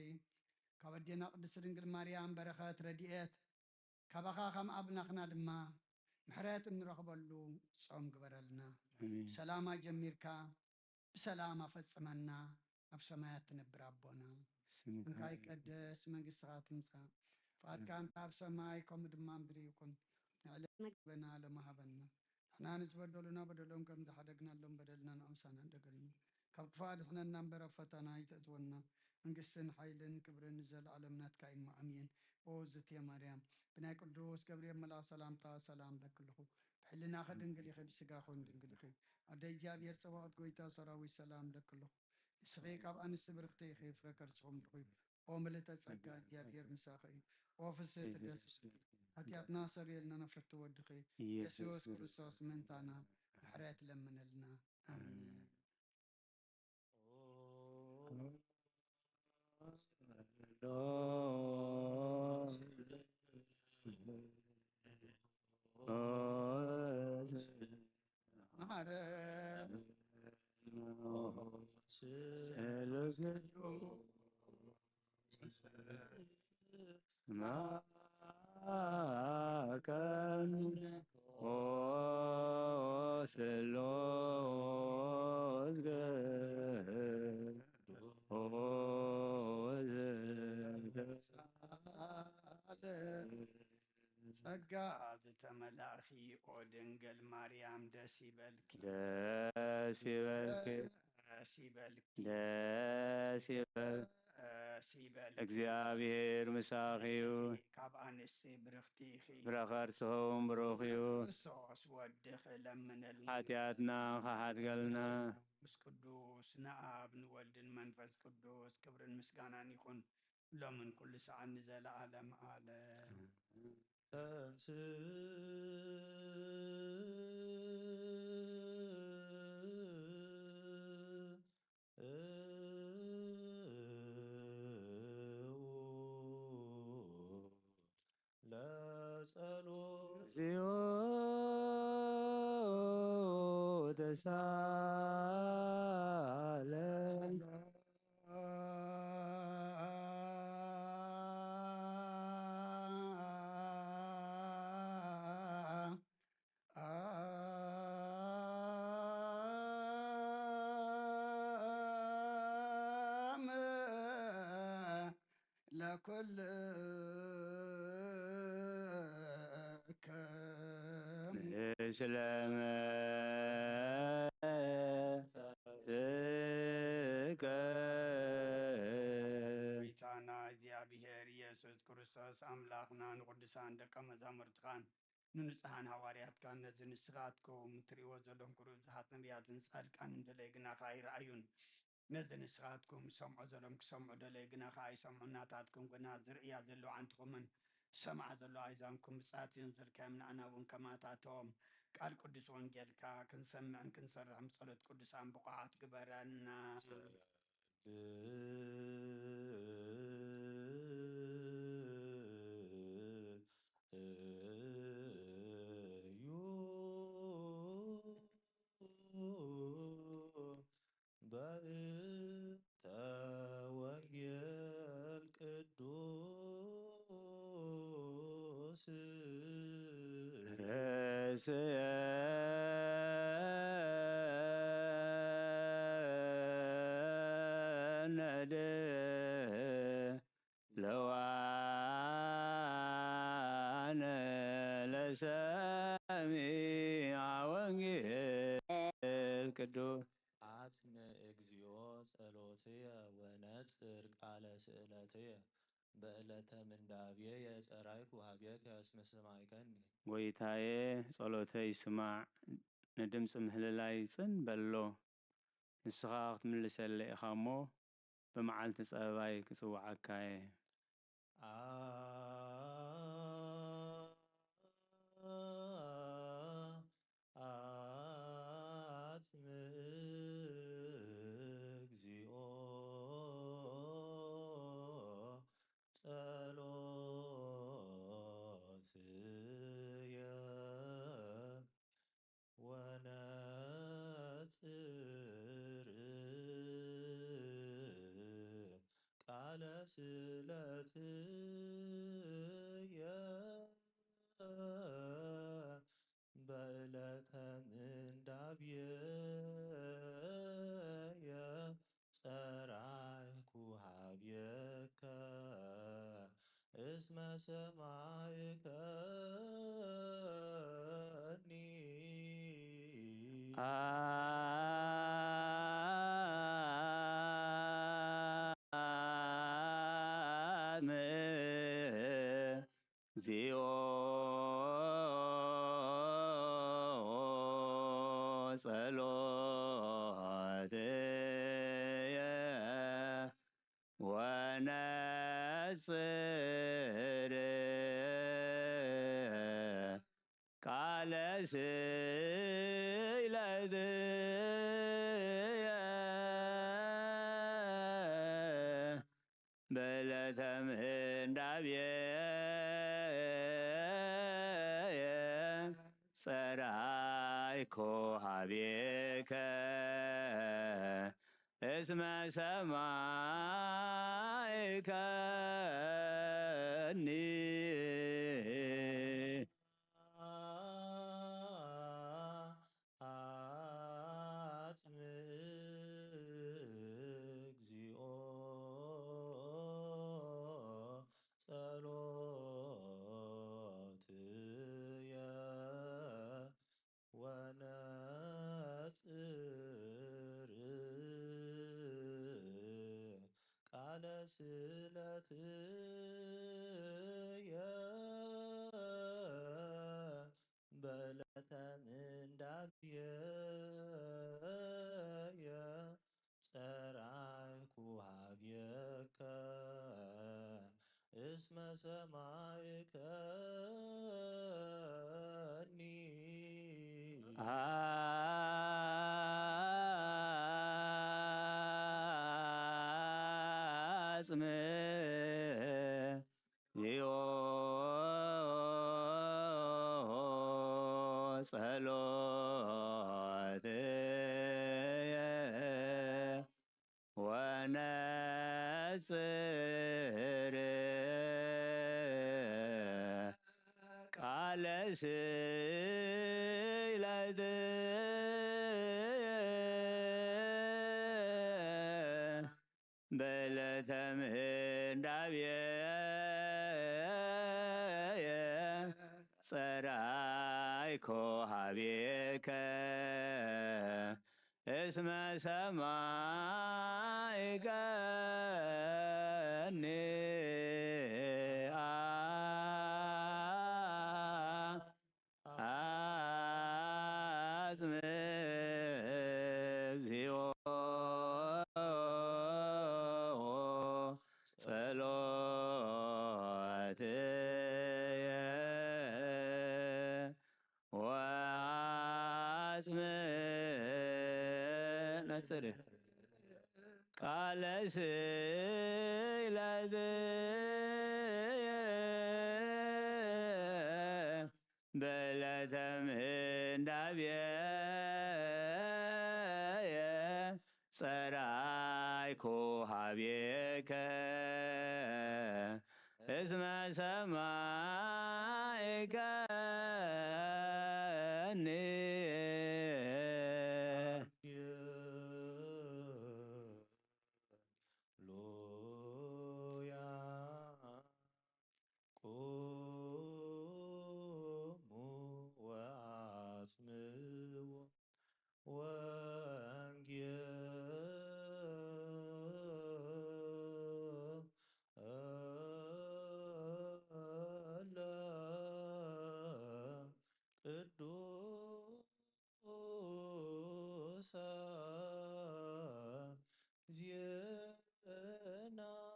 ካብ ኣዴና ቅድስቲ ድንግል ማርያም በረኸት ረድኤት ካባኻ ከም ኣብናኽና ድማ ምሕረት እንረኽበሉ ጾም ግበረልና። ኣሜን ሰላማ ጀሚርካ ብሰላም ኣፈጽመና። ኣብ ሰማያት ትነብር ኣቦና ስምካ ስምካ ይቀደስ፣ መንግስትኻ ትምጻእ፣ ፍቓድካ እንተ ኣብ ሰማይ ከምኡ ድማ ምድሪ ይኹን። ንዕለትና ሎሚ ሃበና። ንሕና ንዝበደሉና በደሎም ከም ዝሓደግናሎም በደልና ንኣምሳና እንደገልና። ካብ ክፉእ ኣድሕነና እምበር ኣብ ፈተና ኣይተእትወና። መንግስትን ሓይልን ክብርን ንዘለኣለም ናትካ እዩ እሞ ኣሜን። ኦ ዝትየ ማርያም ብናይ ቅዱስ ገብርኤል መልኣኽ ሰላምታ ሰላም ለክልኹ። ብሕልናኺ ድንግል ኢኺ፣ ብስጋኺ እውን ድንግል ኢኺ። ኣደ እግዚኣብሔር ጸባኦት ጎይታ ሰራዊት ሰላም ለክልኹ። ንስኺ ካብ ኣንስቲ ብርኽቲ ኢኺ፣ ፍረ ከርስኹም ብሩኽ እዩ። ኦ ምልእተ ጸጋ እግዚኣብሔር ምሳኺ እዩ። ኦ ፍስሕቲ ደስ ሓጢኣትና ሰሪየልና ነፈቲ ወድኺ ኢየሱስ ክርስቶስ ምእንታና ምሕረት ለምነልና። ኣሜን። ማረ ማቀን ኦ ስሎስ ገ-፣ ኦ ዘተ-፣ ጸጋ ዝተመላእኺ ኦ ድንግል ማርያም ደስ ይበልኪ። ደስ ይበልኪ። ደስ ይበልኪ። ደስ ይበል። ደስ ይበልኪ። እግዚኣብሔር ምሳኺ እዩ። ካብ ኣንስቲ ብርኽቲ ኢኺ። ፍረ ከርስኺ እውን ብሩኽ እዩ። ክርስቶስ ወድኺ ለምንልና። ሓጢኣትና ክሓድገልና። መንፈስ ቅዱስ ንኣብ ንወልድን መንፈስ ቅዱስ ክብርን ምስጋናን ይኹን። ሎምን ኩሉ ሰዓት ንዘለዓለም ዓለም። ተንስ ለጸሎት። እግዚኦ ተሳለ። ለኩልከ ምስለ መንፈስከ። ጌታና እግዚኣብሔር ኢየሱስ ክርስቶስ ኣምላኽና ንቅዱሳን ደቀ መዛሙርትኻን ንንጹሓን ሃዋርያትካን ነዚ ንስኻትኩም ትርእይዎ ዘለኹም ክብሪ ብዙሓት ነቢያትን ጻድቃንን ደለይ ግናኻ ኣይረኣዩን። ነዚ ንስኻትኩም ዝሰምዖ ዘሎም ክሰምዑ ደለይ ግናኻ ኣይሰምዑን። ናታትኩም ግና ዝርእያ ዘለዋ ዓንትኹምን ዝሰምዓ ዘለዋ ኣእዛንኩም ብጻት እዮም ዘልካዮም። ንኣና እውን ከማታቶም ቃል ቅዱስ ወንጌልካ ክንሰምዕን ክንሰርሕን ብጸሎት ቅዱሳን ብቑዓት ግበረና። እዩ በእንተ ወንጌል ቅዱስ። ርእስየነ ለዋነ ለሰሚዐ ወንጌል ቅዱስ። አጽምዕ እግዚኦ ጸሎትየ ወነጽር ቃለ ስእለትየ፣ በዕለተ ምንዳብየ ጸራይኩ ሀቤከ እስመ ሰማዕከኒ። ጎይታዬ ጸሎተይ ስማዕ፣ ንድምጺ ምህልላይ ጽን በሎ። ንስኻ ክትምልሰለይ ኢኻ እሞ፣ ብመዓልቲ ጸበባይ ክጽውዓካ እየ። አጽምዕ እግዚኦ ጸሎትየ ወነጽር ቃለ ስእለትየ በዕለተ ምንዳብየ ጸራይኩ ሀብየከ እስመ ሰማዕከኒ። አጽምዕ እግዚኦ ጸሎትየ ወነጽር ቃለ ስእለትየ በዕለተ ምንዳብየ ጸራይኮ ሀቤከ እስመ ሰማዕከኒ። አጽምዕ እግዚኦ ጸሎትየ ወነጽር ቃለ ስእለትየ በለተ ምንዳብየ ጸራይኩ ሀብየከ እስመ ሰማዕከኒ። አጽምዕ ዮ ጸሎትየ ወነጽር ቃለ ስእለትየ በለተ ምንዳብየ ጸራይኮ ሀቤከ እስመ ሰማዕከኒ። አ አጽምዕ እግዚኦ ጸሎትየ ወአጽምዕ ነጽር ቃለ ስእለትየ በለተ ምንዳብየ ጸራይኩ ሀቤከ እስመ ሰማዕከኒ። ሃሌሉያ። ቁሙ ወአስምዑ ወንጌለ ቅዱስ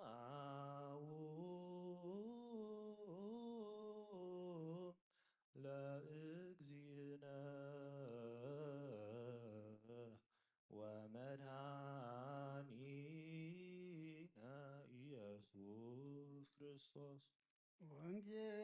ዜናሁ ለእግዚእነ ወመድኃኒነ ኢየሱስ ክርስቶስ። ወንጌል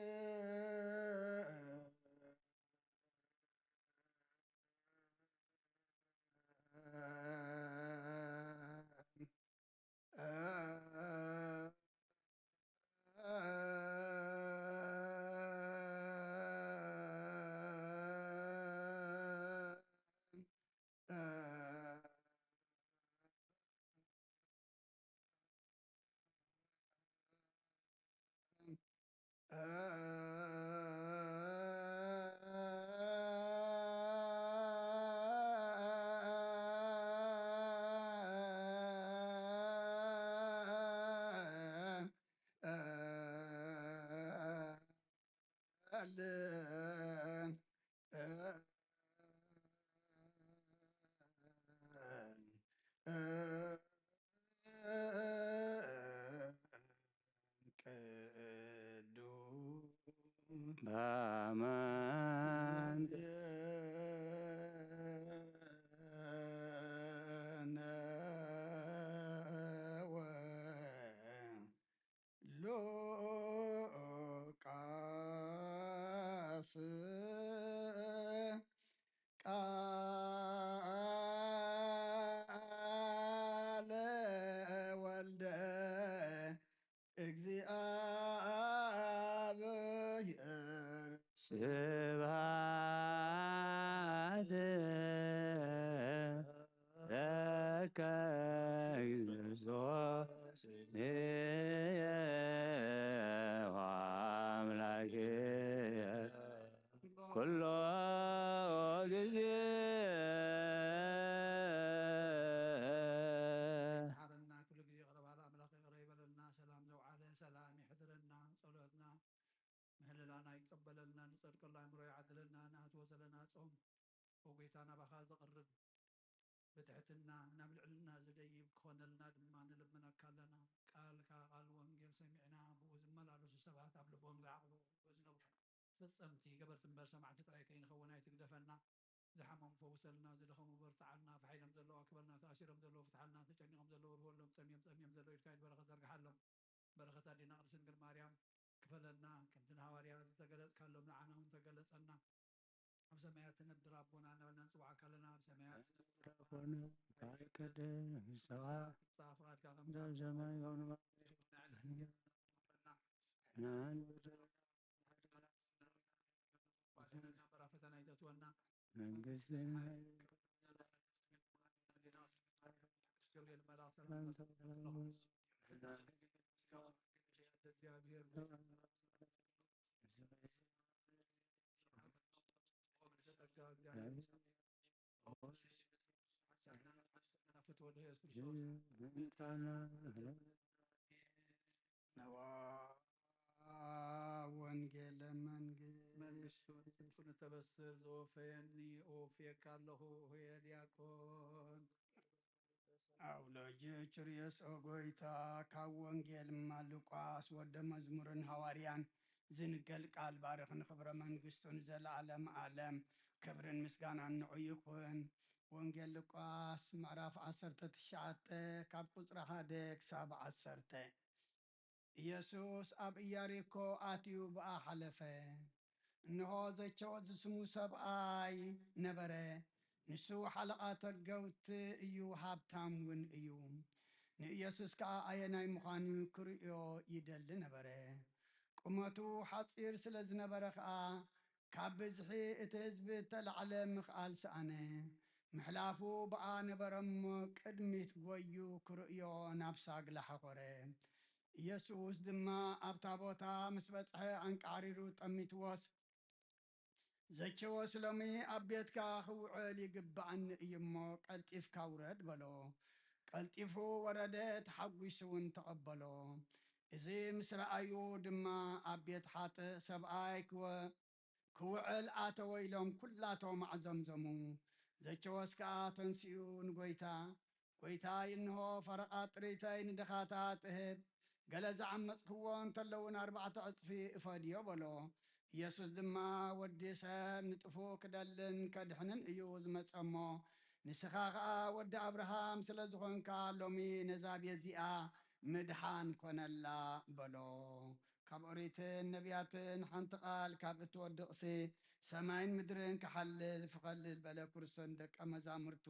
ቅዱስ በአማን ነወ ሉቃስ ቃለ ክርስቶስ ኣምላኬ ኩሎ ግዜ። መሓረና፣ ኩሉ ግዜ ይቕረ በሃሊ ኣምላኽ ይቕረ ይበለልና። ሰላም ዘውዓለ ሰላም ይሕድረና። ጸሎትና ምህልላና ይቀበለልና። ንጸድቀሉ ኣእምሮ ይዓድለና። ንኣትዎ ዘለና ጾም፣ ኦ ጎይታ፣ ናባኻ ዘቕርብ፣ ብትሕትና ናብ ልዕልና ዝደይብ ክኾነልና ድማ ንልምነካ ኣለና። ቃልካ፣ ቃል ወንጌል ሰሚዕና ብኡ ዝመላለሱ ሰባት ኣብ ልቦም ዝዓቕቡ ዝነብሩ ፈጸምቲ ገበርቲ እምበር ሰማዕቲ ጥራይ ከይንኸውን ኣይትግደፈና። ዝሓመሙ ፈውሰልና፣ ዝደኸሙ በርትዓልና፣ ፋሕ ኢሎም ዘለዉ ኣክበልና፣ ተኣሲሮም ዘለዉ ፍትሓልና፣ ተጨኒቖም ዘለዉ ርህወሎም፣ ጸሚዮም ጸሚዮም ዘለዉ ኢድካ ኢድ በረኸት ዘርግሓሎም። በረኸት ኣዴና ቅድስት ድንግል ማርያም ክፈለልና፣ ከምቲ ንሃዋርያት ዝተገለጽካሎም ንዓና እውን ተገለጸና። ኣብ ሰማያት ትነብር ኣቦና እናበልና ንጽውዓካ ኣለና። ኣብ ሰማያት ትነብር ኣቦና፣ ይትቀደስ ስምካ፣ ትምጻእ ፍቓድካ ከም ኣብ ሰማይ ከምኡ ንበዓል መንግስትን ነዋ ወንጌለ መንግስት። መንግስቱ ንተበስር ዘወፈየኒ እወፍየካ ኣለኹ። ሆየ ዲያቆን። ኣውሎጅ ችርየስ ኦ ጎይታ፣ ካብ ወንጌል እማ ሉቃስ ወደ መዝሙርን ሃዋርያን ዝንገል ቃል ባርኽ ንኽብረ መንግስቱ ንዘለዓለም ዓለም። ክብርን ምስጋናን ንዑ ይኹን። ወንጌል ሉቃስ ምዕራፍ ዓሰርተ ትሽዓተ ካብ ቁጽሪ ሓደ ክሳብ ዓሰርተ። ኢየሱስ ኣብ ኢያሪኮ ኣትዩ ብኣ ሓለፈ። እንሆ፣ ዘኬዎስ ዝስሙ ሰብኣይ ነበረ። ንሱ ሓለቓ ተገውቲ እዩ፣ ሃብታም እውን እዩ። ንኢየሱስ ከኣ ኣየናይ ምዃኑ ክርእዮ ይደሊ ነበረ። ቁመቱ ሓጺር ስለ ዝነበረ ከኣ፣ ካብ ብዝሒ እቲ ህዝቢ እተላዕለ ምኽኣል ሰኣነ። ምሕላፉ ብኣ ነበረ እሞ፣ ቅድሚት ጐዩ ክርእዮ ናብ ሳግላ ሓኾረ። ኢየሱስ ድማ ኣብታ ቦታ ምስ በጽሐ ኣንቃዕሪሩ ጠሚትዎስ፣ "ዘኬዎስ፣ ሎሚ ኣብ ቤትካ ክውዕል ይግብኣኒ እዩ እሞ፣ ቀልጢፍካ ውረድ" በሎ። ቀልጢፉ ወረደ፣ ተሓጒሱ እውን ተቐበሎ። እዚ ምስ ረኣዩ ድማ፣ "ኣብ ቤት ሓጥእ ሰብኣይ ክወ-፣ ክውዕል ኣተወ" ኢሎም ኩላቶም ኣዕዘምዘሙ። ዘኬዎስ ከኣ ተንሲኡ ንጐይታ፣ "ጐይታይ፣ እንሆ፣ ፈረቓ ጥሪተይ ንድኻታት እህብ፣ ገለ ዝዓመጽክዎ እንተለውን ኣርባዕተ ዕጽፊ እፈድዮ" በሎ። ኢየሱስ ድማ፣ "ወዲ ሰብ ንጥፉእ ክደልን ከድሕንን እዩ ዝመጸ እሞ፣ ንስኻ ኸኣ ወዲ ኣብርሃም ስለ ዝኾንካ፣ ሎሚ ነዛ ቤት እዚኣ ምድሓን ኮነላ" በሎ። ካብ ኦሪትን ነቢያትን ሓንቲ ቃል ካብ እትወድቕሲ፣ ሰማይን ምድርን ክሓልፍ እኸልል በለ። ክርስቶስን ደቀ መዛሙርቱ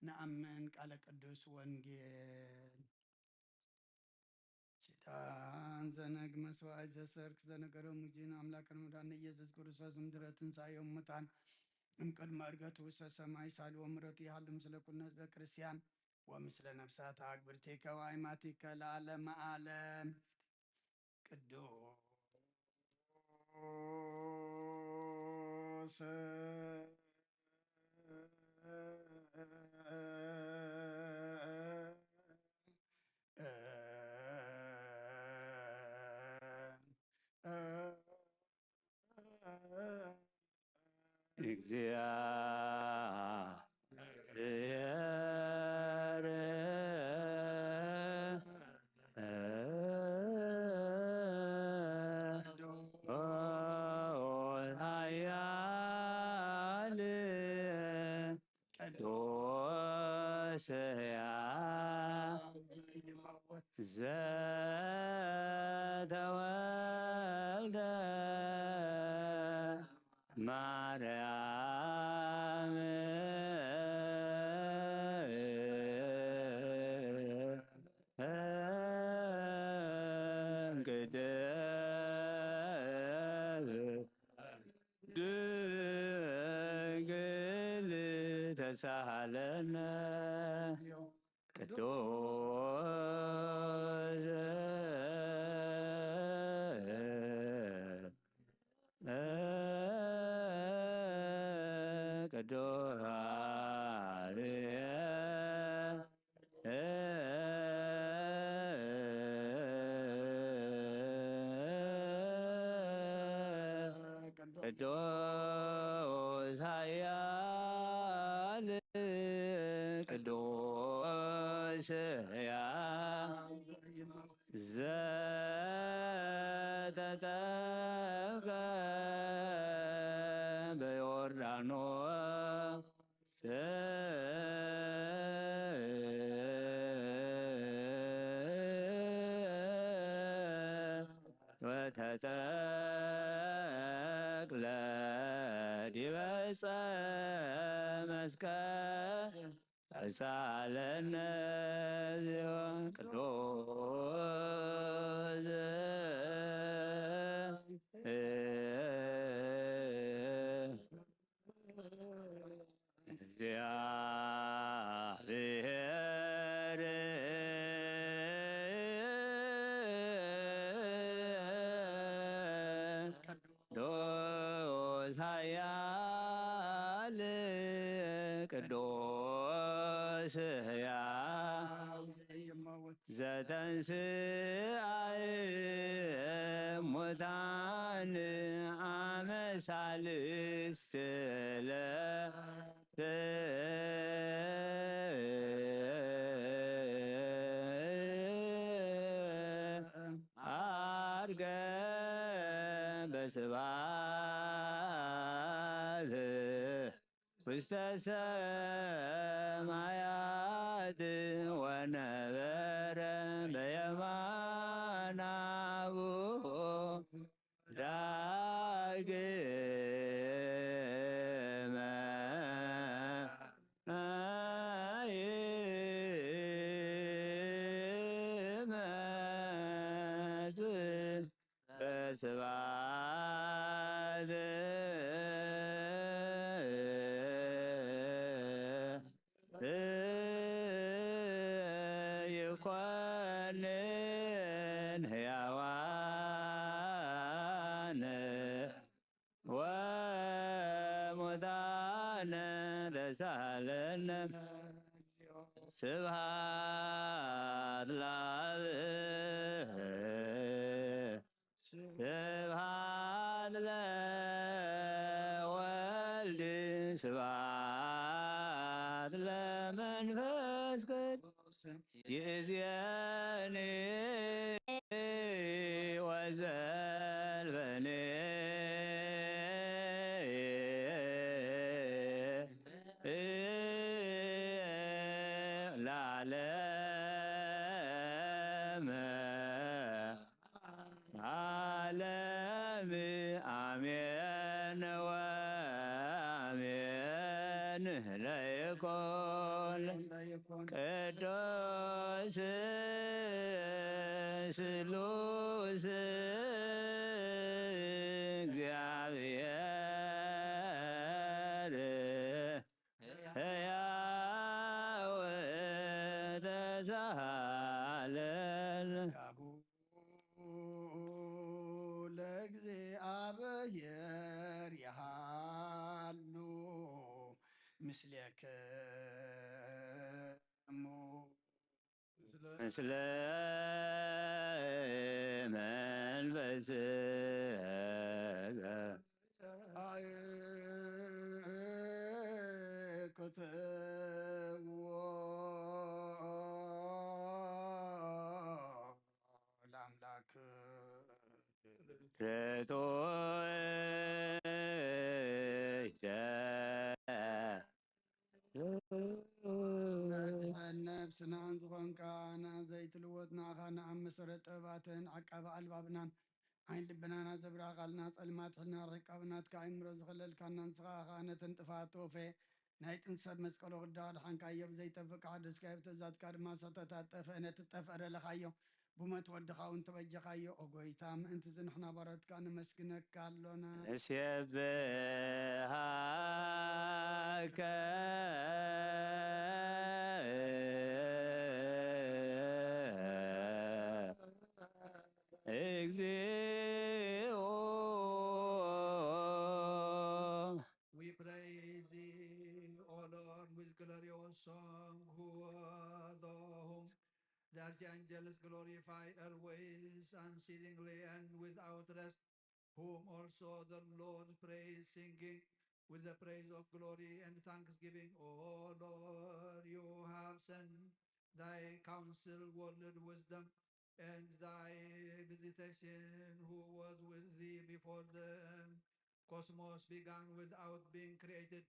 ንኣምን። ቃለ ቅዱስ ወንጌል። ኪዳን ዘነግ መስዋዕት ዘሰርክ ዘነገረ ሙጂን ኣምላክን መድኃኒነ ኢየሱስ ክርስቶስ ምድረ ትንሣኤ እሙታን እምቅድመ ዕርገቱ ውስተ ሰማይ ሳልዎ ምሕረቱ ይሃሉ ምስለ ኩልነ ህዝበ ክርስቲያን ወምስለ ነፍሳት ኣግብርቲከ ወአይማቲከ ለዓለመ ዓለም። ቅዱስ እግዚአብሔር ኃያል ቅዱስ ዘተወልደ ማርያም ቅድስት ድንግል ተሳሃለነ። ቅዱስ ቅዱስ ቅዱስ ኃያል ቅዱስ ሕያው ዘተጠምቀ በዮርዳኖስ ወተጠቅለ ዲበ ዕፀ መስቀል ተሳለነ ዚኦ ቅዱስ እግዚአብሔር ቅዱስ ኃያል ቅዱስ ሕያው ዘተንሥአ እሙታን አመ ሳልስት ዕለት አርገ በስብሐት ውስተ ሰማያት ወነበረ በየማነ አቡሁ ዳግመ ይመጽእ በስብሐት ይኮንን ሕያዋን ወሙታን ተሳለነ ስብሐት ለአብ ስብሐት ለወልድ ስብሐት ለመንፈስ ቅዱስ ይእዜኒ ወዘልፈኒ ለዓለመ ዓለም አሜን ወአሜን። ለይኩን ቅዱስ ስሉስ እግዚአብሔር ሕያው ተሳሃለነ። ለእግዚአብሔር ይሃሉ ምስሌክሙ። ምስለ መንፈስከ አእቅትዎ ለአምላክ ርቱዕ ነፍስናን ዝኾንካ ንዘይትልወጥ ንኣኻ ንኣብ መሰረት ጥበባትን ዓቃቢ ኣልባብናን ዓይን ልብናና ዘብራኻልና ጸልማት ሕልና ርሕቃብ ናትካ ኣእምሮ ዝኸለልካና ንስኻ ኸኣ ነተን ጥፋት ተወፈ ናይ ጥንቲ ሰብ መስቀሎ ክዳ ኣድሓንካዮ ብዘይጠፍእ ክሓደስካዮ ብትእዛዝካ ድማ ሰተታት ጠፍአ ነቲ ጠፍአ ደለኻዮ ብሞት ወድኻ እውን ተበጀኻዮ። ኦ ጎይታ፣ ምእንቲ እዚ ንሕና ባሮትካ ነመስግነካ ኣሎና። ንሴብሃከ As the angels glorify always unceasingly and without rest, whom also the Lord praise, singing with the praise of glory and thanksgiving. O Lord, you have sent thy counsel, worldly wisdom, and thy visitation, who was with thee before the cosmos began without being created,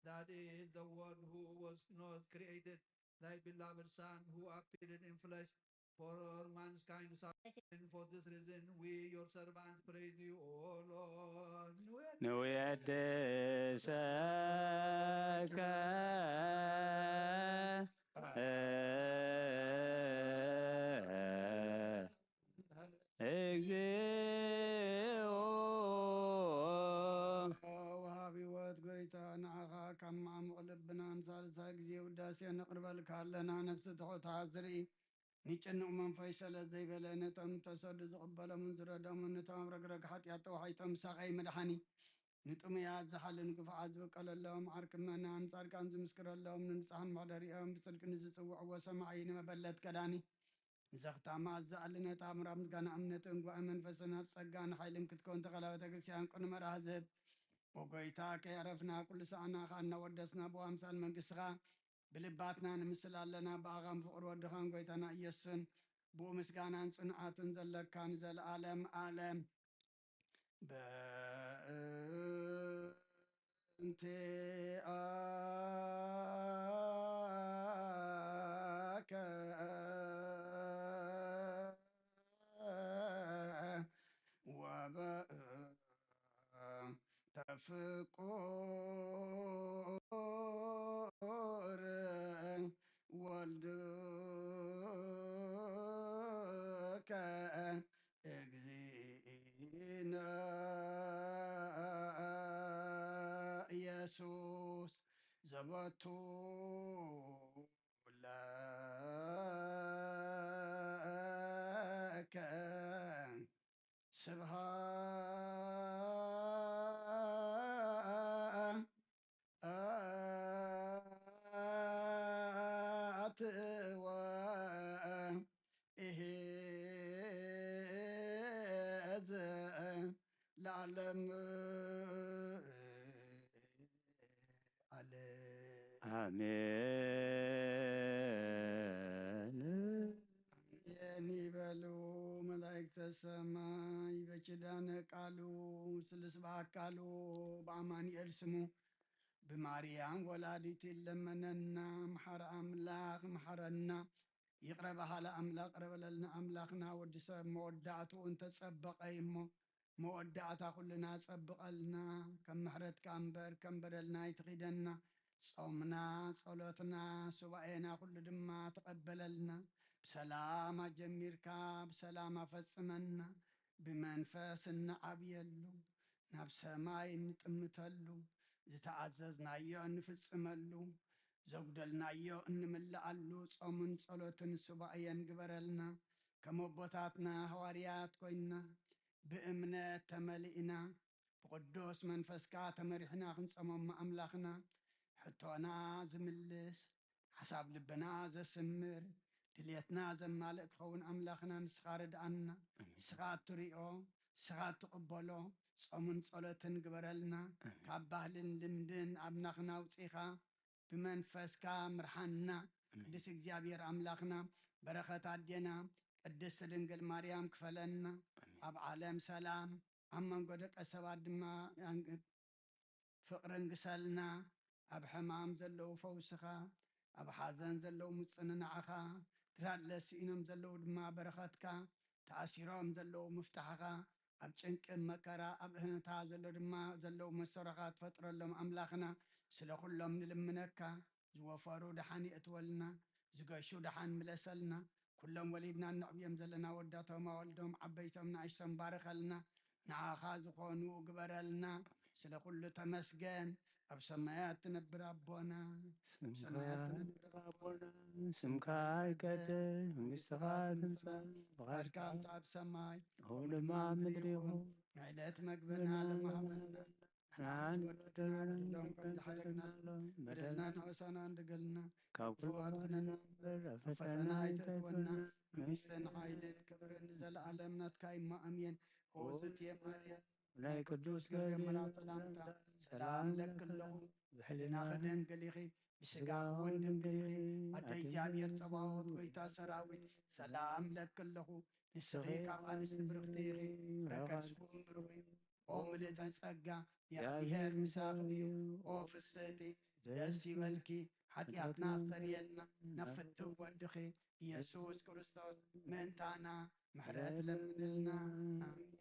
that is the world who was not created, thy beloved Son, who appeared in flesh for all mankind salvation. For this reason, we, your servants, praise you, O Lord. ንውየድሰከ እግዚኦ። ወሃቢ ህይወት ጎይታ፣ ንዓኻ ካብ መዓሙቕ ልብና ንሳልሳይ ግዜ ውዳሴ ነቕርበልካ ኣለና። ነፍሲ ትሑት ዝርኢ፣ ንጭኑቕ መንፈስ ሰለ ዘይበለ፣ ነቶም ተሰዱ ዝቕበሎምን ዝረዶምን፣ ነቶም ኣብ ረግረግ ሓጢኣት ተዋሒጦም ሳቐይ መድሓኒ፣ ንጥሙያት ዝሓልን ግፉዓት ዝብቀለሎም ዓርኪ ምእመናን፣ ጻድቃን ዝምስክረሎም፣ ንንጹሓን መሕደሪኦም፣ ብጽድቂ ንዝጽውዕዎ ሰማዒ፣ ንመበለት ከዳኒ፣ ንዘኽታማ ኣዛኣሊ ነታ ኣምራ ምስጋና እምነትን ጉባኤ መንፈስን ኣብ ጸጋን ሓይልን ክትከውን ተኸላ ቤተ ክርስቲያን ቅኑመራ ህዝብ። ወጎይታ ከየዕረፍና ኩሉ ሰዓና ከኣ እናወደስና ብኣምሳል መንግስትኻ ብልባትና ንምስል ኣለና። ብኣኻን ፍቕሪ ወድኻን ጎይታና ኢየሱስን ብኡ ምስጋናን ጽንዓትን ዘለካ ንዘለኣለም ኣለም። በእንቲአከ ወበእንተ ፍቁር ወልድከ እግዚእነ ኢየሱስ ዘበቱ ለከ ስብሃት ወኢሄዝ ለዓለም ዓለም። ኣሜን። ኣሜን ይበሉ መላእክተ ሰማይ። በኪዳነ ቃሉ ስሉስ በአካሉ በአማኑኤል ስሙ ብማርያም ወላዲት ይለመነና። መሓሪ ኣምላኽ መሓረና። ይቕረ በሃሊ ኣምላኽ ይቕረ በለልና። ኣምላኽና ወዲ ሰብ መወዳእትኡ እንተጸበቐ እሞ መወዳእታ ኩልና ጸብቐልና። ከም ምሕረትካ እምበር ከም በደልና ኣይትኺደና። ጾምና፣ ጸሎትና፣ ሱባኤና ኩሉ ድማ ተቐበለልና። ብሰላም ኣጀሚርካ ብሰላም ኣፈጽመና። ብመንፈስ እንዓብየሉ፣ ናብ ሰማይ እንጥምተሉ፣ ዝተኣዘዝናዮ እንፍጽመሉ፣ ዘጉደልናዮ እንምልኣሉ ጾምን ጸሎትን ሱባኤን ግበረልና። ከም ኣቦታትና ሃዋርያት ኮይንና ብእምነት ተመሊእና ብቅዱስ መንፈስካ ተመሪሕና ክንጸሞም ኣምላኽና ሕቶና ዝምልስ ሓሳብ ልብና ዘስምር ድልየትና ዘማልእ ክኸውን ኣምላኽና ንስኻ ርድኣና። ንስኻ እትሪኦ ንስኻ እትቕበሎ ጾምን ጸሎትን ግበረልና። ካብ ባህልን ልምድን ኣምላኽና ኣውጺኻ ብመንፈስካ ምርሓና። ቅድስ እግዚኣብሔር ኣምላኽና በረኸት ኣዴና ቅድስቲ ድንግል ማርያም ክፈለና። ኣብ ዓለም ሰላም ኣብ መንጎ ደቀ ሰባት ድማ ፍቕርን ግሰልና። ኣብ ሕማም ዘለዉ ፈውስኻ፣ ኣብ ሓዘን ዘለዉ ምጽንናዕኻ፣ ድራድለ ስኢኖም ዘለዉ ድማ በረኸትካ፣ ተኣሲሮም ዘለዉ ምፍታሕኻ፣ ኣብ ጭንቂ መከራ ኣብ እህንታ ዘሎ ድማ ዘለዉ መሰሮኻ ትፈጥረሎም ኣምላኽና ስለ ኩሎም ንልምነካ። ዝወፈሩ ደሓን የእትወልና፣ ዝገሹ ደሓን ምለሰልና። ኩሎም ወሊድና እነዕብዮም ዘለና ወዳቶም ኣወልዶም ዓበይቶም ንኣሽቶም ባርኸልና። ንዓኻ ዝኾኑ ግበረልና። ስለ ኩሉ ተመስገን። ኣብ ሰማያት ትነብር ኣቦና፣ ኣብ ሰማያት ትነብር ኣቦና፣ ስምካ ይቀደስ፣ መንግስትኻ ትምጻእ፣ ፍቓድካ ከምቲ ኣብ ሰማይ ከምኡ ድማ ኣብ ምድሪ ይኹን። ናይ ዕለት መግብና ሎሚ ሃበና። ንሕና ንበደልና ንበድሎም ከም ዝሓደግናሎም በደልና ንሕውሳና እንድገልና ካብ ክፉ ኣድሕነና እምበር ኣብ ፈተና ኣይተእትወና። ለዘለዓለም ናትካ እዩ። እሞ ኣሜን። ኦ ዝትየ ማርያም፣ ናይ ቅዱስ ገብርኤል መልኣክ ሰላምታ ሰላም ለኪ ኣለኹ። ብሕልናኺ ድንግል ኢኺ፣ ብስጋኺ እውን ድንግል ኢኺ። ኣደ እግዚኣብሔር ጸባኦት፣ ጎይታ ሰራዊት፣ ሰላም ለኪ ኣለኹ። ንስኺ ካብ ኣንስቲ ብርኽቲ ኢኺ፣ ፍረ ከርስኺ እውን ብሩኽ እዩ። ኦ ምልእተ ጸጋ፣ እግዚኣብሔር ምሳኺ እዩ። ኦ ፍስሕቲ፣ ደስ ይበልኪ፣ ሓጢኣትና ኣስተርየልና፣ ናብ ፍትው ወድኺ ኢየሱስ ክርስቶስ ምእንታና ምሕረት ለምንልና። ኣሜን።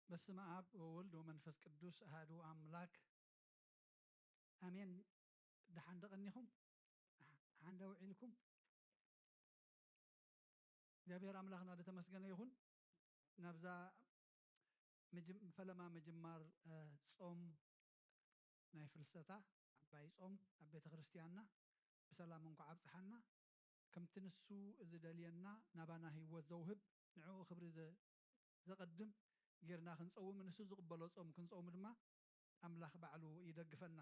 በስመ አብ ወወልድ ወመንፈስ ቅዱስ አሐዱ አምላክ አሜን። ደሓን ዶ ቀኒኹም? ደሓን ዶ ውዒልኩም? እግዚኣብሔር ኣምላኽና ዝተመስገነ ይኹን። ናብዛ ምጅም-፣ ፈለማ ምጅማር፣ እ፣ ጾም ናይ ፍልሰታ ዓባይ ጾም ኣብ ቤተ ክርስቲያንና ብሰላም እንኳዕ ኣብጽሓና። ከምቲ ንሱ ዝደልየና ናባና ህይወት ዘውህብ ንዕኡ ክብሪ ዘ-፣ ዘቐድም ጌርና ክንጸውም፣ ንሱ ዝቕበሎ ጾም ክንጸውም ድማ ኣምላኽ ባዕሉ ይደግፈና።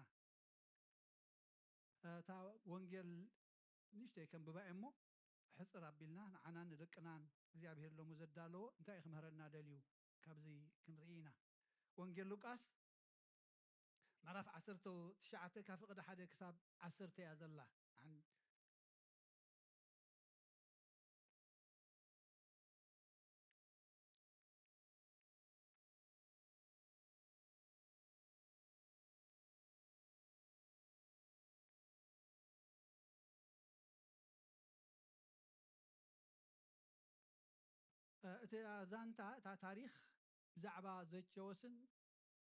እታ ወንጌል ንእሽተይ ከንብባ እየ እሞ፣ ሕጽር ኣቢልና ንዓናን ንደቅናን እግዚኣብሔር ሎሚ ዘዳለዎ እንታይ እዩ ክምህረና ደልዩ ካብዚ ክንርኢ ኢና። ወንጌል ሉቃስ ምዕራፍ ዓሰርተ ትሽዓተ ካብ ፍቕዲ ሓደ ክሳብ ዓሰርተ እያ ዘላ። ኣን-፣ እ፣ እቲ ዛንታ፣ እታ ታሪኽ ብዛዕባ ዘኬዎስን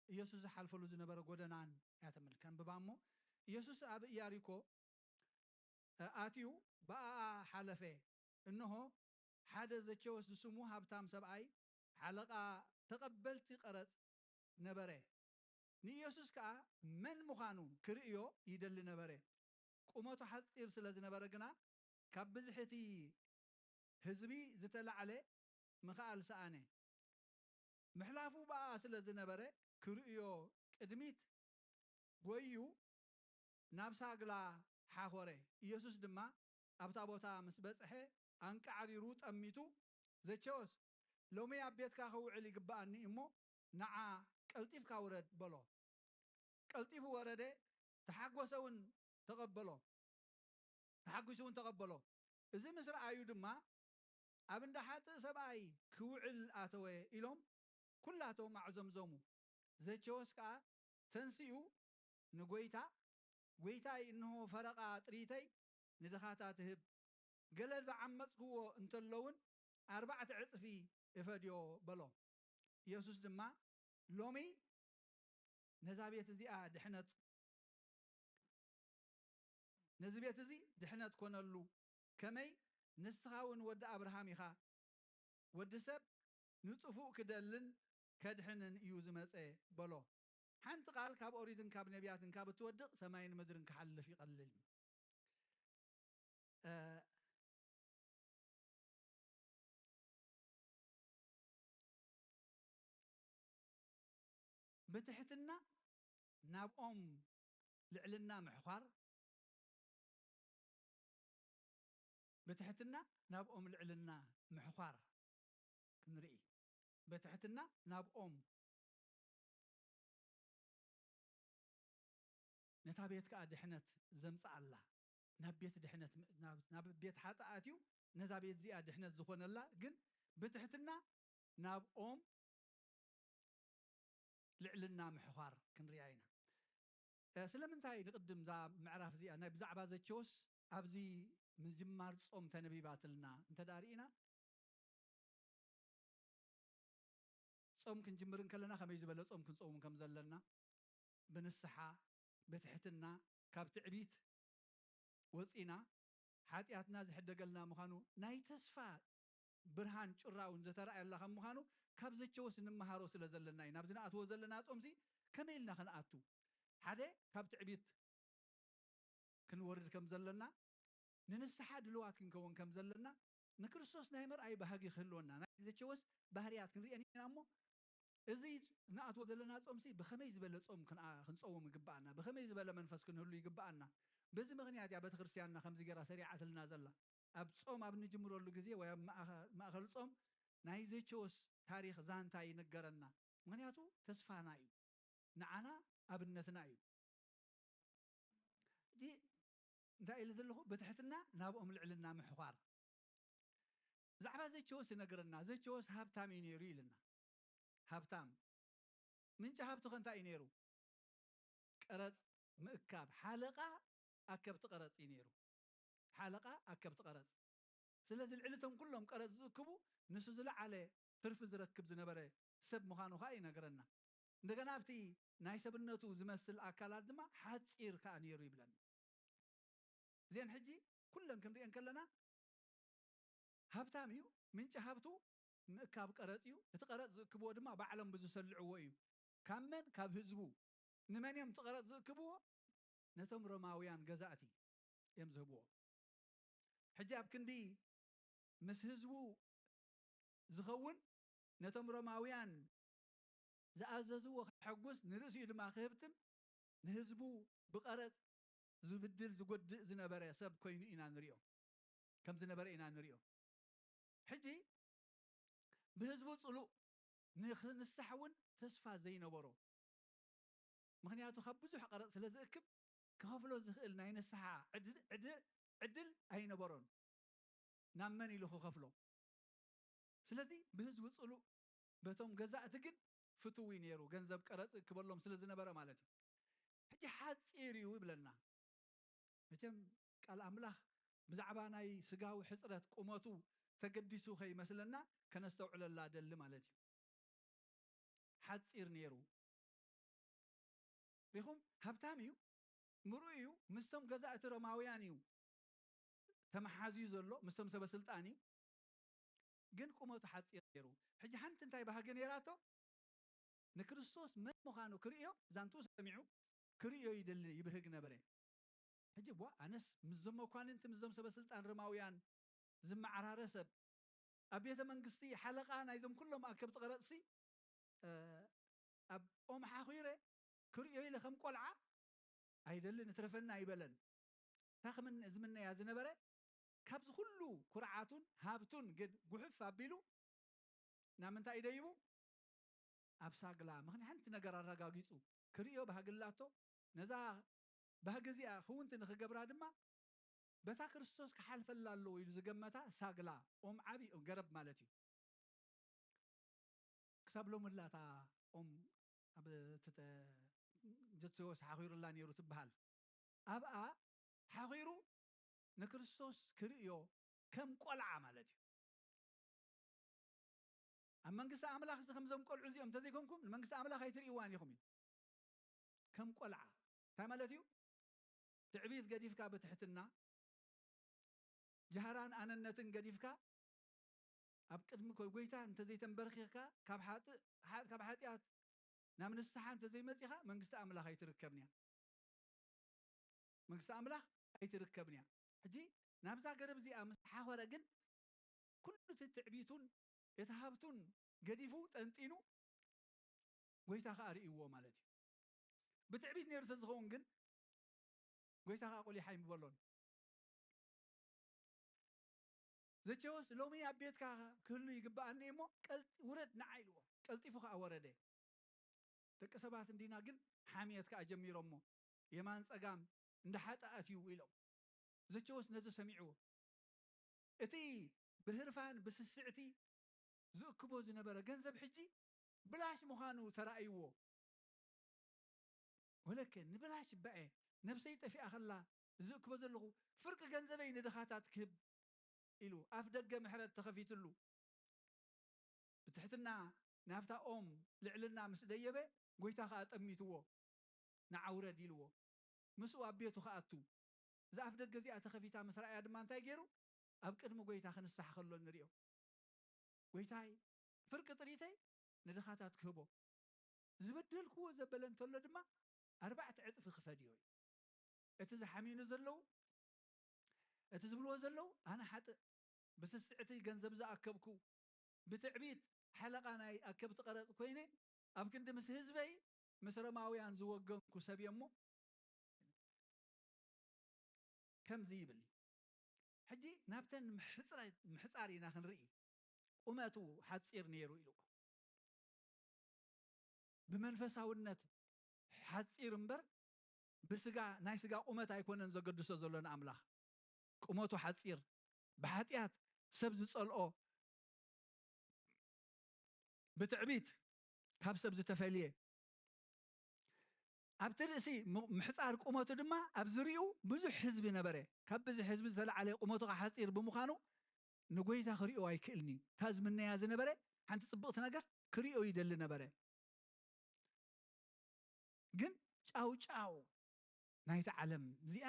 ኢየሱስ ዝሓልፈሉ ዝነበረ ጎደናን እያ ተመል-፣ ከንብባ እሞ፣ ኢየሱስ ኣብ ኢያሪኮ፣ እ፣ ኣትዩ ብኣኣ ሓለፈ። እንሆ፣ ሓደ ዘኬዎስ ዝስሙ ሃብታም ሰብኣይ፣ ሓለቓ ተቐበልቲ ቀረጽ ነበረ። ንኢየሱስ ከኣ መን ምዃኑ ክርእዮ ይደሊ ነበረ። ቁመቱ ሓጺር ስለ ዝነበረ ግና፣ ካብ ብዝሒ እቲ ህዝቢ ዝተላዕለ ምኽኣል ሰኣነ። ምሕላፉ ብኣኣ ስለ ዝነበረ፣ ክርእዮ ቅድሚት ጐይዩ ናብ ሳግላ ሓኾረ። ኢየሱስ ድማ ኣብታ ቦታ ምስ በጽሐ፣ ኣንቃዕሪሩ ጠሚቱ፣ "ዘኬዎስ፣ ሎሚ ኣብ ቤትካ ክውዕል ይግብኣኒ እሞ፣ ንዓ ቀልጢፍካ ውረድ" በሎ። ቀልጢፉ ወረደ፣ ተሓጎሰ እውን ተቐበሎ። ተሓጒሱ እውን ተቐበሎ። እዚ ምስ ረኣዩ ድማ፣ "ኣብ እንዳ ሓጥእ ሰብኣይ ክውዕል ኣተወ" ኢሎም ኩላቶም ኣዕዘምዘሙ። ዘኬዎስ ከኣ ተንሲኡ ንጐይታ፣ "ጐይታይ፣ እንሆ ፈረቓ ጥሪተይ ንድኻታት እህብ፣ ገለ ዝዓመጽክዎ እንተሎ እውን ኣርባዕተ ዕጽፊ እፈድዮ" በሎ። ኢየሱስ ድማ፣ "ሎሚ ነዛ ቤት እዚኣ ድሕነት፣ ነዚ ቤት እዚ ድሕነት ኮነሉ፣ ከመይ ንስኻ እውን ወዲ ኣብርሃም ኢኻ። ወዲ ሰብ ንጥፉእ ክደልን ከድሕንን እዩ ዝመጸ" በሎ። ሓንቲ ቃል ካብ ኦሪትን ካብ ነቢያትን ካብ እትወድቕ ሰማይን ምድርን ክሓልፍ ይቐልል እዩ። እ፣ ብትሕትና ናብኦም ልዕልና ምሕዃር፣ ብትሕትና ናብኦም ልዕልና ምሕዃር ክንርኢ፣ ብትሕትና ናብኦም፣ ነታ ቤት ከኣ ድሕነት ዘምጽኣላ፣ ናብ ቤት ድሕነት፣ ናብ፣ ናብ ቤት ሓጥኣት እዩ፣ ነዛ ቤት እዚኣ ድሕነት ዝኾነላ፣ ግን ብትሕትና ናብኦም ልዕልና ምሕዃር ክንሪኣ ኢና። እ፣ ስለምንታይ ንቕድም እዛ ምዕራፍ እዚኣ ናይ ብዛዕባ ዘቸዎስ ኣብዚ ምጅማር ጾም ተነቢባትልና እንተ ደኣ ርኢና፣ ጾም ክንጅምር እንከለና ከመይ ዝበለ ጾም ክንጸውም ከም ዘለና፣ ብንስሓ፣ ብትሕትና፣ ካብ ትዕቢት ወጺና፣ ሓጢኣትና ዝሕደገልና ምዃኑ፣ ናይ ተስፋ ብርሃን ጩራ እውን ዘተራእየላ ከም ምዃኑ፣ ካብ ዘቸዎስ እንመሃሮ ስለ ዘለና እዩ። ናብዚ ንኣትዎ ዘለና ጾምሲ ከመይ ኢልና ክንኣቱ? ሓደ፣ ካብ ትዕቢት ክንወርድ ከም ዘለና፣ ንንስሓ ድልዋት ክንከውን ከም ዘለና፣ ንክርስቶስ ናይ ምርኣይ ባህጊ ክህልወና፣ ናይ ዘቸዎስ ባህርያት ክንርእየን ኢና እሞ፣ እዚ ንኣትዎ ዘለና ጾምሲ ብኸመይ ዝበለ ጾም ክንኣ-፣ ክንጸውም ይግብኣና? ብኸመይ ዝበለ መንፈስ ክንህሉ ይግብኣና? በዚ ምኽንያት እያ ቤተክርስትያንና ከምዚ ገይራ ሰሪዓትልና ዘላ። ኣብ ጾም ኣብ እንጅምረሉ ግዜ ወይ ኣብ ማእኸ-፣ ማእከል ጾም ናይ ዘቸዎስ ታሪኽ ዛንታ ይንገረና። ምኽንያቱ ተስፋና እዩ። ንዓና ኣብነትና እዩ። ሕጂ እንታይ ኢለ ዘለኹ? ብትሕትና ናብኦም ልዕልና ምሕዃር። ብዛዕባ ዘቸዎስ ይነግረና። ዘቸዎስ ሃብታም እዩ ነይሩ ኢልና። ሃብታም። ምንጪ ሃብቱ ከ እንታይ እዩ ነይሩ? ቀረጽ ምእካብ። ሓለቓ ኣከብቲ ቀረጽ እዩ ነይሩ። ሓለቓ ኣከብቲ ቀረጽ። ስለዚ ልዕሊ እቶም ኩሎም ቀረጽ ዝእክቡ ንሱ ዝለዓለ ትርፊ ዝረክብ ዝነበረ ሰብ ምዃኑ ኸኣ ይነግረና። እንደገና ኣብቲ ናይ ሰብነቱ ዝመስል ኣካላት ድማ ሓጺር ከኣ ነይሩ ይብለና። እዚአን ሕጂ ኩለን ክንሪአን ከለና ሃብታም እዩ፣ ምንጪ ሃብቱ ምእካብ ቀረጽ እዩ። እቲ ቀረጽ ዝእክብዎ ድማ ባዕሎም ብዝሰልዕዎ እዩ። ካብ መን? ካብ ህዝቡ። ንመን እዮም እቲ ቀረጽ ዝእክብዎ? ነቶም ሮማውያን ገዛእቲ እዮም ዝህብዎ። ሕጂ ኣብ ክንዲ ምስ ህዝቡ ዝኸውን፣ ነቶም ሮማውያን ዝኣዘዝዎ ከሐጉስ፣ ንርእሲኡ ድማ ክህብትም፣ ንህዝቡ ብቐረጽ ዝብድል ዝጎድእ ዝነበረ ሰብ ኮይኑ ኢና ንሪኦ፣ ከም ዝነበረ ኢና ንሪኦ። ሕጂ ብህዝቡ ጽሉእ፣ ንኽንሳሕ እውን ተስፋ ዘይነበሮ፣ ምኽንያቱ ካብ ብዙሕ ቀረጽ ስለ ዝእክብ፣ ክኸፍሎ ዝኽእል ናይ ንስሓ ዕድ-፣ ዕድ-፣ ዕድል ኣይነበሮን። ናብ መን ኢሉ ክኸፍሎ? ስለዚ ብህዝቡ ጽሉእ፣ በቶም ገዛእቲ ግን ፍትዊ ነይሩ፣ ገንዘብ ቀረጽ ክበሎም ስለ ዝነበረ ማለት እዩ። ሕጂ ሓጺር እዩ ይብለና። መቸም ቃል ኣምላኽ ብዛዕባ ናይ ስጋዊ ሕጽረት ቁመቱ ተገዲሱ ከይመስለና ከነስተውዕለላ ደሊ ማለት እዩ። ሓጺር ነይሩ። ሪኹም፣ ሃብታም እዩ፣ ምሩእ እዩ፣ ምስቶም ገዛእቲ ሮማውያን እዩ ተመሓዝዩ ዘሎ፣ ምስቶም ሰበ ስልጣን እዩ። ግን ቁመቱ ሓጺር ነይሩ። ሕጂ ሓንቲ እንታይ ባህጊ ነይራቶ? ንክርስቶስ መን ምዃኑ ክርእዮ፣ ዛንትኡ ሰሚዑ ክርእዮ ይደሊ፣ ይብህግ ነበረ። ሕጂ፣ ዋ፣ ኣነስ ምስዞም መኳንንቲ፣ ምስዞም ሰበ ስልጣን ሮማውያን ዝመዓራረ ሰብ፣ ኣብ ቤተ መንግስቲ ሓለቓ ናይዞም ኩሎም ኣከብቲ ቀረጽሲ፣ እ፣ ኣብ ኦም ሓኺረ ክርእዮ ኢለ ከም ቆልዓ ኣይደልን፣ እትረፈኒ ኣይበለን። እታ ክምን-፣ ዝምነያ ዝነበረ፣ ካብዚ ኩሉ ኩርዓቱን ሃብቱን ግን ጉሕፍ ኣቢሉ ናብ ምንታይ እዩ ደይቡ? ኣብ ሳግላ። ምኽንያት ሓንቲ ነገር ኣረጋጊጹ ክርእዮ ባህጊ ኣላቶ። ነዛ ባህጊ እዚኣ ክውንቲ ንኽገብራ ድማ በታ ክርስቶስ ክሓልፈላ ኣለዎ ኢሉ ዝገመታ ሳግላ፣ ኦም ዓቢ፣ ኦም ገረብ ማለት እዩ። ክሳብ ሎሚ ኣላ እታ ኦም ኣብ እቲ ተ-፣ ዘቸዎስ ሓኺሩላ ነይሩ ትበሃል። ኣብኣ ሓኺሩ ንክርስቶስ ክርእዮ ከም ቆልዓ ማለት እዩ። ኣብ መንግስቲ ኣምላኽ እዚ ከምዞም ቆልዑ እዚኦም እንተዘይኮንኩም ንመንግስቲ ኣምላኽ ኣይትርእይዋን ኢኹም እዩ። ከም ቆልዓ። እንታይ ማለት እዩ? ትዕቢት ገዲፍካ ብትሕትና፣ ጃህራን ኣነነትን ገዲፍካ ኣብ ቅድሚ ኮ-፣ ጎይታ እንተዘይተንበርኺኽካ፣ ካብ ሓጥ-፣ ሓ-፣ ካብ ሓጢኣት ናብ ንስሓ እንተዘይመጺኻ፣ መንግስቲ ኣምላኽ ኣይትርከብን እያ። መንግስቲ ኣምላኽ ኣይትርከብን እያ። ሕጂ ናብዛ ገረብ እዚኣ ምስ ሓኾረ ግን፣ ኩሉ እቲ ትዕቢቱን እቲ ሃብቱን ገዲፉ ጠንጢኑ፣ ጎይታ ኸኣ ርእይዎ ማለት እዩ። ብትዕቢት ነይሩ ተዝኸውን ግን፣ ጎይታ ከኣ ቆሊሓ ኣይምበሎን። ዘቸዎስ ሎሚ ኣብ ቤትካ ክህሉ ይግብኣኒ እሞ፣ ቀልጢ-፣ ውረድ ንዓ ኢልዎ። ቀልጢፉ ከኣ ወረደ። ደቂ ሰባት እንዲና ግን ሓምየት ከኣ ጀሚሮሞ፣ የማን ጸጋም እንዳ ሓጠኣት እዩ ኢሎም። ዘቸዎስ ነዚ ሰሚዕዎ። እቲ ብህርፋን ብስስዕቲ ዝእክቦ ዝነበረ ገንዘብ ሕጂ ብላሽ ምዃኑ ተራእይዎ። ወለከ ንብላሽ እባኤ ነብሰይ ጠፊኣ ከላ ዝእክቦ ዘለኹ ፍርቂ ገንዘበይ ንድኻታት ክህብ ኢሉ ኣፍ ደገ ምሕረት ተኸፊትሉ። ብትሕትና ናብታ ኦም ልዕልና ምስ ደየበ፣ ጎይታ ኸኣ ጠሚትዎ፣ "ንዓ ውረድ" ኢልዎ። ምስኡ ኣብ ቤቱ ክኣቱ፣ እዛ ኣፍ ደገ እዚኣ ተኸፊታ ምስ ረኣያ ድማ እንታይ ገይሩ? ኣብ ቅድሚ ጎይታ ክንሳሕ ከሎ ንርእዮ። "ጎይታይ፣ ፍርቂ ጥሪተይ ንድኻታት ክህቦ፣ ዝበደልክዎ ዘበለ እንተሎ ድማ ኣርባዕተ ዕጽፊ ክፈድዮ" እዩ። እቲ ዝሓምዩኒ ዘለዉ፣ እቲ ዝብልዎ ዘለዉ፣ ኣነ ሓጥእ፣ ብስስዕቲ ገንዘብ ዝኣከብኩ፣ ብትዕቢት ሓለቓ ናይ ኣከብቲ ቀረጽ ኮይነ፣ ኣብ ክንዲ ምስ ህዝበይ፣ ምስ ሮማውያን ዝወገንኩ ሰብ እየ እሞ፣ ከምዚ ይብል። ሕጂ ናብተን ምሕጽራ-፣ ምሕጻር ኢና ክንርኢ። ቁመቱ ሓጺር ነይሩ ኢሉ። ብመንፈሳውነት ሓጺር እምበር፣ ብስጋ፣ ናይ ስጋ ቁመት ኣይኮነን ዘገድሶ ዘሎ ንኣምላኽ። ቁመቱ ሓጺር፣ ብሓጢኣት ሰብ ዝጸልኦ፣ ብትዕቢት ካብ ሰብ ዝተፈልየ፣ ኣብቲ ርእሲ ም-፣ ምሕጻር ቁመቱ ድማ ኣብ ዝርኡ ብዙሕ ህዝቢ ነበረ። ካብ ብዙሕ ህዝቢ ዝተላዕለ ቁመቱ ሓጺር ብምዃኑ ንጎይታ ክርእዮ ኣይክእልን እዩ። እታ ዝምነያ ዝነበረ ሓንቲ ጽብቕቲ ነገር ክርእዮ ይደሊ ነበረ። ግን ጫው ጫው ናይታ ዓለም እዚኣ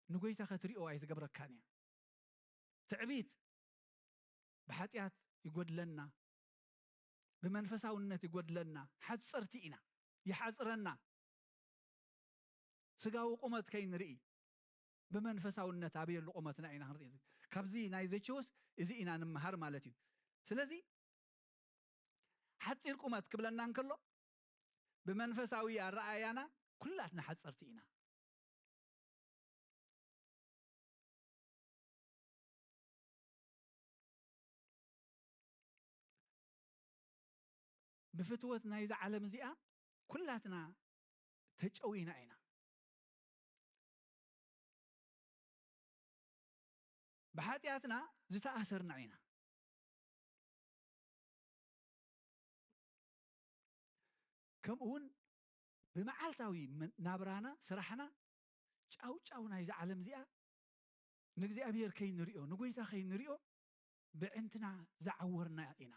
ንጎይታ ከትርእዮ ኣይትገብረካን እያ። ትዕቢት ብሓጢኣት ይጎድለና፣ ብመንፈሳውነት ይጎድለና፣ ሓጸርቲ ኢና፣ ይሓጽረና። ስጋዊ ቁመት ከይንርኢ፣ ብመንፈሳውነት ኣበየሉ ቁመትና ኢና ክንርኢ። ካብዚ ናይ ዘቸዎስ እዚ ኢና ንምሃር ማለት እዩ። ስለዚ ሓጺር ቁመት ክብለና እንከሎ፣ ብመንፈሳዊ ኣረኣእያና ኩላትና ሓጸርቲ ኢና። ብፍትወት ናይዛ ዓለም እዚኣ ኩላትና ተጨዊና ኢና። ብሓጢኣትና ዝተኣሰርና ኢና። ከምኡ እውን ብመዓልታዊ መ-፣ ናብራና፣ ስራሕና፣ ጫው ጫው ናይዛ ዓለም እዚኣ ንእግዚኣብሔር ከይንሪኦ፣ ንጎይታ ከይንሪኦ ብዕንትና ዝዓወርና ኢና።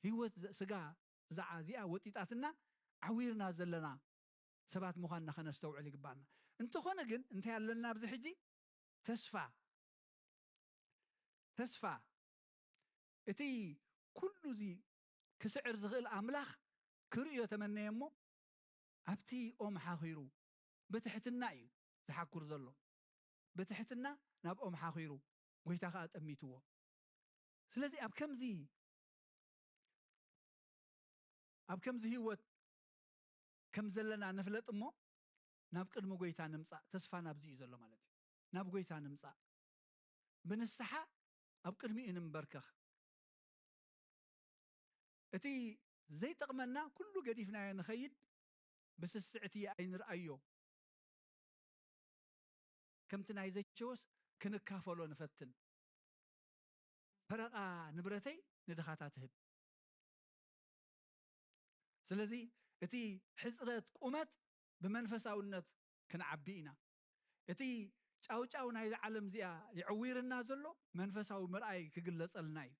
ህይወት ዘ-፣ ስጋ እዛ እዚኣ ወጢጣትና ዓዊርና ዘለና ሰባት ምዃንና ከነስተውዕል ይግባኣና። እንተኾነ ግን እንታይ ኣለና ኣብዚ ሕጂ? ተስፋ። ተስፋ። እቲ ኩሉ እዚ ክስዕር ዝኽእል ኣምላኽ ክርእዮ ተመነየ እሞ፣ ኣብቲ ኦም ሓኺሩ ብትሕትና እዩ ዝሓኩር ዘሎ። ብትሕትና ናብ ኦም ሓኺሩ፣ ጎይታ ኸኣ ጠሚትዎ። ስለዚ ኣብ ከምዚ፣ ኣብ ከምዚ ህይወት ከም ዘለና ንፍለጥ እሞ፣ ናብ ቅድሚ ጎይታ ንምጻእ። ተስፋ ናብዚ እዩ ዘሎ ማለት እዩ። ናብ ጎይታ ንምጻእ። ብንስሓ ኣብ ቅድሚኡ ንንበርከኽ። እቲ ዘይጠቕመና ኩሉ ገዲፍናዮ ንኸይድ፣ ብስስዕቲ ኣይንርኣዮ። ከምቲ ናይ ዘቸዎስ ክንካፈሎ ንፈትን። ፈረቓ ንብረተይ ንድኻታት እህብ። ስለዚ እቲ ሕጽረት ቁመት ብመንፈሳውነት ክንዓቢ ኢና። እቲ ጫውጫው ናይዛ ዓለም እዚኣ የዕዊርና ዘሎ መንፈሳዊ ምርኣይ ክግለጸልና እዩ።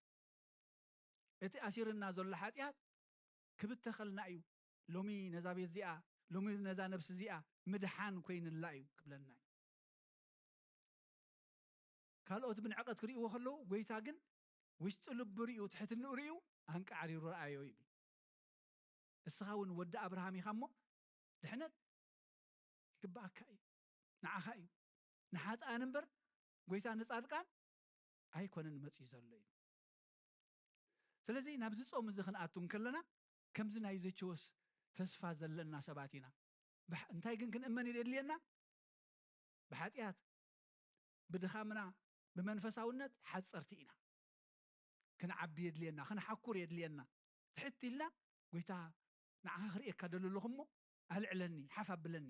እቲ ኣሲርና ዘሎ ሓጢኣት ክብተኸልና እዩ። ሎሚ ነዛ ቤት እዚኣ፣ ሎሚ ነዛ ነብሲ እዚኣ ምድሓን ኮይንላ እዩ ክብለና እዩ። ካልኦት ብንዕቐት ክርእይዎ ከለዉ፣ ጎይታ ግን ውሽጢ ልቡ ርእዩ፣ ትሕትንኡ ርእዩ፣ ኣንቃዕሪሩ ረኣዮ ይብል። እስኻ እውን ወዲ ኣብርሃም ኢኻ እሞ፣ ድሕነት ይግብኣካ እዩ፣ ንዓኻ እዩ። ንሓጥኣን እምበር፣ ጎይታ ንጻድቃን ኣይኮነን መጺኡ ዘሎ እዩ። ስለዚ ናብዚ ጾም እዚ ክንኣቱ እንከለና፣ ከምዚ ናይ ዘቸዎስ ተስፋ ዘለና ሰባት ኢና። እንታይ ግን ክንእመን የድልየና? ብሓጢኣት፣ ብድኻምና፣ ብመንፈሳውነት ሓፀርቲ ኢና። ክንዓቢ የድልየና፣ ክንሓኩር የድልየና። ትሕት ኢልና፣ ጎይታ፣ ንዓኻ ክርእየካ ደሎ ኣለኹ እሞ ኣልዕለኒ፣ ሓፍ ኣብለኒ፣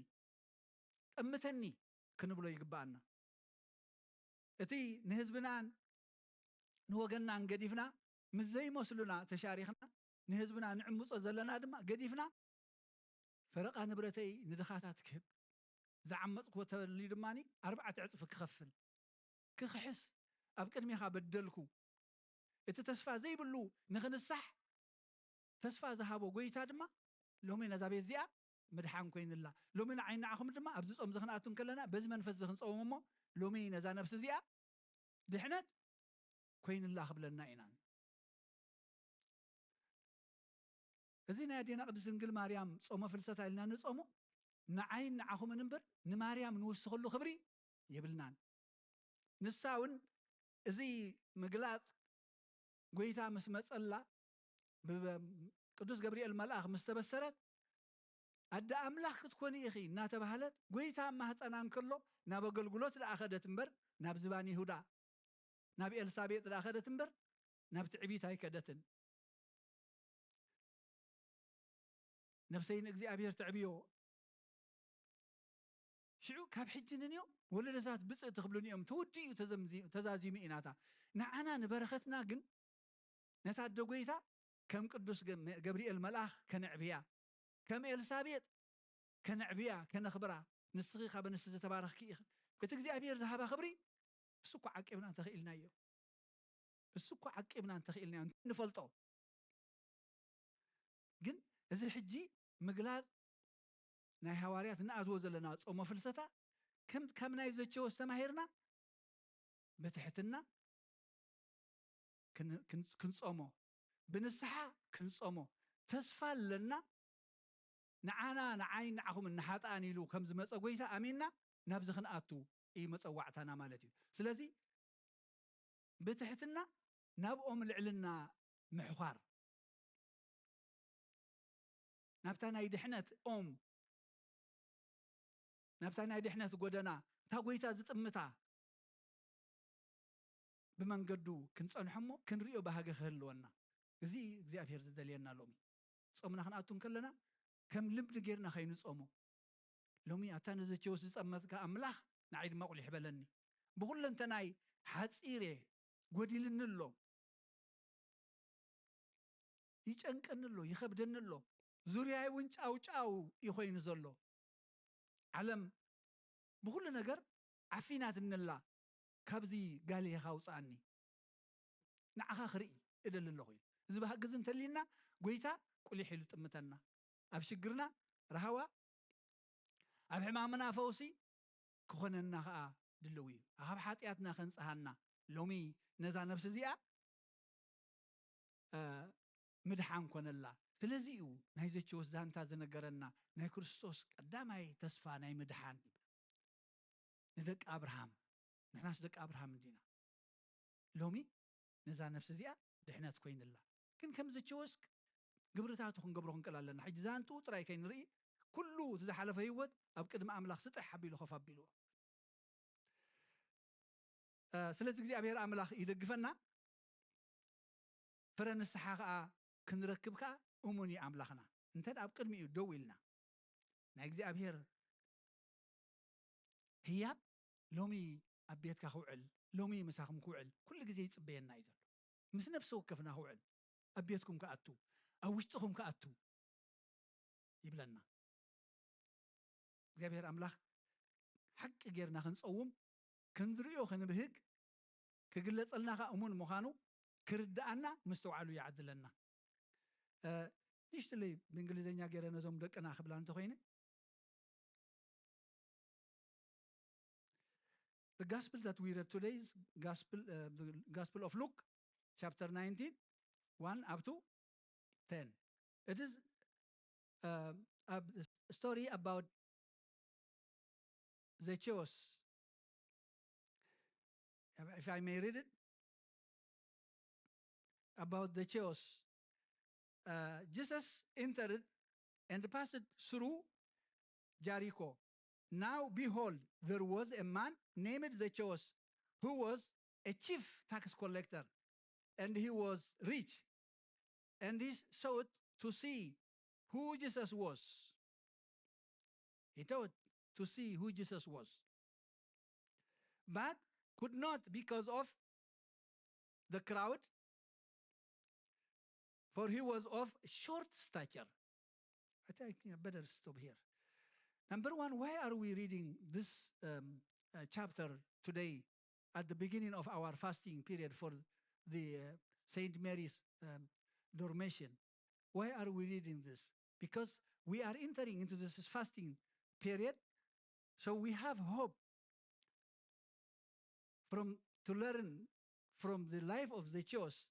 ጠምተኒ ክንብሎ ይግባኣና። እቲ ንህዝብናን ንወገንናን ገዲፍና፣ ምስ ዘይመስሉና ተሻሪኽና፣ ንህዝብና ንዕምጾ ዘለና ድማ ገዲፍና፣ ፈረቓ ንብረተይ ንድኻታት ክህብ፣ ዝዓመጽክዎ ተልዩ ድማ ኣርባዕተ ዕጽፊ ክኸፍል፣ ክኽሕስ፣ ኣብ ቅድሜኻ በደልኩ፣ እቲ ተስፋ ዘይብሉ ንኽንሳሕ ተስፋ ዝሃቦ ጎይታ ድማ ሎሚ ነዛ ቤት እዚኣ ምድሓን ኮይንላ። ሎሚ ንዓይ ንዓኹም ድማ ኣብዚ ጾም እዚ ክንኣቱ እንከለና በዚ መንፈስ እዚ ክንጸውም እሞ ሎሚ ነዛ ነፍሲ እዚኣ ድሕነት ኮይንላ ክብለና ኢና። እዚ ናይ ኣዴና ቅድስት ድንግል ማርያም ጾመ ፍልሰታ ኢልና ንጾሞ ንዓይን ንዓኹምን እምበር ንማርያም ንውስኸሉ ክብሪ የብልናን። ንሳ እውን እዚ ምግላጽ ጎይታ ምስ መጸላ ብቅዱስ ገብርኤል መልኣኽ ምስ ተበሰረት ኣደ ኣምላኽ ክትኮኒ ኢኺ እናተባህለት ጎይታ ኣብ ማህፀና እንከሎ ናብ ኣገልግሎት ደኣ ኸደት እምበር ናብ ዝባን ይሁዳ ናብ ኤልሳቤጥ ደኣ ኸደት እምበር ናብ ትዕቢት ኣይከደትን። ነፍሰይ ንእግዚኣብሔር ተዕብዮ። ሽዑ ካብ ሕጂ ንንዮ ወለዶታት ብፅእቲ ክብሉኒ እዮም። ተወዲኡ ተዘምዚ-፣ ተዛዚሙ ኢናታ። ንዓና ንበረኸትና ግን ነታ ኣደ ጎይታ ከም ቅዱስ ገ-፣ ገብርኤል መልኣኽ ከነዕብያ፣ ከም ኤልሳቤጥ ከነዕብያ፣ ከነኽብራ። ንስኺ ካብ ኣንስቲ ዝተባረኽኪ ኢኺ። እቲ እግዚኣብሔር ዝሃባ ክብሪ እሱ እኮ ዓቂብና እንተኽኢልናዮ። እሱ እኮ ዓቂብና እንተኽኢልናዮ፣ ንፈልጦ። ግን እዚ ሕጂ ምግላጽ ናይ ሃዋርያት እንኣትዎ ዘለና ጾመ ፍልሰታ ከም፣ ካብ ናይ ዘቸዎስ ተማሂርና ብትሕትና ክን-፣ ክን-፣ ክንጾሞ፣ ብንስሓ ክንጾሞ፣ ተስፋ ኣለና። ንዓና፣ ንዓይ፣ ንዓኹም፣ ንሓጥኣን ኢሉ ከም ዝመጸ ጎይታ ኣሚንና ናብዚ ክንኣቱ እዩ መጸዋዕታና ማለት እዩ። ስለዚ ብትሕትና ናብኦም ልዕልና ምሕዃር፣ ናብታ ናይ ድሕነት ኦም፣ ናብታ ናይ ድሕነት ጎደና፣ እታ ጎይታ ዝጥምታ ብመንገዱ ክንጸንሖ እሞ ክንርእዮ ባህጊ ክህልወና። እዚ እግዚኣብሔር ዝደልየና ሎሚ። ጾምና ክንኣቱ እንከለና ከም ልምዲ ጌርና ከይንጾሞ። ሎሚ ኣታ ንዘቸዎስ ዝጠመትካ ኣምላኽ ንዓይ ድማ ቁሊሕ በለኒ። ብኹለንተናይ ሓጺር እየ፣ ጎዲልኒ ኣሎ፣ ይጨንቀኒ ኣሎ፣ ይኸብደኒ ኣሎ። ዙርያይ እውን ጫው ጫው እዩ ኮይኑ ዘሎ። ዓለም ብኹሉ ነገር ዓፊናትኒ ኣላ። ካብዚ ጋልየኻ ኣውፅኣኒ፣ ንዓኻ ክርኢ እደሊ ኣለኹ ኢሉ። እዚ ባህጊ እዚ እንተልዩና ጎይታ ቁሊሕ ኢሉ ጥምተና። ኣብ ሽግርና ራህዋ፣ ኣብ ሕማምና ፈውሲ ክኾነና ኸዓ ድልው እዩ። ካብ ሓጢኣትና ከንጽሃና። ሎሚ ነዛ ነፍሲ እዚኣ እ፣ ምድሓን ኮነላ። ስለዚ እዩ ናይ ዘቸዎስ ዛንታ ዝነገረና፣ ናይ ክርስቶስ ቀዳማይ ተስፋ ናይ ምድሓን። ንደቂ ኣብርሃም፣ ንሕናስ ደቂ ኣብርሃም እንዲና። ሎሚ ነዛ ነፍሲ እዚኣ ድሕነት ኮይንላ። ግን ከም ዘቸዎስ ግብርታቱ ክንገብሮ ክንክእል ኣለና። ሕጂ ዛንትኡ ጥራይ ከይንርኢ፣ ኩሉ እቲ ዝሓለፈ ህይወት ኣብ ቅድሚ ኣምላኽ ስጥሕ ኣቢሉ ኮፍ ኣቢልዎ። እ፣ ስለዚ እግዚኣብሔር ኣምላኽ ይደግፈና፣ ፍረ ንስሓ ኸዓ ክንረክብ ከኣ እሙን እዩ ኣምላኽና። እንተ ደኣ ኣብ ቅድሚኡ ደው ኢልና፣ ናይ እግዚኣብሔር ህያብ ሎሚ ኣብ ቤትካ ክውዕል፣ ሎሚ ምሳኹም ክውዕል፣ ኩሉ ግዜ ይጽበየና እዩ ዘሎ። ምስ ነፍሲ ወከፍና ክውዕል፣ ኣብ ቤትኩም ክኣቱ፣ ኣብ ውሽጥኹም ክኣቱ ይብለና። እግዚኣብሔር ኣምላኽ ሓቂ ጌርና ክንጸውም፣ ክንርእዮ ክንብህግ፣ ክግለጸልና ከኣ እሙን ምዃኑ ክርድኣና ምስትውዓሉ ይዓድለና። እ፣ ንእሽትለይ ብእንግሊዝኛ ገይረ ነዞም ደቅና ክብላ እንተኾይነ፣ the gospel that we read today is gospel, uh, the Gospel of Luke, chapter nineteen, one up to ten. It is, uh, a story about the Jews. If I may read it, about the Jews. Uh, Jesus entered and passed through Jericho. Now behold, there was a man named Zacchaeus, who was a chief tax collector, and he was rich, and he sought to see who Jesus was. He thought to see who Jesus was, but could not because of the crowd, for he was of short stature. I think I better stop here. Number one, why are we reading this um, uh, chapter today at the beginning of our fasting period for the uh, Saint Mary's um, Dormition? Why are we reading this? Because we are entering into this fasting period, so we have hope from to learn from the life of Zacchaeus,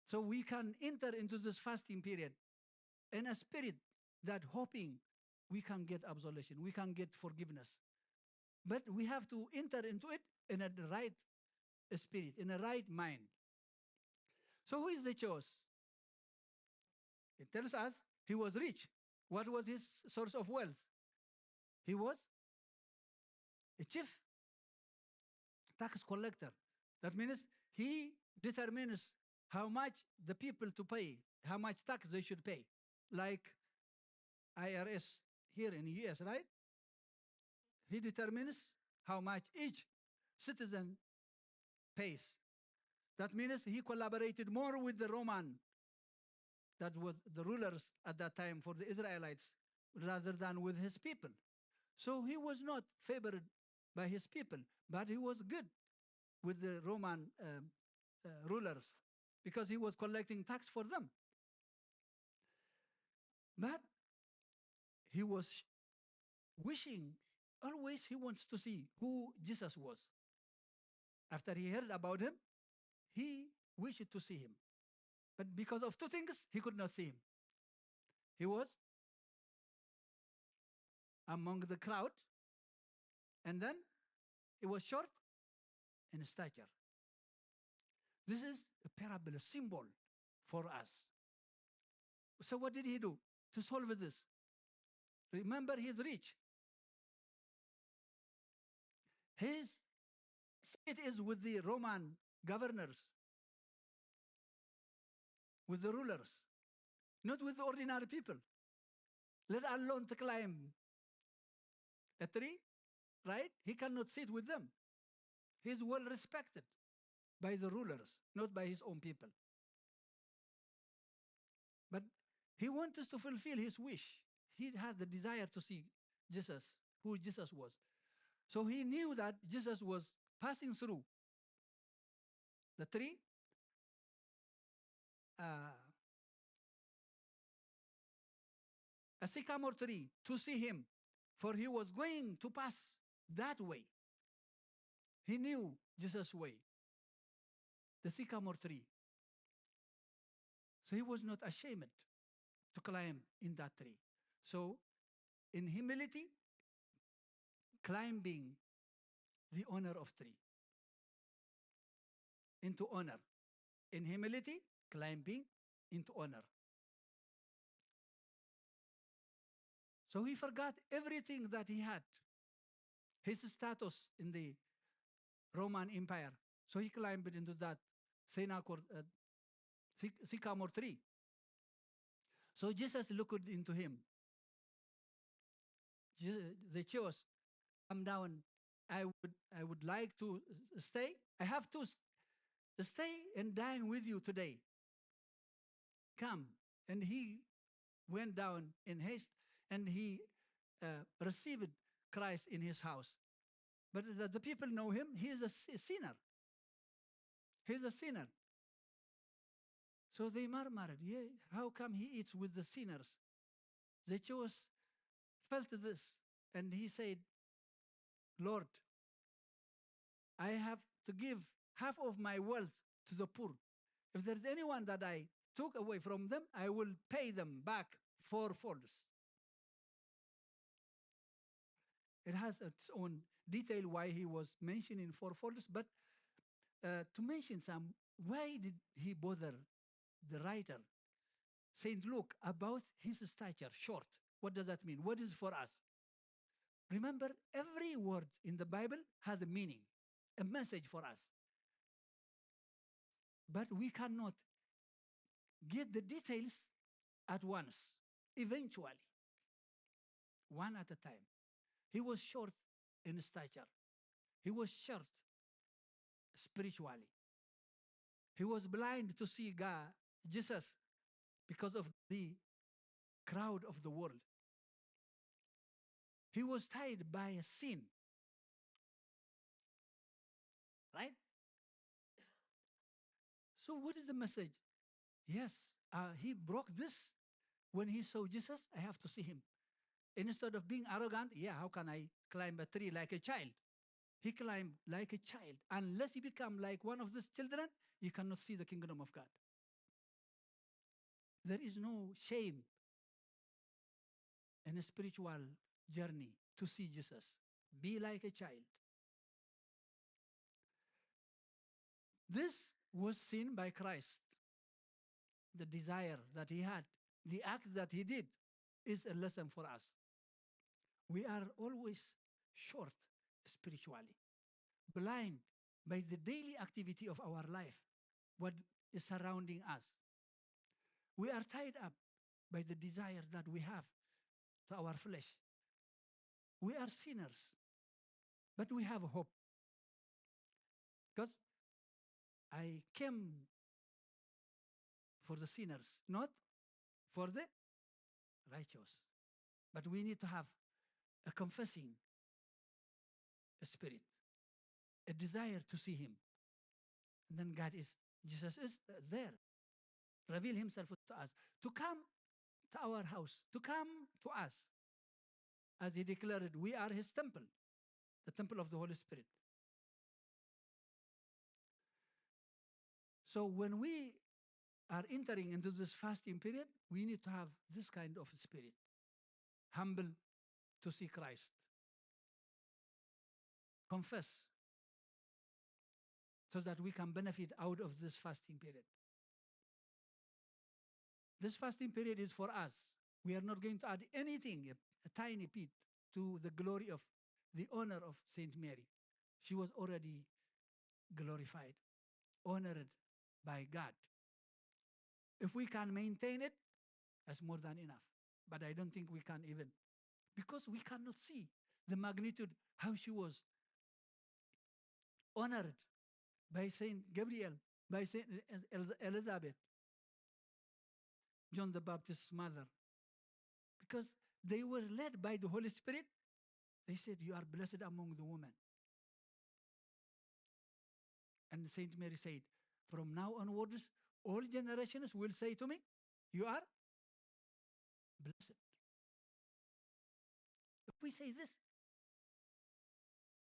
so we can enter into this fasting period in a spirit that hoping we can get absolution, we can get forgiveness. But we have to enter into it in a right spirit, in a right mind. So who is Zacchaeus? It tells us he was rich. What was his source of wealth? He was a chief tax collector. That means he determines how much the people to pay, how much tax they should pay. Like I R S here in U S, right? He determines how much each citizen pays. That means he collaborated more with the Roman, that was the rulers at that time for the Israelites, rather than with his people. So he was not favored by his people, but he was good with the Roman um, uh, rulers because he was collecting tax for them. But he was wishing, always he wants to see who Jesus was. After he heard about him, he wished to see him. But because of two things, he could not see him. He was among the crowd, and then he was short in stature. This is a parable, a symbol for us. So what did he do to solve this? Remember, he's rich. His seat is with the Roman governors, with the rulers, not with the ordinary people. Let alone to climb a tree, right? He cannot sit with them. He's well respected by the rulers, not by his own people. But he wants to fulfill his wish. He had the desire to see Jesus, who Jesus was. So he knew that Jesus was passing through the tree, uh, a sycamore tree, to see him, for he was going to pass that way. He knew Jesus' way, the sycamore tree. So he was not ashamed to climb in that tree. So, in humility, climbing the honor of tree into honor. In humility, climbing into honor. So he forgot everything that he had, his status in the Roman Empire. So he climbed into that sycamore, uh, syc- sycamore tree. So Jesus looked into him. Je- Zacchaeus, come down. I would, I would like to s- stay. I have to s- stay and dine with you today. Come. And he went down in haste and he uh, received Christ in his house. But the, the people know him. He is a si- sinner. He's a sinner. So they murmured, "Yeah, how come he eats with the sinners?" Zacchaeus felt this and he said, "Lord, I have to give half of my wealth to the poor. If there's anyone that I took away from them, I will pay them back fourfold." It has its own detail why he was mentioning fourfolds, but uh, to mention some, why did he bother the writer, Saint Luke, about his stature short? What does that mean? What is for us? Remember, every word in the Bible has a meaning, a message for us. But we cannot get the details at once, eventually, one at a time. He was short in stature. He was short spiritually. He was blind to see God, Jesus, because of the crowd of the world. He was tied by a sin. Right? So what is the message? Yes, uh, he broke this when he saw Jesus. I have to see him. Instead of being arrogant, yeah, how can I climb a tree like a child? He climbed like a child. Unless he become like one of these children, you cannot see the kingdom of God. There is no shame in a spiritual journey to see Jesus. Be like a child. This was seen by Christ. The desire that he had, the act that he did, is a lesson for us. We are always short spiritually, blind by the daily activity of our life, what is surrounding us. We are tied up by the desire that we have to our flesh. We are sinners, but we have a hope. Because I came for the sinners, not for the righteous. But we need to have a confessing spirit, a desire to see him. And then God is, Jesus is there, reveal himself to us, to come to our house, to come to us. As he declared, we are his temple, the temple of the Holy Spirit. So when we are entering into this fasting period, we need to have this kind of spirit, humble to see Christ, confess, so that we can benefit out of this fasting period. This fasting period is for us. We are not going to add anything, a, a tiny bit, to the glory of the honor of Saint Mary. She was already glorified, honored by God. If we can maintain it, that's more than enough. But I don't think we can even, because we cannot see the magnitude, how she was honored by Saint Gabriel, by Saint El- El- Elizabeth, John the Baptist's mother, because they were led by the Holy Spirit. They said, "You are blessed among the women." And Saint Mary said, "From now onwards, all generations will say to me, 'You are blessed.'" If we say this,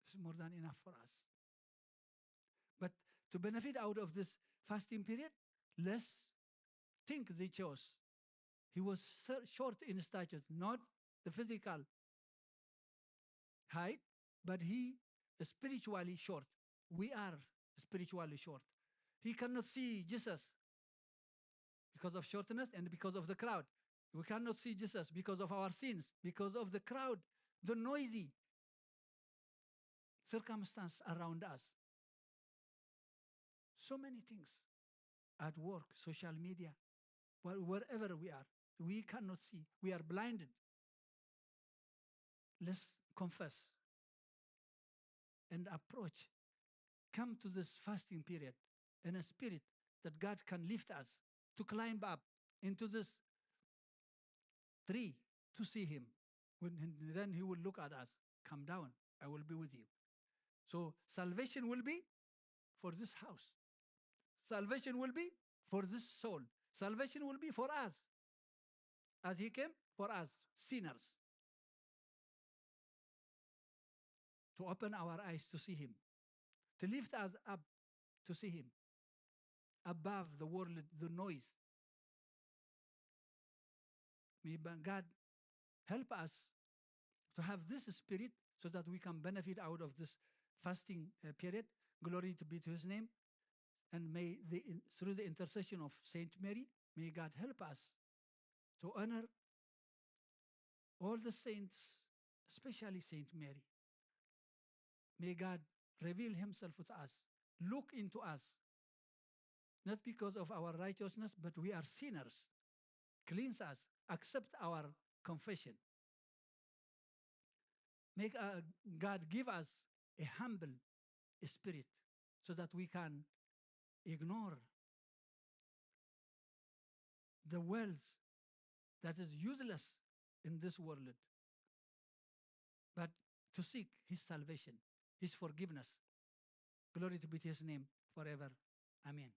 it's more than enough for us. But to benefit out of this fasting period, let's think the Jews. He was ser- short in stature, not the physical height, but he is spiritually short. We are spiritually short. He cannot see Jesus because of shortness and because of the crowd. We cannot see Jesus because of our sins, because of the crowd, the noisy circumstance around us. So many things at work, social media, where- wherever we are, we cannot see. We are blinded. Let's confess and approach, come to this fasting period in a spirit that God can lift us to climb up into this tree to see Him. When, then He will look at us, "Come down, I will be with you." So salvation will be for this house. Salvation will be for this soul. Salvation will be for us, as He came for us, sinners, to open our eyes to see Him, to lift us up to see Him above the world, the noise. May ba- God help us to have this spirit so that we can benefit out of this fasting uh, period. Glory to be to His name. And may the, in- through the intercession of Saint Mary, may God help us to honor all the saints especially Saint Mary. May God reveal himself to us, look into us, not because of our righteousness, but we are sinners. Cleanse us, accept our confession. Make uh, God give us a humble spirit so that we can ignore the wealth that is useless in this world, but to seek his salvation, his forgiveness. Glory to be to his name forever. Amen.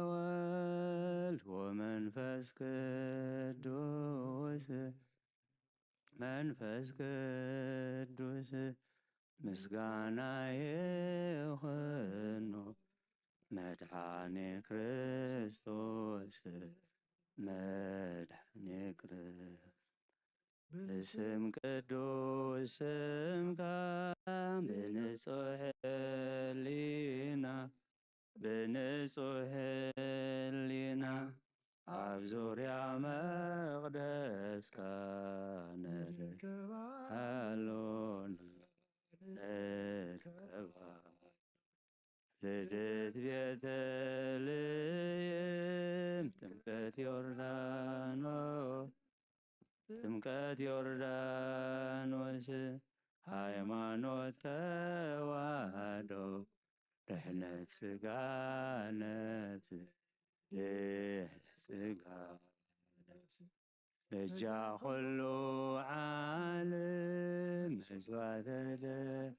ወወልድ ወመንፈስ ቅዱስ፣ መንፈስ ቅዱስ ምስጋና ይኹኖ፣ መድኃኔ ክርስቶስ፣ መድኃኔ ክርስቶስ። ብስም ቅዱስ ስምካ፣ ብንጹሕ ሕሊና፣ ብንጹሕ ሕሊና፣ ኣብ ዙርያ መቕደስካ ንርከብ ኣሎና፣ ንርከብ ኣሎና። ልደት ቤተልሔም፣ ጥምቀት ዮርዳኖስ፣ ጥምቀት ዮርዳኖስ፣ ሃይማኖት ተዋህዶ፣ ድሕነት ሥጋ ነፍስ፣ ድሕነት ሥጋ ነፍስ። በጃ ኩሉ ዓለም መስዋዕተ ድ-፣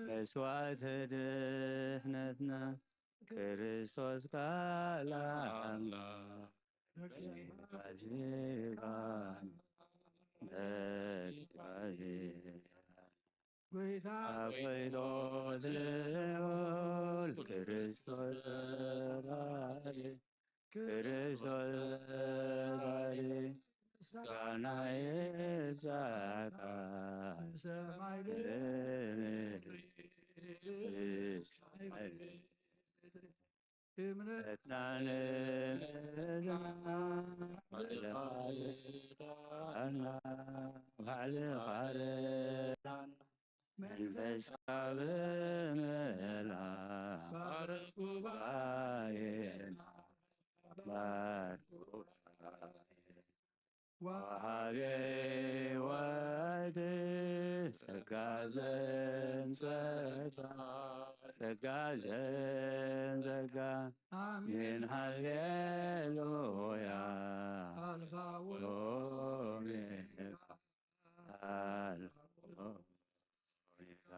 መስዋዕተ ድሕነትና፣ ክርስቶስ ቃል ኣምላኽ፣ ፋሲካ፣ ፋሲካ። ጎይታ፣ ጎይቶት ልዑል ክርስቶስ፣ ክርስቶስ ባሪ፣ ምስጋና ይብዛዕካ፣ ሰማይ ብምድሪ፣ ሰማይ ብምድሪ። እምነትና ንምስጋና ባዕልኻ ርዳእና፣ ባዕልኻ ርዳእና። መንፈስካ ብምልኣት ባርክ ጉባኤና፣ ባርክ ጉባኤና። ወሃቤ ሕይወት ጸጋ ዘንጸጋ፣ ጸጋ ዘንጸጋ። ኣሜን ሃሌሉያ። ኣልፋ ወኦሜጋ፣ ኣልፋ ወኦሜጋ።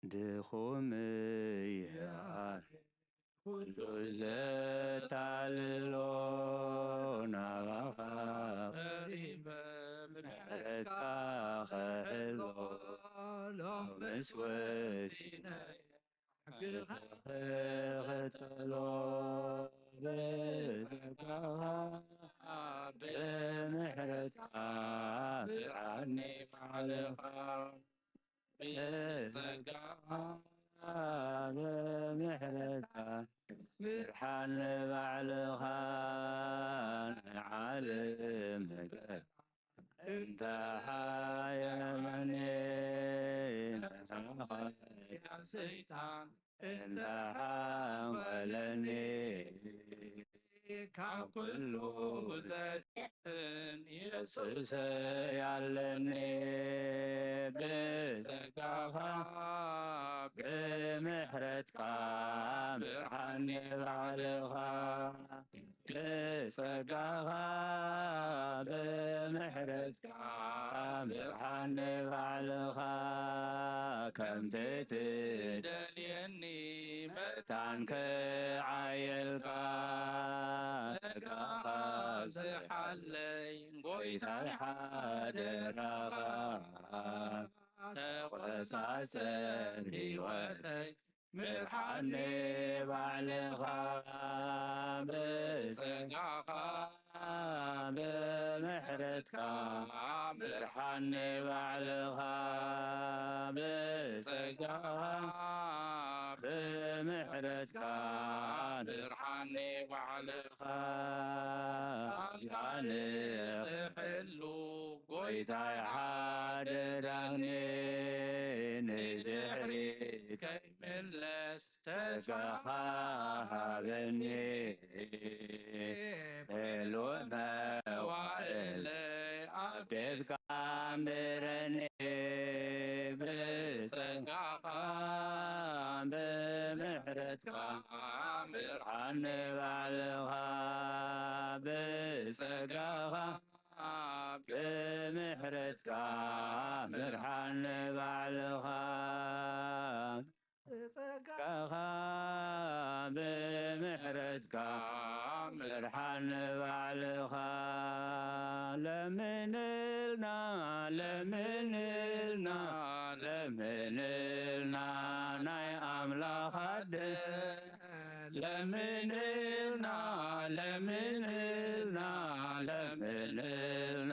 ድኹም እየ ኩሉ ዘታልሎ፣ ናባኻ ቀሪበ ምሕረትካ ክሕሎ፣ ሎምስ ወሲነ ሕግኻ ክኽተሎ። ብጸጋኻ ብምሕረትካ ምርዓኒ ባዕልኻ። ብጸጋኻ ብምሕረትካ ምርሓን ባዕልኻ። ናይ ዓለም ነገር እንተ ሓየመኒ፣ ናኻ ሰይጣን እንተ ሓንጎለኒ፣ ካብ ኩሉ ዘድሕን የሱሰይ ኣለኒ። ብጸጋኻ ብምሕረትካ ምርሓኒ ባዕልኻ። ብጸጋኻ ብምሕረትካ ምርሓኒ ባዕልኻ። ከምቲ ትደልየኒ መታን ክዓየልካ፣ ጸጋኻ ኣብዝሓለይ ጎይታይ ሓደራኻ። ተቆጻጸር ሕይወተይ ምርሓኒ ባዕልኻ። ብጸጋኻ ብምሕረትካ ምርሓኒ ባዕልኻ። ብጸጋኻ ብምሕረትካ ምርሓኒ ባዕልኻ። ቃልካ ንኽሕሉ ጎይታይ ሓግዘኒ፣ ንድሕሪት ከይምለስ ተስፋኻ ሃበኒ። ምሉእ መዋእለይ ኣብ ቤትካ ኣንብረኒ፣ ብጸጋኻ ብምሕረትካ ምርሓኒ ባዕልኻ። ብጸጋኻ ብምሕረትካ ምርሓኒ ባዕልኻ። ብጸጋኻ ብምሕረትካ ምርሓኒ ባዕልኻ። ለምንልና ለምንልና ለምንልና ናይ ኣምላኽ ኣደ ለምንልና ለምንልና ለምንልና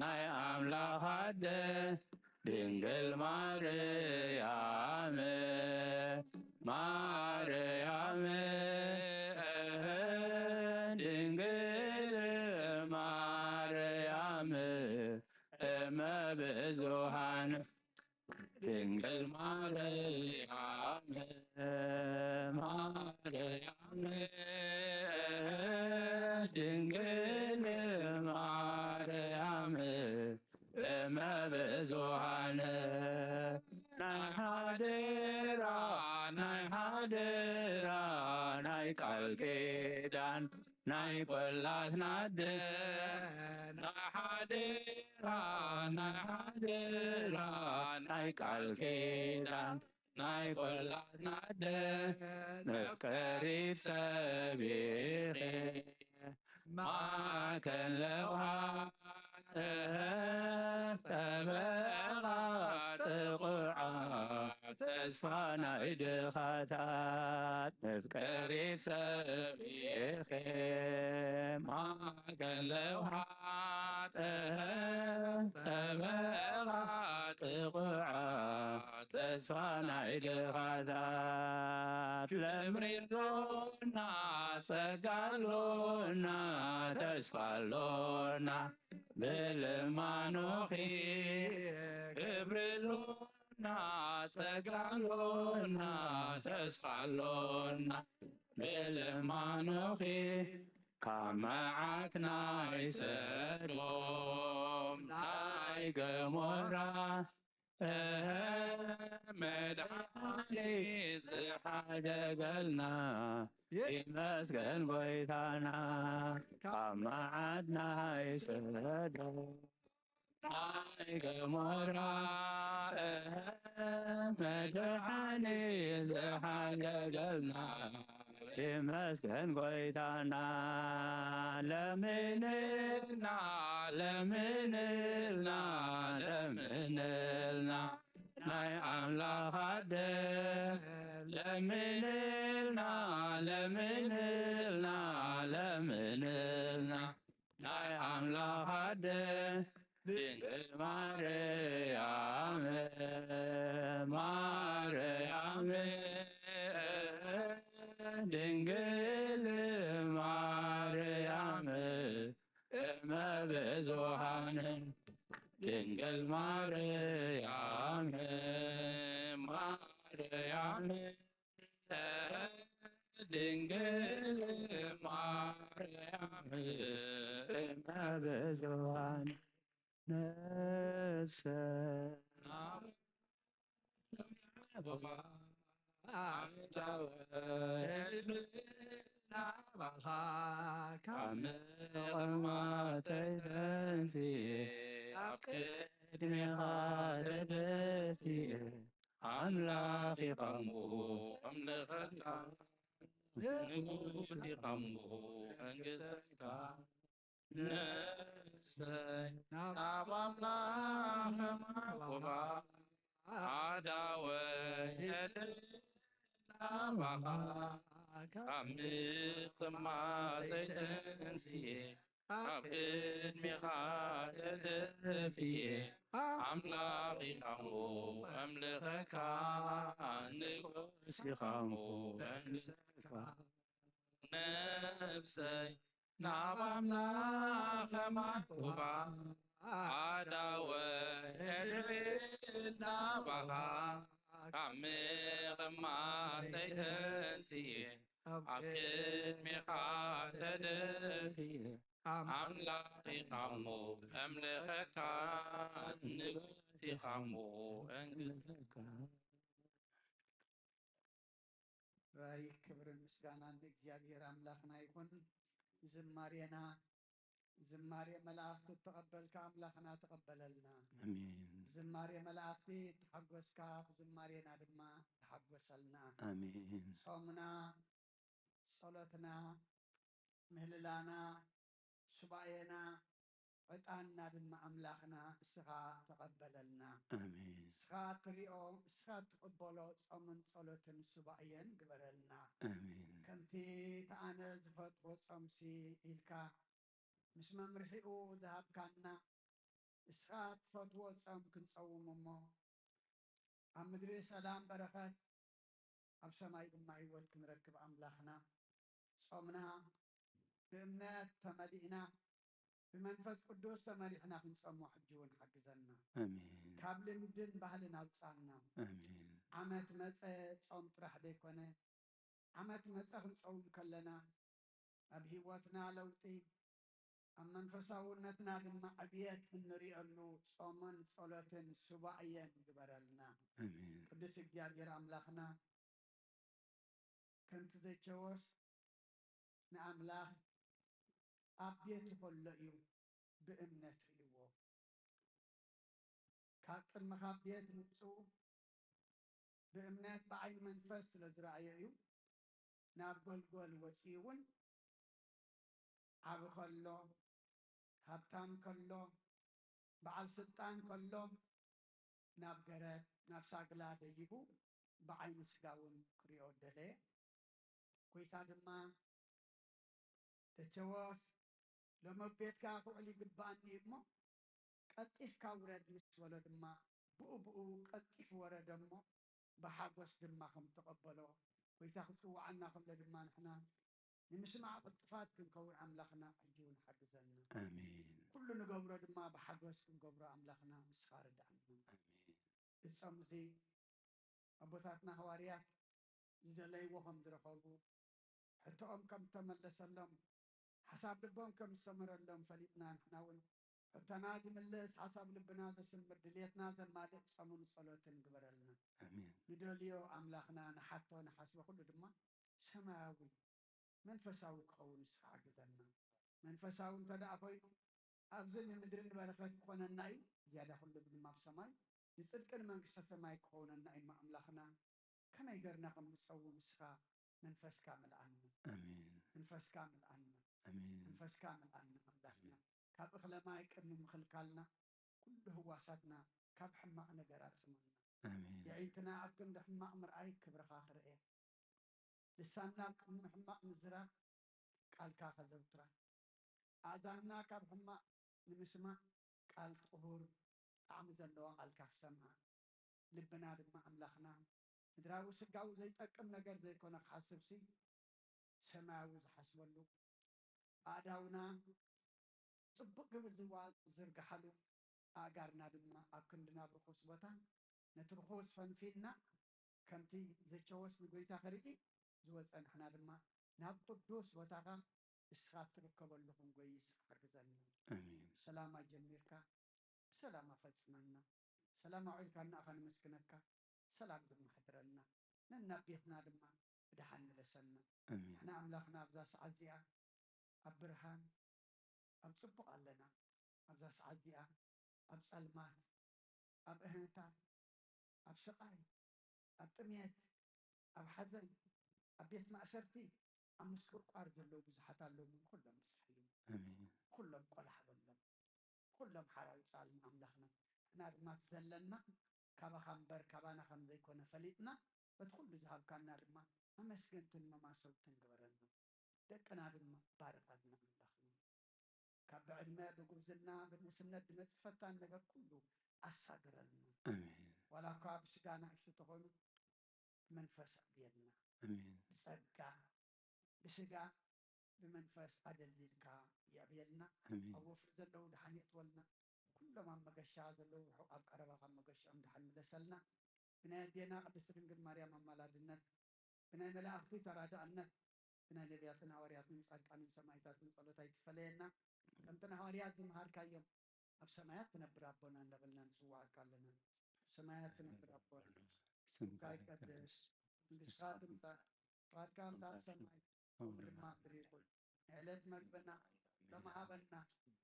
ናይ ኣምላኽ ኣደ ድንግል ማርያም ማርያም ድንግል ማርያም እመ ብዙኃን ድንግል ማርያም ማርያም ድንግል ማርያም እመ ብዙኃን ናይ ሓደራ ናይ ሓደራ ናይ ቃል ኪዳን ናይ ቈላትና ኣደ ናይ ሓደራ ናይ ሓደራ ናይ ቃል ኪዳን ናይ ቈላትና ኣደ መፍቀሪት ሰብ ኢኺ ማእከል ለውሃ ጠበቓ ጥቑዓት ተስፋ ናይ ድኻታት መፍቀሪት ሰብ ኢኺ ማእከል ለውሃ ጠበቓ ጥቑዓት ተስፋ ናይ ድኻታት ክብሪ ኣሎና ጸጋ ኣሎና ተስፋ ኣሎና ብልማኖኺ ክብሪ ኣሎና ጸጋ ኣሎና ተስፋ ኣሎና ብልማኖኺ ካብ መዓት ናይ ሰዶም ናይ ገሞራ መድሓኒት ዝሓደገልና ይመስገን ጎይታና ካብ መዓት ናይ ሰዶም ናይ ገሞራ መድሓኒት ዝሓደገልና ይመስገን ጎይታና ለምንልና ለምንልና ለምንልና ናይ ኣምላኽ ኣደ ለምንልና ለምንልና ለምንልና ናይ ኣምላኽ ኣደ ድንግል ማርያም ማርያም ድንግል ማርያም እመ ብዙኃን ድንግል ማርያም ማርያም ድንግል ማርያም እመ ብዙኃን ነፍሰ ካብ ምቕማተይ ተንስኤ ኣብ ቅድሜኻ ተደፊኤ ኣምላኽ ኢኻ እሞ ኣምልኸካ ንጉስ ኢኻ እሞ መንግስተካ ነፍሰይ ናብ ኣምላኽ ማዕቆባ ኣዳወ የደላባኻ ካብ ምቕማተይ ተንስኤ ኣብ ቅድሜኻ ተደፊኤ ኣምላኽ ኢኻ እሞ እምልኸካ፣ ንጉስ ኢኻ እሞ እምልኸካ። ነፍሰይ ናብ ኣምላኽ ከማልኩኻ፣ ኣዳወ የድዕል ናባኻ፣ ካብ ምቕማጠይ ተንስኤ፣ ኣብ ቅድሜኻ ተደፊኤ። ኣምላኽ ኢኻ እሞ እምልኸካ፣ ንጉስ ኢኻ እሞ እንግሰካ። ራይ ክብርን ምስጋናን ንእግዚኣብሔር ኣምላኽና ይኹን። ዝማሬና ዝማሬ መላእኽቲ እተቐበልካ ኣምላኽና ተቐበለልና። ኣሜን። ዝማሬ መላእኽቲ እተሓጎስካ ብዝማሬና ድማ ተሓጎሰልና። ኣሜን። ጾምና፣ ጸሎትና፣ ምህልላና፣ ሱባኤና፣ ዕጣንና ድማ ኣምላኽና እስኻ ተቐበለልና። ኣሜን። እስኻ ትሪኦ፣ እስኻ ትቕበሎ ጾምን ጸሎትን ሱባኤን ግበረልና። ኣሜን። ከምቲ እቲ ኣነ ዝፈትዎ ጾምሲ ኢልካ ምስ መምርሒኡ ዝሃብካና፣ እስኻ ትፈትዎ ጾም ክንጸውም እሞ፣ ኣብ ምድሪ ሰላም በረኸት፣ ኣብ ሰማይ ድማ ህይወት ክንረክብ ኣምላኽና፣ ጾምና ብእምነት ተመሊእና፣ ብመንፈስ ቅዱስ ተመሪሕና ክንጸሞ ሕጂ እውን ሓግዘና። ኣሜን። ካብ ልምድን ባህልን ኣውጻና። ኣሜን። ዓመት መጸ ጾም ጥራሕ ዘይኮነ፣ ዓመት መጸ ክንጸውም ከለና፣ ኣብ ህይወትና ለውጢ፣ ኣብ መንፈሳውነትና ድማ ዕብየት እንርእየሉ ጾምን ጸሎትን ሱባኤን ግበረልና። ኣሜን። ቅዱስ እግዚኣብሔር ኣምላኽና፣ ከምቲ ዘቸዎስ ንኣምላኽ ኣብ ቤቱ ከሎ እዩ ብእምነት ርእይዎ። ካብ ቅድሚ ካብ ቤት ምምጽኡ ብእምነት ብዓይኒ መንፈስ ስለ ዝረኣዮ እዩ። ናብ ጎልጎል ወጺኡ እውን ዓቢ ከሎ፣ ሃብታም ከሎ፣ በዓል ስልጣን ከሎ፣ ናብ ገረብ፣ ናብ ሳግላ ደይቡ ብዓይኒ ስጋ እውን ክሪኦ ደለየ። ጐይታ ድማ፣ "ዘቸዎስ፣ ሎሚ ኣብ ቤትካ ክውዕል ይግብኣኒ እዩ እሞ፣ ቀልጢፍካ ውረድ" ምስ በሎ ድማ፣ ብኡ ብኡ ቀልጢፉ ወረደ እሞ፣ ብሓጎስ ድማ ከም ተቐበሎ፣ ጐይታ ክጽውዓና ከሎ ድማ ንሕና ንምስማዕ ቅልጡፋት ክንከውን ኣምላኽና ሕጂ እውን ሓግዘና። ኣሜን። ኩሉ ንገብሮ ድማ ብሓጎስ ክንገብሮ ኣምላኽና ንስኻ ርድኣና። ኣሜን። እዚ ጾም እዚ ኣቦታትና ሃዋርያት ዝደለይዎ ከም ዝረኸቡ፣ ሕቶኦም ከም ዝተመለሰሎም፣ ሓሳብ ልቦም ከም ዝሰመረሎም ፈሊጥና፣ ንሕና እውን ሕቶና ዝምልስ፣ ሓሳብ ልብና ዘስምር፣ ድልየትና ዘማልእ ጾምን ጸሎትን ግበረልና። ኣሜን። ንደልዮ ኣምላኽና፣ ንሓቶ ንሓስቦ ኩሉ ድማ ሰማያዊ መንፈሳዊ ክኸውን ንስኻ ሓግዘና። መንፈሳዊ እንተ ደኣ ኮይኑ፣ ኣብዚ ንምድሪ ንበረኸት ክኾነና እዩ፣ ዝያዳ ኩሉ ድማ ኣብ ሰማይ ንጽድቂ ንመንግስተ ሰማይ ክኾነና እዩ። እሞ ኣምላኽና፣ ከመይ ገርና ከም ንጸውም ንስኻ መንፈስካ ምልኣና። ኣሜን። መንፈስካ ምልኣና። ኣሜን። መንፈስካ ምልኣና ኣምላኽና። ካብ እኽለ ማይ ቅድሚ ምኽልካልና፣ ኩሉ ህዋሳትና ካብ ሕማቕ ነገር ኣጽምና። ኣሜን። የዒንትና ኣብ ክንዲ ሕማቕ ምርኣይ ክብርኻ ክርእያ። ልሳንና ኣብ ቅድሚ ሕማቕ ምዝራብ ቃልካ ከዘውትራ። ኣእዛንና ካብ ሕማቕ ንምስማዕ ቃል ጥሁር ጣዕሚ ዘለዎ ቃልካ ክሰምዓ። ልብና ድማ ኣምላኽና ምድራዊ ስጋዊ ዘይጠቅም ነገር ዘይኮነ ክሓስብሲ ሰማያዊ ዝሓስበሉ። ኣእዳውና ጽቡቕ ግብሪ ዝዋ-፣ ዝርግሓሉ፣ ኣእጋርና ድማ ኣብ ክንዲ ናብ ርኹስ ቦታ፣ ነቲ ርኹስ ፈንፊልና፣ ከምቲ ዘቸዎስ ንጎይታ ክርኢ ዝወጸ፣ ንሕና ድማ ናብ ቅዱስ ቦታኻ ንስኻ እትርከበሉ ክንጎይስ ሓግዘና። ኣሜን። ሰላም ኣጀሚርካ፣ ብሰላም ኣፈጽመና። ሰላም ኣውዒልካና ኣኻ ነመስግነካ፣ ሰላም ድማ ኣሕድረልና። ነናብ ቤትና ድማ ብደሓን ምለሰና። ኣሜን። ንሕና ኣምላኽና ኣብዛ ሰዓት እዚኣ ኣብ ብርሃን፣ ኣብ ጽቡቕ ኣለና። ኣብዛ ሰዓት እዚኣ ኣብ ጸልማት፣ ኣብ እህንታ፣ ኣብ ስቓይ፣ ኣብ ጥሜት፣ ኣብ ሓዘን፣ ኣብ ቤት ማእሰርቲ፣ ኣብ ምስቁርቋር ዘለዉ ብዙሓት ኣለዉ። ኩሎም ብዝሓዮም፣ ኣሜን። ኩሎም ቆላሕ በሎም። ኩሎም ሓራይ ጻልም ኣምላኽና። ንሕና ድማ እቲ ዘለና ካባኻ እምበር ካባና ከም ዘይኮነ ፈሊጥና፣ በቲ ኩሉ ዝሃብካና ድማ ኣመስገንትን መማሰውትን ግበረና። ደቅና ድማ ባርኸልና ኣምላኽና። ካብ ብዕድመ፣ ብጉብዝና፣ ብንእስነት ዝመጽእ ፈታን ነገር ኩሉ ኣሳግረልና። ኣሜን። ዋላ እኳ ብስጋ ንኣሽቱ ተኾኑ፣ መንፈስ ኣብየልና። ኣሜን። ብጸጋ፣ ብስጋ፣ ብመንፈስ ኣደልድልካ የዕብየልና። ኣሜን። ኣብ ወፍሪ ዘለዉ ደሓን የእትወልና። ኩሎም ኣብ መገሻ ዘለዉ ርሑቕ ኣብ ቀረባ ካብ መገሻኦም ደሓን ምለሰልና። ብናይ ኣዴና ቅድስቲ ድንግል ማርያም ኣማላድነት፣ ብናይ መላእኽቲ ተራዳእነት፣ ብናይ ነቢያትን ሃዋርያትን ጻድቃንን ሰማዕታትን ጸሎት ኣይትፈለየና። ከምቲ ንሃዋርያት ዝመሃርካዮም፣ ኣብ ሰማያት ትነብር ኣቦና እንዳበልና ንጽውዓካ ኣለና። ሰማያት ትነብር ኣቦና፣ ስምካ ይቀደስ፣ መንግስትካ ትምጻእ፣ ፍቃድካ ከምቲ ኣብ ሰማይ ከምኡ ድማ ኣብ ምድሪ ይኹን። ንዕለት መግብና ሎሚ ሃበና፣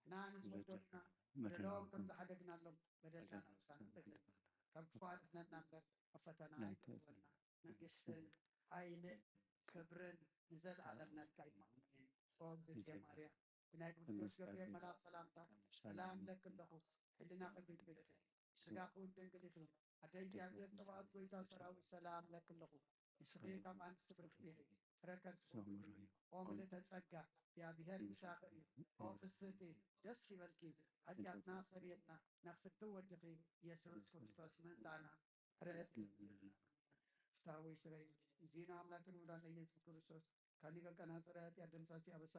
ንሕና ንዝበደሉና በደሎም ከም ዝሓደግናሎም በደልና ንስኻ ንበደል፣ ካብ ክፉእ ኣድሕነና እምበር፣ ኣብ ፈተና ኣይተእትወና። መንግስትን ሓይልን ክብርን ንዘለኣለም ናትካ እዩ። ኣሜን። ኦ እግዝእትየ ማርያም፣ ብናይ ቅዱስ ገብርኤል መልኣኽ ሰላምታ ሰላም እለኪ ኣለኹ። ሕልናኺ ድንግል ኢኺ፣ ስጋኺ እውን ድንግል ኢኺ። ኣደ እግዚኣብሔር፣ ጸባኦት፣ ጎይታ ሰራዊት፣ ሰላም እለኪ ኣለኹ። ንስኺ ካብ ኣንስቲ ብርኽቲ ኢኺ፣ ፍረ ከርሥኺ ኦ ምልእተ ጸጋ፣ እግዚኣብሔር ምሳኺ እዩ። ኦ ፍስሕቲ፣ ደስ ይበልኪ፣ ሓጢኣትና ሰርየልና፣ ናብ ፍትው ወድኺ ኢየሱስ ክርስቶስ ምእንታና ምሕረት ይገብረልና። ፍትሐ ወይስረይ፣ እግዚእነ አምላክነ ወመድኃኒነ ኢየሱስ ክርስቶስ፣ ካሊቀ ቀናጽረ ኃጢአት ደምሳሲ አበሳ፣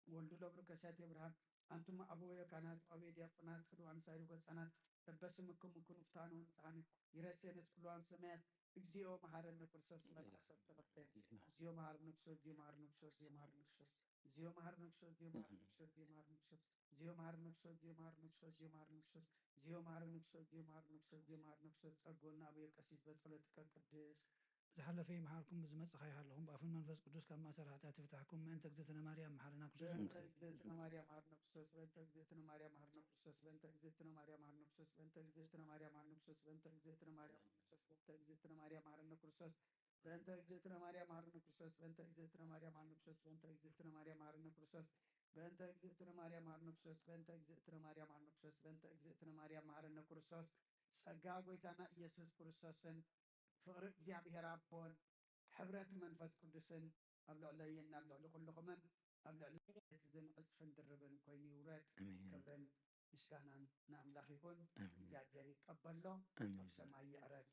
ወልዱ ለብሩክ ከሳቴ ብርሃን፣ አንቱም አበወዮ ካህናት ወአበየ ዲያቆናት ቅዱዋን ሳይሩ ገጻናት፣ በበስምክሙ ኩኑ ፍትሐነ ወንጽሐነ፣ ይረሴነ ኩሉ አንስመያት፣ እግዚኦ መሐረነ ክርስቶስ መልአሰብ ተበክተ፣ እግዚኦ መሐረነ ክርስቶስ፣ እግዚኦ መሐረነ ክርስቶስ፣ እግዚኦ መሐረነ ክርስቶስ፣ እግዚኦ መሐረነ ክርስቶስ፣ እግዚኦ መሐረነ ክርስቶስ፣ እግዚኦ መሐረነ ክርስቶስ፣ እግዚኦ መሐረነ ክርስቶስ፣ እግዚኦ መሐረነ ክርስቶስ፣ እግዚኦ መሐረነ ክርስቶስ፣ እግዚኦ መሐረነ ክርስቶስ፣ እግዚኦ መሐረነ ክርስቶስ፣ ጸግወና አቡየ ቀሲስ በጸሎትከ ቅድስት። ዝሓለፈ ይምሓርኩም፣ ብዝመጽእ ይሃልኹም፣ ብኣፍን መንፈስ ቅዱስ ካብ ማእሰር ሓጢኣት ይፍታሕኩም። ምእንተ እግዝእትነ ማርያም መሓረና ክርስቶስ በእንተ እግዝእትነ ማርያም መሓረነ ክርስቶስ፣ በእንተ እግዝእትነ ማርያም መሓረነ ክርስቶስ፣ በእንተ እግዝእትነ ማርያም መሓረነ ክርስቶስ፣ በእንተ እግዝእትነ ማርያም መሓረነ ክርስቶስ፣ በእንተ እግዝእትነ ማርያም መሓረነ ክርስቶስ፣ በእንተ እግዝእትነ ማርያም መሓረነ ክርስቶስ፣ በእንተ እግዝእትነ ማርያም መሓረነ ክርስቶስ፣ በእንተ እግዝእትነ ማርያም መሓረነ ክርስቶስ፣ በእንተ እግዝእትነ ማርያም መሓረነ ክርስቶስ፣ በእንተ እግዝእትነ ማርያም መሓረነ ክርስቶስ፣ በእንተ እግዝእትነ ማርያም መሓረነ ክርስቶስ፣ ጸጋ ጎይታና ኢየሱስ ክርስቶስን ፍቕሪ እግዚኣብሔር ኣቦን ሕብረት መንፈስ ቅዱስን ኣብ ልዕለይን ኣብ ልዕሊ ኩልኹምን ኣብ ልዕሊ እዝን ዕጽፍን ድርብን ኮይኑ ይውረድ። ኣሜን። ክብርን ምስጋናን ንኣምላኽ ይኹን። ኣሜን። እግዚኣብሔር ይቀበሎ፣ ኣሜን። ኣብ ሰማይ ይዕረግ።